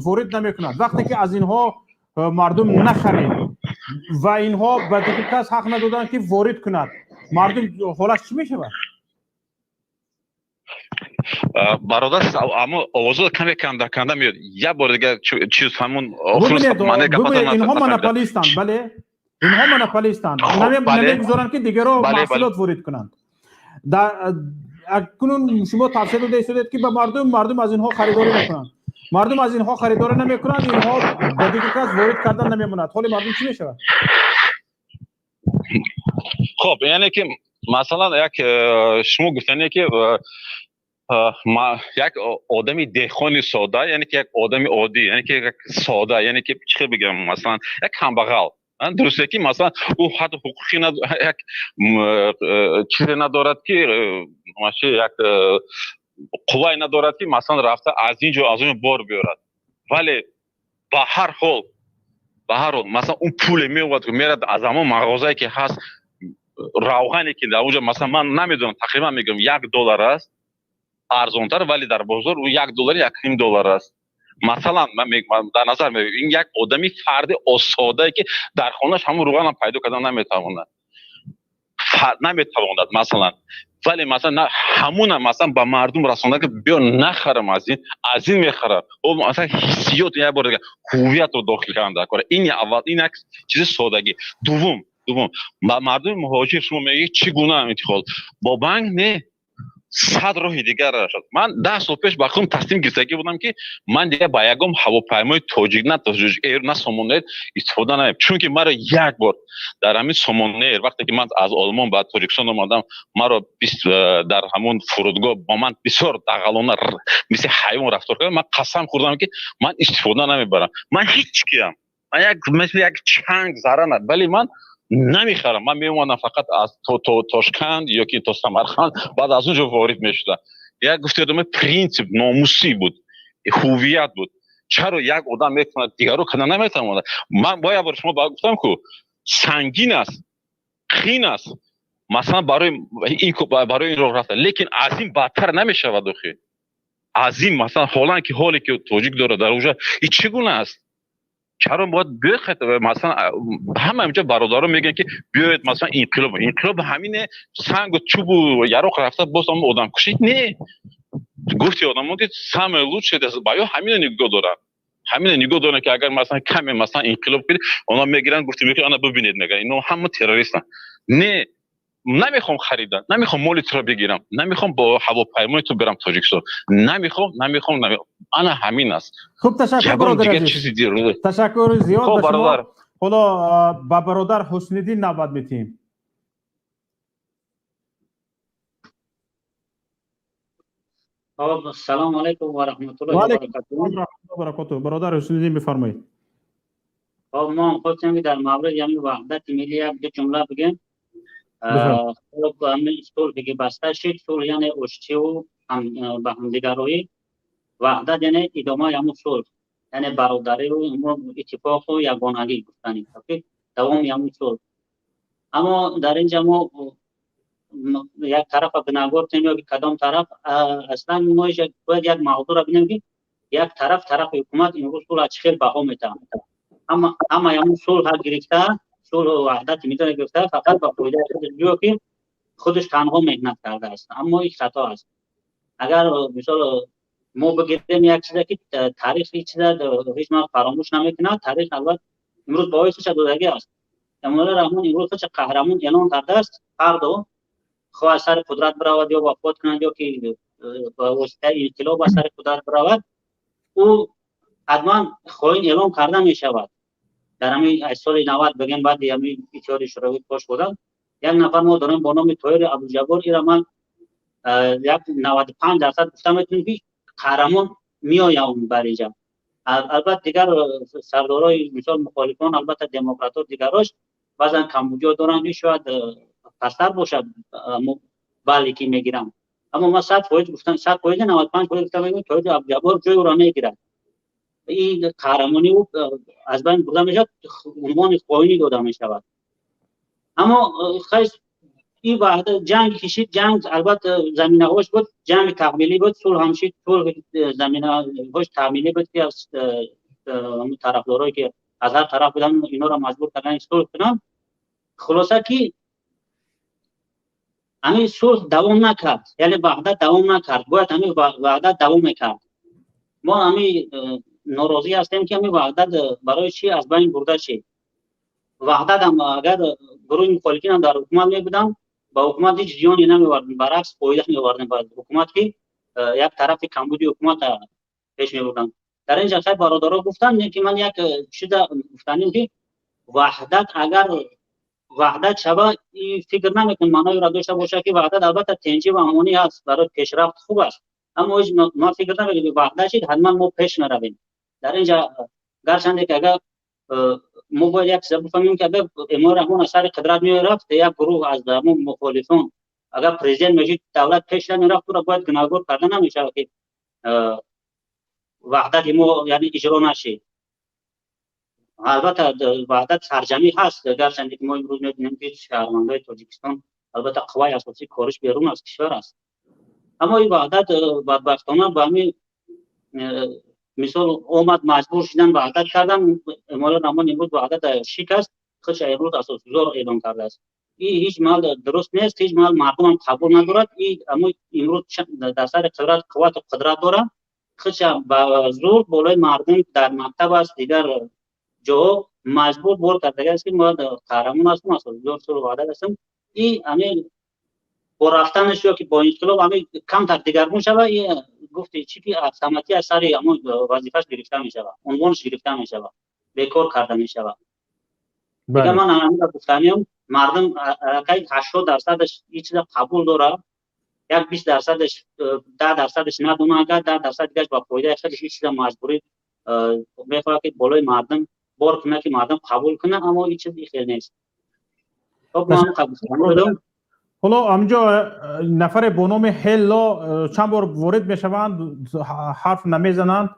ворид намекунад. Вақте ки аз инҳо мардум нахаред ва инҳо ба дигар кас ҳақ надоданд, ки ворид кунад, мардум ҳолаш чӣ мешавад? Бародар, аммо овозо каме канда канда меёд. Як бор дигар чиз ҳамун. Инҳо монополистанд, бале, инҳо монополистанд, намегузоранд, ки дигарро маҳсулот ворид кунанд. Акнун шумо тавсия дода истодед, ки ба мардум аз инҳо харидорӣ накунанд. Мардум аз инҳо харидорӣ намекунанд, инҳо ба дигар кас ворид кардан намемонад. Ҳоли мардум чӣ мешавад? Хоб, яъне ки масалан як шумо гуфтане, ки як одами деҳқони сода, яъне ки як одами оддӣ, яъне ки як сода, яъне ки чӣ хел бигӯям, масалан, як камбағал, дурусте, ки масалан ӯ ҳатто ҳуқуқи як чизе надорад, ки як қуввае надорад, ки масалан рафта аз ин ҷо, аз он ҷо бор биёрад. Вале ба ҳар ҳол масалан он пуле меовад, мерад аз ҳамон мағозае, ки ҳаст, равғане, ки дар онҷо, масалан, ман намедонам, тақрибан мегӯям, 1 доллар аст арзонтар, вале дар бозор ӯ 1 доллар, 1.5 доллар аст. Масалан, ман дар назар мегирам, ин як одами фарди осодае, ки дар хонааш ҳамун рӯғанам пайдо кардан наметавонад, наметавонад, масалан. Вале масалан ҳамуна масалан ба мардум расонда, ки биё нахарам, аз ин мехарам. О, масалан, ҳиссиёт, як бор дигар ҳувиятро дохил кардан дар кор. Ин аввал, ин як чизи содагӣ. Дуввум, ба мардуми муҳоҷир шумо мегӯед, чӣ гуна интиқол бо банк не, 100 роҳи дигар шуд. Ман 10 сол пеш ба худам тасмим гирифтагӣ будам, ки ман дигар ба ягон ҳавопаймои тоҷик, на Тоҷик Эйр, на Сомонэйр истифода намекунам, чунки маро як бор дар ҳамин Сомонэйр, вақте ки ман аз Олмон ба Тоҷикистон омадам, маро дар ҳамон фурудгоҳ бо ман бисёр дағалона, мисли ҳайвон рафтор кардам. Ман қасам хӯрдам, ки ман истифода намебарам. Ман ҳеҷ киям, ман як мисли як чанг зарра на, вале ман намехарам. Ман меомадам фақат аз то Тошканд ё ки то Самарқанд, баъд аз он ҷо ворид мешудам. Як гуфти одаме, принсип номусӣ буд, ҳувият буд. Чаро як одам метавонад, дигаро када наметавонад? Ман бо як бор шумо ба гуфтам, ку сангин аст, қин аст, масалан, барои ин роҳ рафта, лекин аз ин бадтар намешавад. Охи, аз ин, масалан, ҳолан ки ҳоле ки тоҷик дорад дар уже, и чӣ гуна аст? Чаро бояд биёед? Масалан, ҳама инҷо бародарон мегӯянд, ки биёед, масалан, инқилоб. Инқилоб ҳамине, сангу чӯбу яроқ рафта, боз ҳам одамкушӣ не. Гуфти одамо, ки самое лучшее ба ё ҳамино нигоҳ доранд, ҳамино нигоҳ доранд, ки агар, масалан, каме, масалан, инқилоб кунед, онҳо мегиранд, гуфти мекунанд, ана бибинед, мегӯянд, ино ҳама террористанд. Не, намехоҳам харидан, намехоҳам моли туро бигирам, намехоҳам бо ҳавопаймои ту бирам Тоҷикистон, намехоҳам, намехоҳам. Ана ҳамин аст. Хуб, ташаккур, бародар. Дигар чизи. Ташаккури зиёд ба шумо. Ҳоло ба бародар Ҳусниддин навбат метиҳем. Салому алайкум ва раҳматуллоҳи ва баракатуҳ. Бародар Ҳуснииддин, бифармоед. Хоб, мо ҳам хостем, ки дар мавриди ҳамин ваҳдати миллӣ як ду ҷумла бигем. Хоб, ҳамин сулҳе ки баста шид, сулҳ яъне оштиву ба ҳамдигарроӣ, ваҳдат яъне идомаи ҳамун сулҳ, яъне бародарию иттифоқу ягонагӣ гуфтани давоми ҳамун сулҳ. Аммо дар инҷа мо як тарафа гунаҳгор кунем ё ки кадом тараф, аслан мо бояд як мавзӯъро бинем, ки як тараф, тарафи ҳукумат, имрӯз сулҳ чӣ хел баҳо метаҳад. Ҳамаи ҳамун сулҳа гирифта, сулҳу ваҳдати миллиро гирифта, фақат ба фоидаи худаш, гӯё ки худаш танҳо меҳнат кардааст. Аммо ин хато аст. Агар, мисол, мо бигирем як чизе, ки таърих ҳеҷ чиза ҳеҷ вақт фаромӯш намекунад. Таърих албатта имрӯз баҳои худша додагӣ аст. Эмомалӣ Раҳмон имрӯз худша қаҳрамон эълон кардааст. Фардо хоҳ аз сари қудрат биравад ё вафот кунад, ё ки ба воситаи инқилоб аз сари қудрат биравад, ӯ ҳатман хоин эълон карда мешавад. Дар ҳамин аз соли 90 бигем, баъди ҳамин Иттиҳоди Шӯравӣ пош шудан, як нафар мо дорем бо номи Тоҳири Абдуҷаббор. Ира ман як 95% гуфта метавонем, ки қаҳрамон меояд бар инҷа. Албатта, дигар сардорои, мисол, мухолифон, албатта, демократҳо, дигарош баъзан камбудиҳо доранд, ки шояд пасттар бошад бале ки мегирам. Аммо ман 100% гуфтам, 100%, 95% гуфтам, мегӯям, Тоҳири Абдуҷаббор ҷои ӯро мегирад. Ин қаҳрамонӣ ӯ аз байн бурда мешавад, унвони хоинӣ дода мешавад. Аммо хайр, ин ваҳда ҷанг кишид. Ҷанг албатта заминаҳош буд, ҷанги таҳмилӣ буд, сулҳ ҳам шид, сулҳ заминаҳош таҳмилӣ буд, ки аз тарафдорое ки аз ҳар тараф буданд, инҳоро маҷбур кардан сулҳ кунанд. Хулоса, ки ҳамин сулҳ давом накард, яъне ваҳдат давом накард. Бояд ҳамин ваҳдат давом мекард. Мо ҳамин норозӣ ҳастем, ки ҳамин ваҳдат барои чӣ аз байн бурда шид. Ваҳдат ҳам, агар гурӯҳи мухолифин ҳам дар ҳукумат мебуданд, ба ҳукумат ҳеҷ зиёне намевардем, баръакс, фоида меовардем ба ҳукумат, ки як тарафи камбуди ҳукумат пеш мебурданд. Дар ин ҷа хай бародаро гуфтанд, ки ман як чиза гуфтанем, ки ваҳдат, агар ваҳдат шава, фикр намекун маъноеро дошта бошад, ки ваҳдат албатта тенҷӣ ва амонӣ ҳаст, барои пешрафт хуб аст, аммо ҳеҷ ман фикр намекунам, ки ваҳдат шид, ҳатман мо пеш меравем. Дар ин ҷа гарчанде ки агар мо бояд як чиза бифаҳмем, ки агар Эмомалӣ Раҳмон аз сари қудрат мерафт, як гурӯҳ аз ҳамон мухолифон агар президент мешид, давлат пеш намерафт. Ӯро бояд гунаҳгор карда намешавад, ки ваҳдати мо, яъне, иҷро нашид. Албатта, ваҳдат сарҷамӣ ҳаст, гарчанде ки мо имрӯз мебинем, ки шаҳрвандои Тоҷикистон, албатта, қувваи асосии кориш берун аз кишвар аст. Аммо ин ваҳдат бадбахтона ба ҳамин Мисол омад, маҷбур шудан, ваҳдат кардан. Эмомалӣ Раҳмон имрӯз ваҳдат шикаст, худш имрӯз асосгузор эълон кардааст. И ҳеҷ маҳал дуруст нест, ҳеҷ маҳал мардумам қабул надорад. И амо имрӯз дар сари қудрат, қуввату қудрат дорад, худша ба зур болои мардум дар мактаб аст, дигар ҷоҳо маҷбур бор кардага аст, ки мо қаҳрамон ҳастем, асосгузор сулҳу ваҳдат ҳастем. И ами бо рафтанаш ё ки бо инқилоб ами камтар дигаргун шава, и гуфти чӣ ки автоматӣ аз сари ҳамон вазифаш гирифта мешавад, унвонаш гирифта мешавад, бекор карда мешавад. Дига ман ҳаминро гуфтаниям: мардум акай 80%-аш ин чиза қабул дорад, як 20%-аш, 10%-аш надона, агар 10% дигараш ба фоидаи худаш ин чиза маҷбурӣ мехоҳад, ки болои мардум бор кунад, ки мардум қабул кунад, аммо ин чиз хел нест. Хоб, ман қабул. Ҳоло ҳаминҷо нафаре бо номи Ҳелло чанд бор ворид мешаванд, ҳарф намезананд,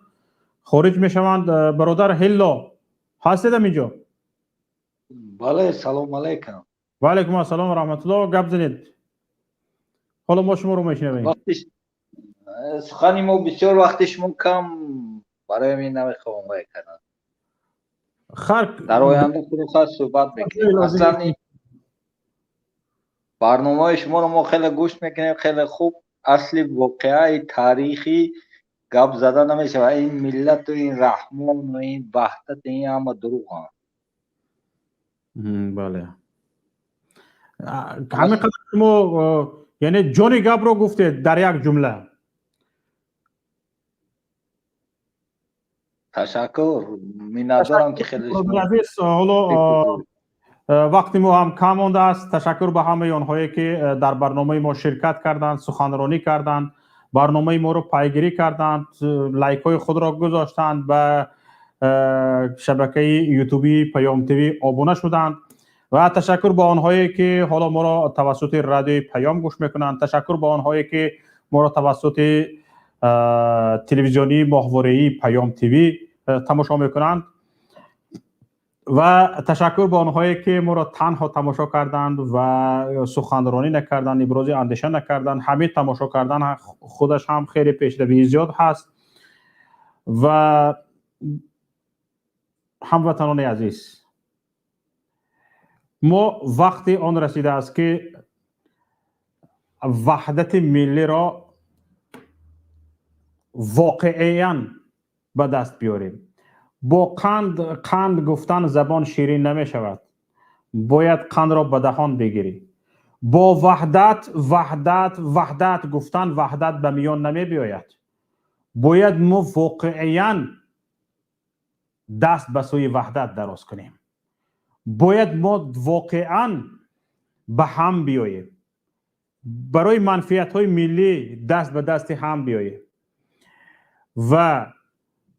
хориҷ мешаванд. Бародар Ҳелло, ҳастед ҳаминҷо? Бале, салом алайкум. Ва алайкум ассалом ва раҳматуллоҳ. Гап занед, ҳоло мо шуморо мешунавем. Сухани мо бисёр, вақти шумо кам, барои ҳамин намехоҳам вай кардан. Хар. Дар оянда худохоҳ суҳбат мекунем. Аслан барномаҳои шуморо мо хеле гӯш мекунем, хеле хуб, асли воқеаи таърихӣ гап зада намешавад. Ин миллату ин Раҳмону ин ваҳдат, ин ҳама дурӯғанд. Бале, ҳамин қадар шумо яъне ҷони гапро гуфтед дар як ҷумла. Ташаккур, миннатдорам, ки хеле Азиз, ҳоло вақти мо ҳам кам мондааст. Ташаккур ба ҳамаи онҳое, ки дар барномаи мо ширкат карданд, суханронӣ карданд, барномаи моро пайгирӣ карданд, лайкҳои худро гузоштанд, ба шабакаи ютубии Паём ТВ обуна шуданд ва ташаккур ба онҳое, ки ҳоло моро тавассути радиои Паём гӯш мекунанд. Ташаккур ба онҳое, ки моро тавассути телевизионии моҳвораии Паём ТВ тамошо мекунанд ва ташаккур ба онҳое, ки моро танҳо тамошо карданд ва суханронӣ накарданд, ибрози андеша накарданд. Ҳамин тамошо кардан худаш ҳам хеле пешравии зиёд ҳаст. Ва ҳамватанони азиз, мо вақти он расидааст, ки ваҳдати миллиро воқеиян ба даст биёрем. Бо қанд қанд гуфтан забон ширин намешавад, бояд қандро ба даҳон бигирӣ. Бо ваҳдат, ваҳдат, ваҳдат гуфтан ваҳдат ба миён намебиёяд. Бояд мо воқеиян даст ба сӯи ваҳдат дароз кунем, бояд мо воқеан ба ҳам биёем, барои манфиатҳои миллӣ даст ба дасти ҳам биёем. Ва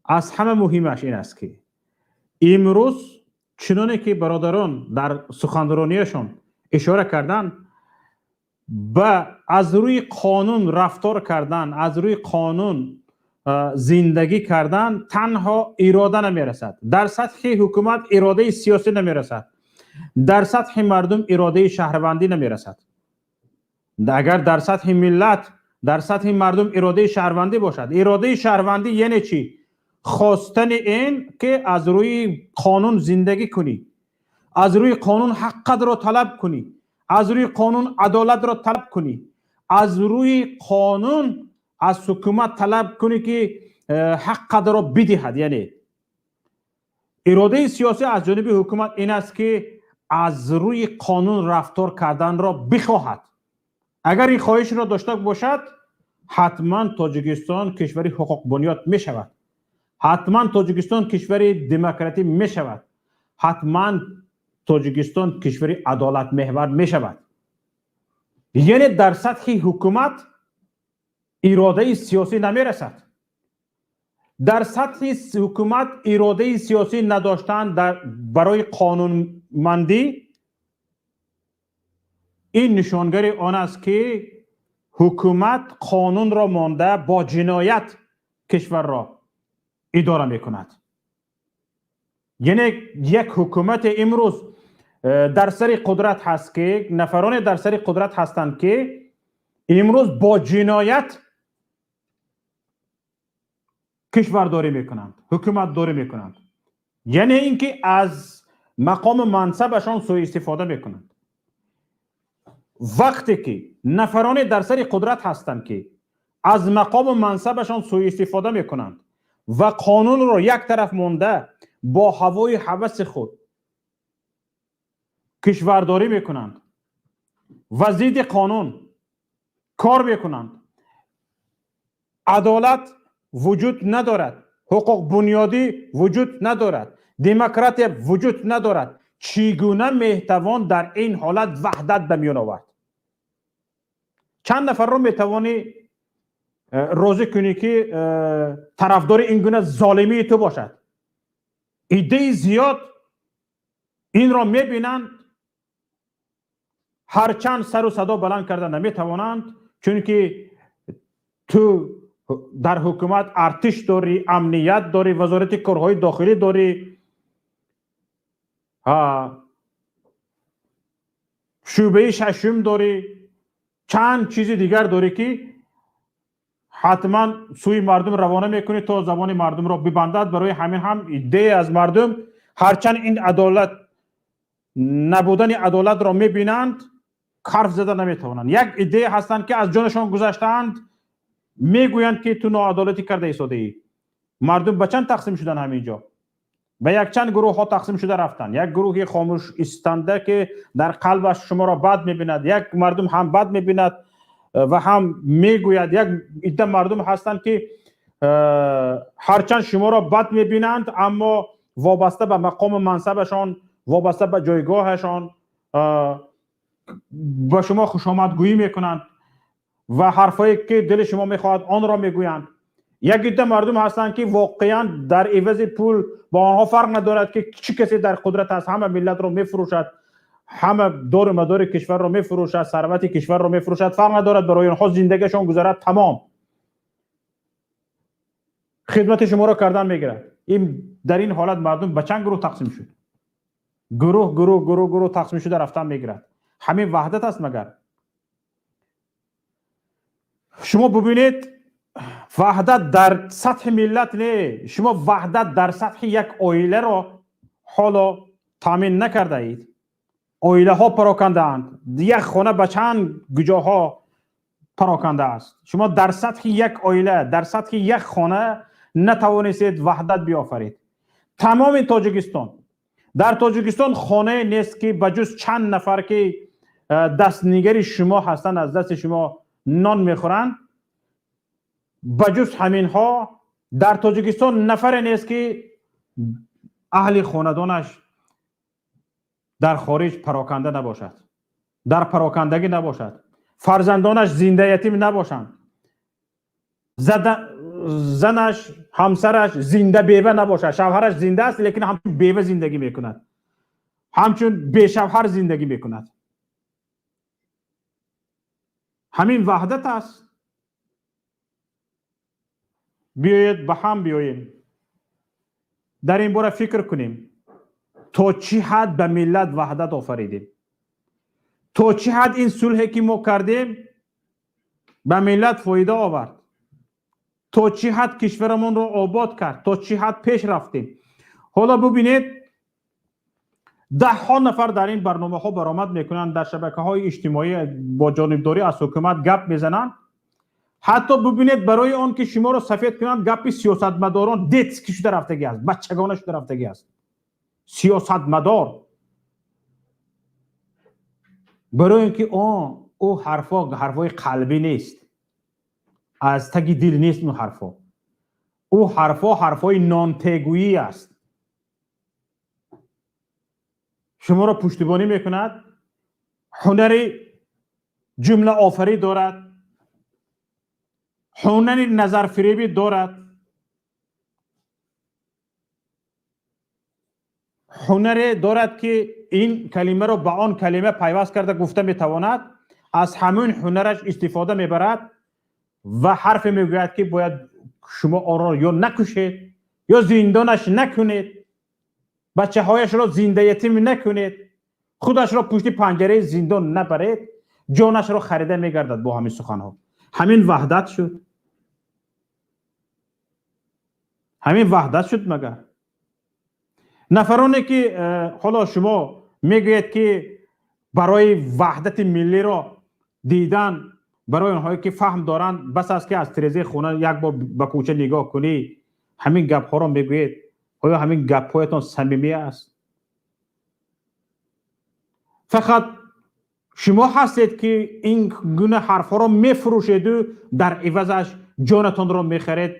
аз ҳама муҳимаш ин аст, ки имрӯз, чуноне ки бародарон дар суханронияшон ишора карданд, ба аз рӯи қонун рафтор кардан, аз рӯи қонун зиндагӣ кардан танҳо ирода намерасад. Дар сатҳи ҳукумат иродаи сиёсӣ намерасад, дар сатҳи мардум иродаи шаҳрвандӣ намерасад. Агар дар сатҳи миллат, дар сатҳи мардум иродаи шаҳрвандӣ бошад, иродаи шаҳрвандӣ яъне чӣ? Хостани ин ки аз рӯи қонун зиндагӣ кунӣ, аз рӯи қонун ҳаққатро талаб кунӣ, аз рӯи қонун адолатро талаб кунӣ, аз рӯи қонун аз ҳукумат талаб кунӣ, ки ҳаққатро бидиҳад. Яъне иродаи сиёсӣ аз ҷониби ҳукумат ин аст, ки аз рӯи қонун рафтор карданро бихоҳад. Агар ин хоҳишро дошта бошад, ҳатман Тоҷикистон кишвари ҳуқуқбунёд мешавад, ҳатман Тоҷикистон кишвари демократӣ мешавад, ҳатман Тоҷикистон кишвари адолатмеҳвар мешавад. Яъне дар сатҳи ҳукумат иродаи сиёсӣ намерасад. Дар сатҳи ҳукумат иродаи сиёсӣ надоштан барои қонунмандӣ ин нишонгари он аст, ки ҳукумат қонунро монда, бо ҷиноят кишварро идора мекунад. Яъне як ҳукумати имрӯз дар сари қудрат ҳаст, ки нафароне дар сари қудрат ҳастанд, ки имрӯз бо ҷиноят Кишвардорӣ мекунанд, ҳукуматдорӣ мекунанд, яъне ин ки аз мақому мансабашон суистифода мекунанд. Вақте ки нафароне дар сари қудрат ҳастанд, ки аз мақому мансабашон суистифода мекунанд ва қонунро як тараф монда, бо ҳавои ҳаваси худ кишвардорӣ мекунанд ва зидди қонун кор мекунанд, адолат вуҷуд надорад, ҳуқуқбунёдӣ вуҷуд надорад, демократия вуҷуд надорад. Чӣ гуна метавон дар ин ҳолат ваҳдат ба миён овард? Чанд нафарро метавонӣ розӣ кунӣ, ки тарафдори ин гуна золимии ту бошад? Иддаи зиёд инро мебинанд, ҳарчанд сару садо баланд карда наметавонанд, чунки ту дар ҳукумат артиш дорӣ, амният дорӣ, вазорати корҳои дохилӣ дорӣ, шӯъбаи шашум дорӣ, чанд чизи дигар дорӣ, ки ҳатман сӯи мардум равона мекунӣ, то забони мардумро бибандад. Барои ҳамин ҳам иддае аз мардум, ҳарчанд ин адолат набудани адолатро мебинанд, ҳарф зада наметавонанд. Як иддае ҳастанд, ки аз ҷонашон гузаштаанд, мегӯянд, ки ту ноадолатӣ карда истодаӣ. Мардум ба чанд тақсим шуданд? Ҳамин ҷо ба якчанд гурӯҳҳо тақсим шуда рафтанд. Як гурӯҳи хомӯш истанда, ки дар қалбаш шуморо бад мебинад, як мардум ҳам бад мебинад ва ҳам мегӯяд. Як идда мардум ҳастанд, ки ҳарчанд шуморо бад мебинанд, аммо вобаста ба мақому мансабашон, вобаста ба ҷойгоҳашон ба шумо хушомадгӯӣ мекунанд ва ҳарфое ки дили шумо мехоҳад, онро мегӯянд. Як идда мардум ҳастанд, ки воқеан дар ивази пул ба онҳо фарқ надорад, ки чӣ касе дар қудрат аст. Ҳама миллатро мефурӯшад, ҳама дору мадори кишварро мефурӯшад, сарвати кишварро мефурӯшад, фарқ надорад барои онҳо, зиндагиашон гузарад, тамом, хидмати шуморо кардан мегирад. Ин дар ин ҳолат мардум ба чанд гурӯҳ тақсим шуд? Гурӯҳ, гурӯҳ, гурӯҳ, гурӯҳ тақсим шуда рафтан мегирад. Ҳамин ваҳдат аст магар? Шумо бубинед, ваҳдат дар сатҳи миллат не, шумо ваҳдат дар сатҳи як оиларо ҳоло таъмин накардаед. Оилаҳо парокандаанд, як хона ба чанд гуҷоҳо пароканда аст. Шумо дар сатҳи як оила, дар сатҳи як хона натавонистед ваҳдат биёфаред. Тамоми Тоҷикистон, дар Тоҷикистон хонае нест, ки ба ҷуз чанд нафар, ки дастнигари шумо ҳастанд, аз дасти шумо нон мехӯранд, ба ҷуз ҳаминҳо дар Тоҷикистон нафаре нест, ки аҳли хонадонаш дар хориҷ пароканда набошад, дар парокандагӣ набошад, фарзандонаш зиндаятим набошанд, занаш, ҳамсараш зинда бева набошад. Шавҳараш зинда аст, лекин ҳамчун бева зиндагӣ мекунад, ҳамчун бешавҳар зиндагӣ мекунад. Ҳамин ваҳдат аст? Биёед, ба ҳам биёем, дар ин бора фикр кунем, то чӣ ҳад ба миллат ваҳдат офаридем, то чӣ ҳад ин сулҳе ки мо кардем, ба миллат фоида овард, то чӣ ҳад кишварамонро обод кард, то чӣ ҳад пеш рафтем. Ҳоло бубинед, даҳҳо нафар дар ин барномаҳо баромад мекунанд, дар шабакаҳои иҷтимоӣ бо ҷонибдорӣ аз ҳукумат гап мезананд. Ҳатто бубинед, барои он ки шуморо сафед кунанд, гапи сиёсатмадорон детский шуда рафтагӣ аст, бачагона шуда рафтагӣ аст. Сиёсатмадор, барои ин ки он ӯ ҳарфҳо ҳарфҳои қалбӣ нест, аз таги дил нест ӯ ҳарфҳо. Ӯ ҳарфҳо ҳарфҳои нонтегӯӣ аст. Шуморо пуштибонӣ мекунад, ҳунари ҷумлаофарӣ дорад, ҳунари назарфиребӣ дорад, ҳунаре дорад, ки ин калимаро ба он калима пайваст карда гуфта метавонад. Аз ҳамин ҳунараш истифода мебарад ва ҳарфе мегӯяд, ки бояд шумо онро ё накушед, ё зиндонаш накунед, бачаҳояшро зиндаятим накунед, худашро пушти панҷараи зиндон набаред. Ҷонашро харида мегардад бо ҳамин суханҳо. Ҳамин ваҳдат шуд? Ҳамин ваҳдат шуд магар? Нафароне ки ҳоло шумо мегӯед, ки барои ваҳдати миллиро дидан, барои онҳое ки фаҳм доранд, бас аст, ки аз тирезаи хона як бор ба кӯча нигоҳ кунӣ, ҳамин гапҳоро мегӯед. Оё ҳамин гапҳоятон самимӣ аст? Фақат шумо ҳастед, ки ин гуна ҳарфҳоро мефурӯшеду дар ивазаш ҷонатонро мехаред,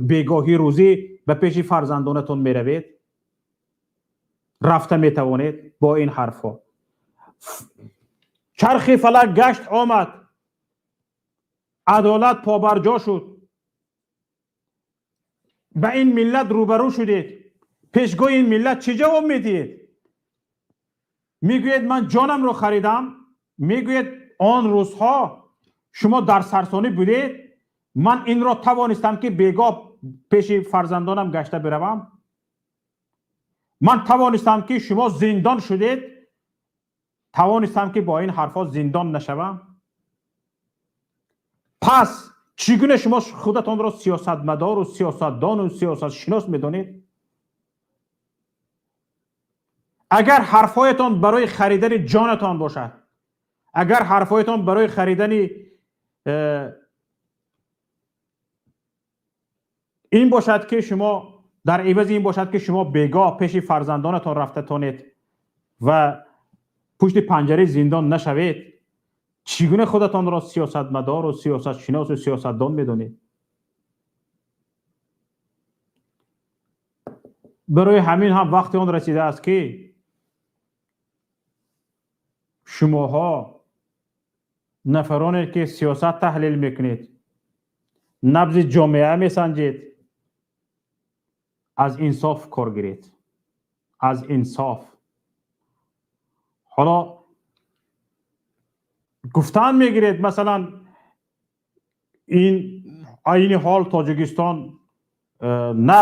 бегоҳӣ рӯзӣ ба пеши фарзандонатон меравед, рафта метавонед бо ин ҳарфҳо. Чархи фалак гашт омад, адолат побарҷо шуд, ба ин миллат рӯбарӯ шудед. Пешгоҳи ин миллат чӣ ҷавоб медиҳед? Мегӯед, ман ҷонамро харидам. Мегӯед, он рӯзҳо шумо дар сарсонӣ будед, ман инро тавонистам, ки бегоҳ пеши фарзандонам гашта биравам. Ман тавонистам, ки шумо зиндон шудед, тавонистам, ки бо ин ҳарфҳо зиндон нашавам. Пас чӣ гуна шумо худатонро сиёсатмадору сиёсатдону сиёсатшинос медонед? Агар ҳарфҳоятон барои харидани ҷонатон бошад, агар ҳарфҳоятон барои харидани ин бошад, ки шумо дар ивази ин бошад, ки шумо бегоҳ пеши фарзандонатон рафта тонед ва пушти панҷараи зиндон нашавед, чӣ гуна худатонро сиёсатмадору сиёсатшиносу сиёсатдон медонед? Барои ҳамин ҳам вақти он расидааст, ки шумоҳо, нафароне ки сиёсат таҳлил мекунед, набзи ҷомеа месанҷед, аз инсоф кор гиред, аз инсоф. Ҳоло гуфтан мегиред, масалан, ин айни ҳол Тоҷикистон на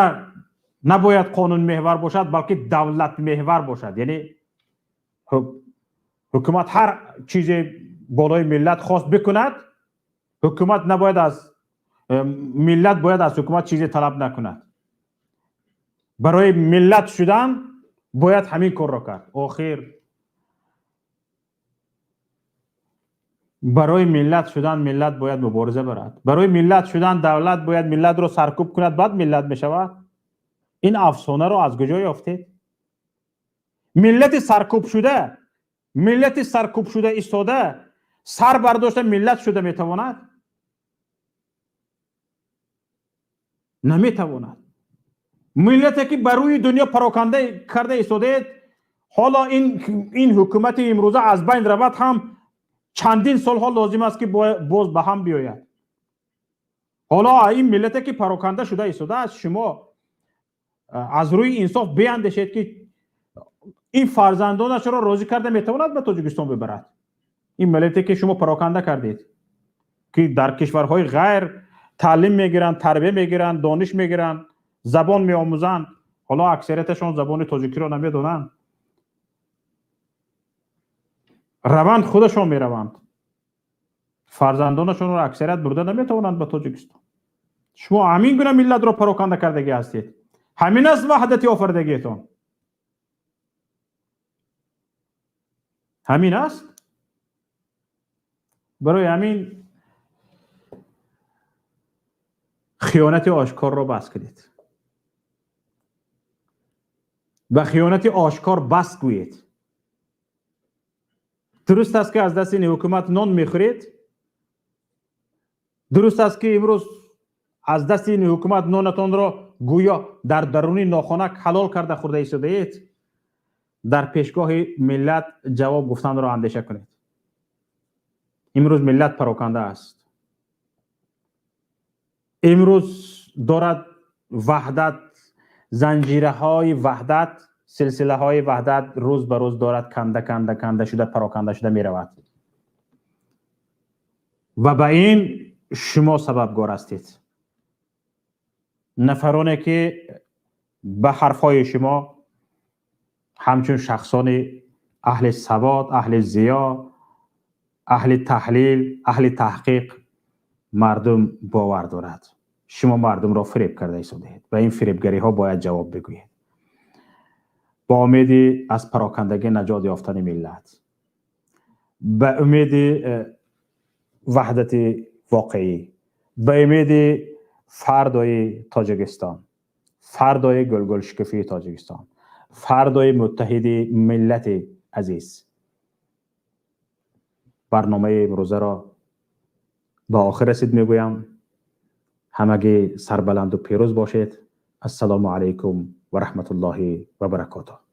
набояд қонунмеҳвар бошад, балки давлатмеҳвар бошад. Яъне ҳукумат ҳар чизе болои миллат хост бикунад, ҳукумат набояд аз миллат, бояд аз ҳукумат чизе талаб накунад. Барои миллат шудан бояд ҳамин корро кард. Охир барои миллат шудан миллат бояд мубориза барад. Барои миллат шудан давлат бояд миллатро саркӯб кунад, баъд миллат мешавад. Ин афсонаро аз куҷо ёфтед? Миллати саркӯбшуда, миллати саркӯбшуда истода, сар бардошта миллат шуда метавонад? Наметавонад. Миллате ки ба рӯи дунё пароканда карда истодаед, ҳоло ин ҳукумати имрӯза аз байн равад ҳам, чандин солҳо лозим аст, ки боз ба ҳам биёяд. Ҳоло ин миллате ки пароканда шуда истодааст, шумо аз рӯи инсоф биандешед, ки ин фарзандонашро розӣ карда метавонад ба Тоҷикистон бибарад? Ин миллате ки шумо пароканда кардед, ки дар кишварҳои ғайр таълим мегиранд, тарбия мегиранд, дониш мегиранд, забон меомӯзанд, ҳоло аксарияташон забони тоҷикиро намедонанд. Раванд, худашон мераванд, фарзандонашонро аксарият бурда наметавонанд ба Тоҷикистон. Шумо ҳамин гуна миллатро пароканда кардагӣ ҳастед. Ҳамин аст ваҳдати офаридагиетон? Ҳамин аст? Барои ҳамин хиёнати ошкорро бас кунед, ба хиёнати ошкор бас гӯед. Дуруст аст, ки аз дасти ин ҳукумат нон мехӯред, дуруст аст, ки имрӯз аз дасти ин ҳукумат нонатонро гӯё дар даруни нохонак ҳалол карда хӯрда истодаед. Дар пешгоҳи миллат ҷавоб гуфтанро андеша кунед. Имрӯз миллат пароканда аст, имрӯз дорад ваҳдат, занҷираҳои ваҳдат, силсилаҳои ваҳдат рӯз ба рӯз дорад канда канда канда шуда, пароканда шуда меравад ва ба ин шумо сабабгор ҳастед. Нафароне ки ба ҳарфҳои шумо ҳамчун шахсони аҳли савод, аҳли зиё, аҳли таҳлил, аҳли таҳқиқ мардум бовар дорад. Шумо мардумро фиреб карда истодаед ва ин фиребгариҳо бояд ҷавоб бигӯед. Бо умеди аз парокандагӣ наҷот ёфтани миллат, ба умеди ваҳдати воқеӣ, ба умеди фардои Тоҷикистон, фардои гулгулшукуфии Тоҷикистон, фардои муттаҳиди миллати азиз, барномаи имрӯзаро ба охир расид мегӯям. Ҳамагӣ сарбаланду пирӯз бошед. Ассалому алайкум ва раҳматуллоҳи ва баракотуҳ.